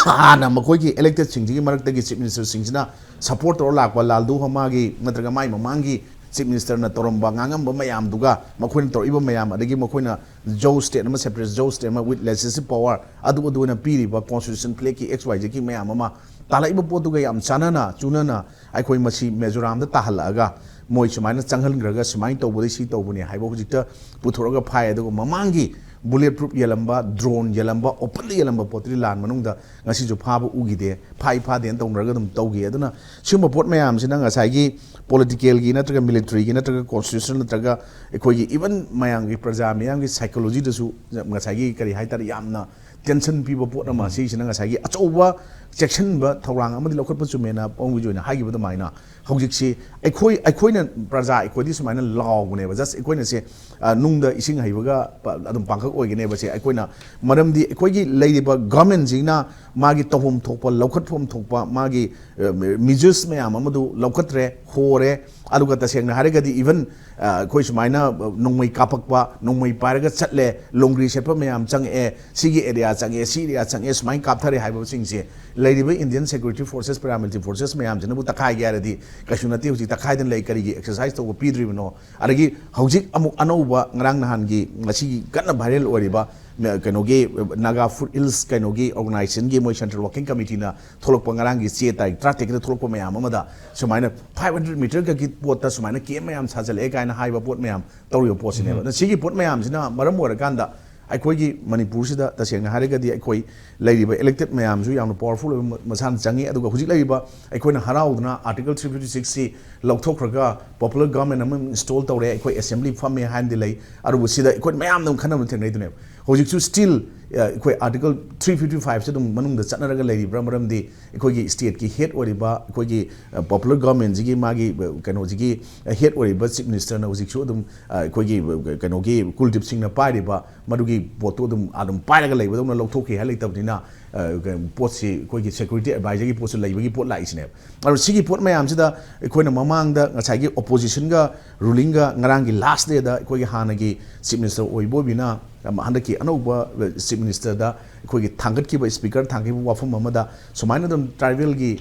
ꯍꯥꯟꯅ ꯃꯈꯣꯏꯒꯤ ꯏꯂꯦꯛꯇꯦꯠꯁꯤꯡꯁꯤꯒꯤ ꯃꯔꯛꯇꯒꯤ ꯆꯤꯐ ꯃꯤꯅꯤꯁꯇꯔꯁꯤꯡꯁꯤꯅ ꯁꯄꯣꯔꯠ ꯇꯧꯔ ꯂꯥꯛꯄ ꯂꯥꯜꯗꯨ ꯍꯃꯥꯒꯤ ꯅꯠꯇ꯭ꯔꯒ ꯃꯥꯏ ꯃꯃꯥꯡꯒꯤ ꯆꯤꯐ ꯃꯤꯅꯤꯁꯇꯔꯅ ꯇꯧꯔꯝꯕ ꯉꯥꯡꯉꯝꯕ ꯃꯌꯥꯝꯗꯨꯒ ꯃꯈꯣꯏꯅ ꯇꯧꯔꯛꯏꯕ ꯃꯌꯥꯝ, ꯑꯗꯒꯤ ꯃꯈꯣꯏꯅ ꯖꯣ ꯁ꯭ꯇꯦꯠ ꯑꯃ, ꯁꯦꯄꯔꯦꯠ ꯖꯣ ꯁ꯭ꯇꯦꯠ ꯑꯃ with legislative power ꯑꯗꯨ ꯑꯗꯨ ꯑꯣꯏꯅ ꯄꯤꯔꯤꯕ ꯀꯣꯟꯁꯇꯤꯇ꯭ꯌꯨꯁꯟ ꯐ꯭ꯂꯦꯛꯀꯤ ꯑꯦꯛꯁ ꯋꯥꯏ ꯖꯦꯠꯀꯤ ꯃꯌꯥꯝ ꯑꯃ ꯇꯥꯜꯂꯛꯏꯕ ꯄꯣꯠꯇꯨꯒ ꯌꯥꯝ ꯆꯥꯟꯅꯅ ꯆꯨꯅꯅ ꯑꯩꯈꯣꯏ ꯃꯁꯤ ꯃꯤꯖꯣꯔꯥꯝꯗ ꯇꯥꯍꯜꯂꯛꯑꯒ ꯃꯣꯏ ꯁꯨꯃꯥꯏꯅ ꯆꯪꯍꯟꯈ꯭ꯔꯒ ꯁꯨꯃꯥꯏꯅ ꯇꯧꯕꯗꯩ ꯁꯤ ꯇꯧꯕꯅꯤ ꯍꯥꯏꯕ ꯍꯧꯖꯤꯛꯇ ꯄꯨꯊꯣꯔꯛꯑꯒ ꯐꯥꯏ꯫ ꯑꯗꯨꯒ ꯃꯃꯥꯡꯒꯤ bullet proof ꯌꯦꯜꯂꯝꯕ, drone ꯌꯦꯜꯂꯝꯕ, openly ꯌꯦꯜꯂꯝꯕ ꯄꯣꯠꯇꯨꯗꯤ ꯂꯥꯟ ꯃꯅꯨꯡꯗ ꯉꯁꯤꯁꯨ ꯐꯥꯕ ꯎꯈꯤꯗꯦ, ꯐꯥꯏ ꯐꯥꯗꯦꯅ ꯇꯧꯅꯔꯒ ꯑꯗꯨꯝ ꯇꯧꯈꯤ꯫ ꯑꯗꯨꯅ ꯁꯤꯒꯨꯝꯕ ꯄꯣꯠ ꯃꯌꯥꯝꯁꯤꯅ ꯉꯁꯥꯏꯒꯤ political ꯒꯤ ꯅꯠꯇ꯭ꯔꯒ military ꯒꯤ ꯅꯠꯇ꯭ꯔꯒ constitutional ꯅꯠꯇ꯭ꯔꯒ ꯑꯩꯈꯣꯏꯒꯤ even ꯃꯌꯥꯝꯒꯤ ꯄ꯭ꯔꯖꯥ ꯃꯤꯌꯥꯝꯒꯤ psychology ꯗꯁꯨ ꯉꯁꯥꯏꯒꯤ ꯀꯔꯤ ꯍꯥꯏꯇꯥꯔꯦ, ꯌꯥꯝꯅ tension ꯄꯤꯕ ꯄꯣꯠ ꯑꯃ, ꯁꯤꯁꯤꯅ ꯉꯁꯥꯏꯒꯤ ꯑꯆꯧꯕ ꯆꯦꯛꯁꯤꯟꯕ ꯊꯧꯔꯥꯡ ꯑꯃꯗꯤ ꯂꯧꯈꯠꯄ ꯆꯨꯝꯃꯦꯅ ꯄꯥꯎꯃꯤꯒꯤ ꯑꯣꯏꯅ ꯍꯥꯏꯈꯤꯕ ꯑꯗꯨꯃꯥꯏꯅ ꯍꯧꯖꯤꯛꯁꯤ ꯑꯩꯈꯣꯏ, ꯑꯩꯈꯣꯏꯅ ꯄ꯭ꯔꯖꯥ, ꯑꯩꯈꯣꯏꯗꯤ ꯁꯨꯃꯥꯏꯅ ꯂꯥꯎꯕꯅꯦꯕ, just ꯑꯩꯈꯣꯏꯅ ꯁꯦ, ꯑ, ꯅꯨꯡꯗ ꯏꯁꯤꯡ ꯍꯩꯕꯒ ꯄ-, ꯑꯗꯨꯝ ꯄꯥꯡꯈꯛ ꯑꯣꯏꯒꯅꯦꯕ ꯁꯦ꯫ ꯑꯩꯈꯣꯏꯅ, ꯃꯔꯝꯗꯤ ꯑꯩꯈꯣꯏꯒꯤ ꯂꯩꯔꯤꯕ government ꯁꯤꯅ ꯃꯥꯒꯤ ꯇꯧꯐꯝ ꯊꯣꯛꯄ, ꯂꯧꯈꯠꯐꯝ ꯊꯣꯛꯄ ꯃꯥꯒꯤ, ꯑ, measures ꯃꯌꯥꯝ ꯑꯃꯗꯨ ꯂꯧꯈꯠꯇ꯭ꯔꯦ, ꯍꯣꯔꯦ꯫ ꯑꯗꯨꯒ ꯇꯁꯦꯡꯅ ꯍꯥꯏꯔꯒꯗꯤ even, ꯑ, ꯑꯩꯈꯣꯏ ꯁꯨꯃꯥꯏꯅ, ꯑ, ꯅꯣꯡꯃꯩ ꯀꯥꯞꯄꯛꯄ, ꯅꯣꯡꯃꯩ ꯄꯥꯏꯔꯒ ꯆꯠꯂꯦ, ꯂꯣꯡꯒ꯭ꯔꯤ ꯁꯦꯠꯄ ꯃꯌꯥꯝ ꯆꯪꯉꯛꯑꯦ, ꯁꯤꯒꯤ area ꯆꯪꯉꯛꯑꯦ, ꯁꯤ area ꯆꯪꯉꯛꯑꯦ, ꯁꯨꯃꯥꯏꯅ ꯀꯥꯞꯊꯔꯦ ꯍꯥꯏꯕꯁꯤꯡꯁꯦ ꯂꯩꯔꯤꯕ Indian Security Forces, Paramilitary Forces ꯃꯌꯥꯝꯁꯤꯅꯕꯨ ꯇꯛꯈꯥꯏꯒꯦ ꯍꯥꯏꯔꯗꯤ ꯀꯩꯁꯨ ꯅꯠꯇꯦ꯫ ꯍꯧꯖꯤꯛ ꯇꯛꯈꯥꯏꯗꯅ ꯂꯩ, ꯀꯔꯤꯒꯤ exercise ꯇꯧꯕ ꯄꯤꯗ꯭ꯔꯤꯕꯅꯣ? ꯑꯗꯒꯤ ꯍꯧꯖꯤꯛ ꯑꯃꯨꯛ ꯑꯅꯧꯕ ꯉꯔꯥꯡ ꯅꯍꯥꯟꯒꯤ ꯉꯁꯤꯒꯤ ꯀꯟꯅ viral ꯑꯣꯏꯔꯤꯕ, ꯑ, ꯀꯩꯅꯣꯒꯤ, ꯑ, Naga Foothills ꯀꯩꯅꯣꯒꯤ organization ꯒꯤ ꯃꯣꯏ Central Working Committee ꯅ ꯊꯣꯛꯂꯛꯄ ꯉꯔꯥꯡꯒꯤ ꯆꯦ ꯇꯥꯔꯤꯛ ꯇꯔꯥꯇꯔꯦꯠꯀꯤꯗ ꯊꯣꯛꯂꯛꯄ ꯃꯌꯥꯝ ꯑꯃꯗ ꯁꯨꯃꯥꯏꯅ five hundred meter ꯈꯛꯀꯤ ꯄꯣꯠꯇ ꯁꯨꯃꯥꯏꯅ camp ꯃꯌꯥꯝ ꯁꯥꯖꯜꯂꯛꯑꯦ ꯀꯥꯏꯅ ꯍꯥꯏꯕ ꯄꯣꯠ ꯃꯌꯥꯝ ꯇꯧꯔꯤꯕ ꯄꯣꯠꯁꯤꯅꯦꯕ꯫ ꯑꯗꯨꯅ ꯁꯤꯒꯤ ꯄꯣꯠ ꯃꯌꯥꯝꯁꯤꯅ ꯃꯔꯝ ꯑꯣꯏꯔꯀꯥꯟꯗ ꯑꯩꯈꯣꯏꯒꯤ ꯃꯅꯤꯄꯨꯔꯁꯤꯗ ꯇꯁꯦꯡꯅ ꯍꯥꯏꯔꯒꯗꯤ ꯑꯩꯈꯣꯏ ꯂꯩꯔꯤꯕ elected ꯃꯌꯥꯝꯁꯨ ꯌꯥꯝꯅ powerful ꯑꯣꯏꯕ ꯃ-, ꯃꯁꯥꯅ ꯆꯪꯉꯤ꯫ ꯑꯗꯨꯒ ꯍꯧꯖꯤꯛ ꯂꯩꯔꯤꯕ ꯑꯩꯈꯣꯏꯅ ꯍꯔꯥꯎꯗꯅ Article three fifty six ꯁꯤ ꯂꯧꯊꯣꯛꯈ꯭ꯔꯒ popular government ꯑꯃ install ꯇꯧꯔꯦ, ꯑꯩꯈꯣꯏ assembly ꯐꯝꯃꯦ ꯍꯥꯏꯅꯗꯤ ꯂꯩ꯫ ꯑꯗꯨꯕꯨ ꯁꯤꯗ ꯑꯩꯈꯣꯏ ꯃꯌꯥꯝꯅ ꯑꯗꯨꯝ ꯈꯟꯅꯕ ꯊꯦꯡꯅꯩꯗꯨꯅꯦꯕ꯫ ꯍꯧꯖꯤꯛꯁꯨ still, ꯑ, ꯑꯩꯈꯣꯏ Article three fifty five ꯁꯤ ꯑꯗꯨꯝ ꯃꯅꯨꯡꯗ ꯆꯠꯅꯔꯒ ꯂꯩꯔꯤꯕ꯭ꯔꯥ? ꯃꯔꯝꯗꯤ ꯑꯩꯈꯣꯏꯒꯤ state ꯀꯤ head ꯑꯣꯏꯔꯤꯕ, ꯑꯩꯈꯣꯏꯒꯤ, ꯑ, popular government ꯁꯤꯒꯤ ꯃꯥꯒꯤ, ꯑ, ꯀꯩꯅꯣꯁꯤꯒꯤ, ꯑ, head ꯑꯣꯏꯔꯤꯕ Chief Minister ꯅ ꯍꯧꯖꯤꯛꯁꯨ ꯑꯗꯨꯝ, ꯑ, ꯑꯩꯈꯣꯏꯒꯤ, ꯑ, ꯀꯩꯅꯣꯒꯤ ꯀꯨꯜꯗꯤꯞ ꯁꯤꯡꯅ ꯄꯥꯏꯔꯤꯕ ꯃꯗꯨꯒꯤ ꯄꯣꯠꯇꯨ ꯑꯗꯨꯝ, ꯑꯗꯨꯝ ꯄꯥꯏꯔꯒ ꯂꯩꯕꯗꯧꯅ ꯂꯧꯊꯣꯛꯈꯤ ꯍꯥꯏ ꯂꯩꯇꯕꯅꯤꯅ, ꯑ, ꯀ-, ꯄꯣꯠꯁꯤ ꯑꯩꯈꯣꯏꯒꯤ security advisor ꯒꯤ ꯄꯣꯠꯁꯨ ꯂꯩꯕꯒꯤ ꯄꯣꯠ ꯂꯥꯛꯏꯁꯤꯅꯦꯕ꯫ ꯑꯗꯣ ꯁꯤꯒꯤ ꯄꯣꯠ ꯃꯌꯥꯝꯁꯤꯗ ꯑꯩꯈꯣꯏꯅ ꯃꯃꯥꯡꯗ ꯉꯁꯥꯏꯒꯤ opposition ꯒ ruling ꯒ ꯉꯔꯥꯡꯒꯤ last day ꯗ ꯑꯩꯈꯣꯏꯒꯤ ꯍꯥꯟꯅꯒꯤ Chief Minister ꯑꯣꯏꯕ ꯑꯣꯏꯕꯤꯅ, ꯑ, ꯍꯟꯗꯛꯀꯤ ꯑꯅꯧꯕ, ꯑ, Chief ꯃꯤꯅꯤꯁꯇꯔꯗ ꯑꯩꯈꯣꯏꯒꯤ ꯊꯥꯡꯒꯠꯈꯤꯕ, ꯁ꯭ꯄꯤꯀꯔ ꯊꯥꯡꯒꯠꯈꯤꯕ ꯋꯥꯐꯝ ꯑꯃꯗ ꯁꯨꯃꯥꯏꯅ ꯑꯗꯨꯝ ꯇ꯭ꯔꯥꯏꯕꯦꯜꯒꯤ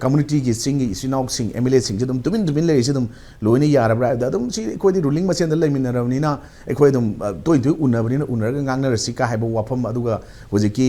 ꯀꯝꯃꯨꯅꯤꯇꯤꯒꯤ, ꯆꯤꯡꯒꯤ ꯏꯆꯤꯟ ꯏꯅꯥꯎꯁꯤꯡ, ꯑꯦꯝ ꯑꯦꯜ ꯑꯦꯁꯤꯡꯁꯦ ꯑꯗꯨꯝ ꯇꯨꯃꯤꯟ ꯇꯨꯃꯤꯟ ꯂꯩꯔꯤꯁꯦ ꯑꯗꯨꯝ ꯂꯣꯏꯅ ꯌꯥꯔꯕ꯭ꯔꯥ ꯍꯥꯏꯕꯗ, ꯑꯗꯨꯝ ꯁꯤ ꯑꯩꯈꯣꯏꯗꯤ ꯔꯨꯂꯤꯡ ꯃꯁꯦꯟꯗ ꯂꯩꯃꯤꯟꯅꯔꯕꯅꯤꯅ ꯑꯩꯈꯣꯏ ꯑꯗꯨꯝ ꯇꯣꯏ ꯇꯣꯏ ꯎꯅꯕꯅꯤꯅ ꯎꯅꯔꯒ ꯉꯥꯡꯅꯔꯁꯤ ꯀꯥ ꯍꯥꯏꯕ ꯋꯥꯐꯝ, ꯑꯗꯨꯒ ꯍꯧꯖꯤꯛꯀꯤ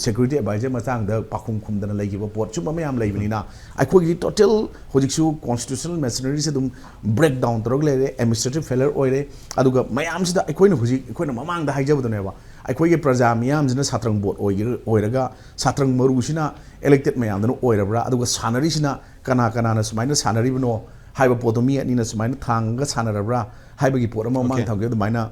ꯁꯦꯀ꯭ꯌꯨꯔꯤꯇꯤ ꯑꯦꯗꯚꯥꯏꯖꯔ ꯃꯇꯥꯡꯗ ꯄꯥꯎꯈꯨꯝ ꯈꯨꯝꯗꯅ ꯂꯩꯈꯤꯕ ꯄꯣꯠ, ꯁꯨꯝꯕ ꯃꯌꯥꯝ ꯂꯩꯕꯅꯤꯅ ꯑꯩꯈꯣꯏꯒꯤꯗꯤ ꯇꯣꯇꯦꯜ ꯍꯧꯖꯤꯛꯁꯨ ꯀꯣꯟꯁꯇꯤꯇ꯭ꯌꯨꯁꯅꯦꯜ ꯃꯦꯁꯤꯅꯔꯤꯁꯦ ꯑꯗꯨꯝ ꯕ꯭ꯔꯦꯛ ꯗꯥꯎꯟ ꯇꯧꯔꯒ ꯂꯩꯔꯦ, ꯑꯦꯗꯃꯤꯅꯤꯁꯇ꯭ꯔꯦꯇꯤꯚ ꯐꯦꯂꯔ ꯑꯣꯏꯔꯦ꯫ ꯑꯗꯨꯒ ꯃꯌꯥꯝꯁꯤꯗ ꯑꯩꯈꯣꯏꯅ ꯍꯧꯖꯤꯛ, ꯑꯩꯈꯣꯏꯅ ꯃꯃꯥꯡꯗ ꯍꯥꯏꯖꯕꯗꯨꯅꯦꯕ, ꯑꯩꯈꯣꯏꯒꯤ ꯄ꯭ꯔꯖꯥ ꯃꯤꯌꯥꯝꯁꯤꯅ ꯁꯥꯇ꯭ꯔꯪ ꯕꯣꯠ ꯑꯣꯏꯒꯦꯔ-, ꯑꯣꯏꯔꯒ ꯁꯥꯇ꯭ꯔꯪ ꯃꯔꯨꯁꯤꯅ ꯏꯂꯦꯛꯇꯦꯗ ꯃꯌꯥꯝꯗꯨꯅ ꯑꯣꯏꯔꯕ꯭ꯔꯥ, ꯑꯗꯨꯒ ꯁꯥꯟꯅꯔꯤꯁꯤꯅ ꯀꯅꯥ ꯀꯅꯥꯅ ꯁꯨꯃꯥꯏꯅ ꯁꯥꯟꯅꯔꯤꯕꯅꯣ ꯍꯥꯏꯕ ꯄꯣꯠꯇꯣ ꯃꯤ ꯑꯅꯤꯅ ꯁꯨꯃꯥꯏꯅ ꯊꯥꯡꯉꯒ ꯁꯥꯟꯅꯔꯕ꯭ꯔꯥ ꯍꯥꯏꯕꯒꯤ ꯄꯣꯠ ꯑꯃ ꯃꯃꯥꯡ ꯊꯝꯈꯤꯕ ꯑꯗꯨꯃꯥꯏꯅ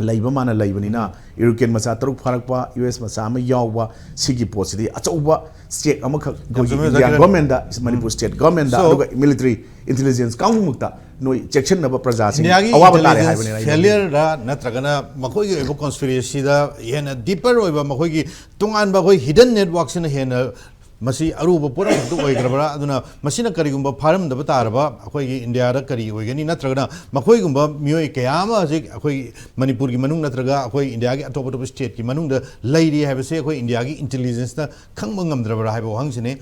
ꯂꯩꯕ ꯃꯥꯅ ꯂꯩꯕꯅꯤꯅ, ꯌꯨꯔꯣꯀꯤꯌꯟ ꯃꯆꯥ ꯇꯔꯨꯛ ꯐꯥꯔꯛꯄ, ꯌꯨ ꯑꯦꯁ ꯃꯆꯥ ꯑꯃ ꯌꯥꯎꯕ, ꯁꯤꯒꯤ ꯄꯣꯠꯁꯤꯗꯤ ꯑꯆꯧꯕ ꯁ꯭ꯇꯦꯛ ꯑꯃꯈꯛ ꯑꯩꯈꯣꯏꯒꯤ ꯏꯟꯗꯤꯌꯥ ꯒꯣꯔꯃꯦꯟꯗ, ꯃꯅꯤꯄꯨꯔ ꯁ꯭ꯇꯦꯠ ꯒꯣꯔꯃꯦꯟꯗ, ꯑꯗꯨꯒ ꯃꯤꯂꯤꯇꯔꯤ ꯏꯟꯇꯦꯂꯤꯖꯦꯟꯁ ꯀꯥꯡꯕꯨꯃꯛꯇ ꯅꯣꯏ ꯆꯦꯛꯁꯤꯟꯅꯕ ꯄ꯭ꯔꯖꯥꯁꯤꯡ ꯑꯋꯥꯕ ꯇꯥꯔꯦ ꯍꯥꯏꯕꯅꯤꯅ ꯑꯩꯅ ꯍꯥꯏꯅꯤꯡꯉꯤ꯫ ꯐꯦꯂꯤꯌꯔꯗ ꯅꯠꯇ꯭ꯔꯒꯅ ꯃꯈꯣꯏꯒꯤ ꯑꯣꯏꯕ ꯀꯣꯟꯁꯄꯤꯔꯦꯁꯤꯗ ꯍꯦꯟꯅ ꯗꯤꯄꯔ ꯑꯣꯏꯕ, ꯃꯈꯣꯏꯒꯤ ꯇꯣꯉꯥꯟꯕ ꯑꯩꯈꯣꯏ ꯍꯤꯗꯟ ꯅꯦꯠꯋꯥꯛꯁꯤꯅ ꯍꯦꯟꯅ ꯃꯁꯤ ꯑꯔꯨꯕ ꯄꯣꯠ ꯑꯃꯈꯛꯇ ꯑꯣꯏꯈ꯭ꯔꯕ꯭ꯔꯥ? ꯑꯗꯨꯅ ꯃꯁꯤꯅ ꯀꯔꯤꯒꯨꯝꯕ ꯐꯥꯔꯝꯗꯕ ꯇꯥꯔꯕ ꯑꯩꯈꯣꯏꯒꯤ ꯏꯟꯗꯤꯌꯥꯗ ꯀꯔꯤ ꯑꯣꯏꯒꯅꯤ? ꯅꯠꯇ꯭ꯔꯒꯅ ꯃꯈꯣꯏꯒꯨꯝꯕ ꯃꯤꯑꯣꯏ ꯀꯌꯥ ꯑꯃ ꯍꯧꯖꯤꯛ ꯑꯩꯈꯣꯏ ꯃꯅꯤꯄꯨꯔꯒꯤ ꯃꯅꯨꯡ ꯅꯠꯇ꯭ꯔꯒ ꯑꯩꯈꯣꯏ ꯏꯟꯗꯤꯌꯥꯒꯤ ꯑꯇꯣꯞ ꯑꯇꯣꯞꯄ ꯁ꯭ꯇꯦꯠꯀꯤ ꯃꯅꯨꯡꯗ ꯂꯩꯔꯤ ꯍꯥꯏꯕꯁꯦ ꯑꯩꯈꯣꯏ ꯏꯟꯗꯤꯌꯥꯒꯤ ꯏꯟꯇꯦꯂꯤꯖꯦꯟꯁꯅ ꯈꯪꯕ ꯉꯝꯗ꯭ꯔꯕ꯭ꯔꯥ ꯍꯥꯏꯕ ꯋꯥꯍꯪꯁꯤꯅꯤ꯫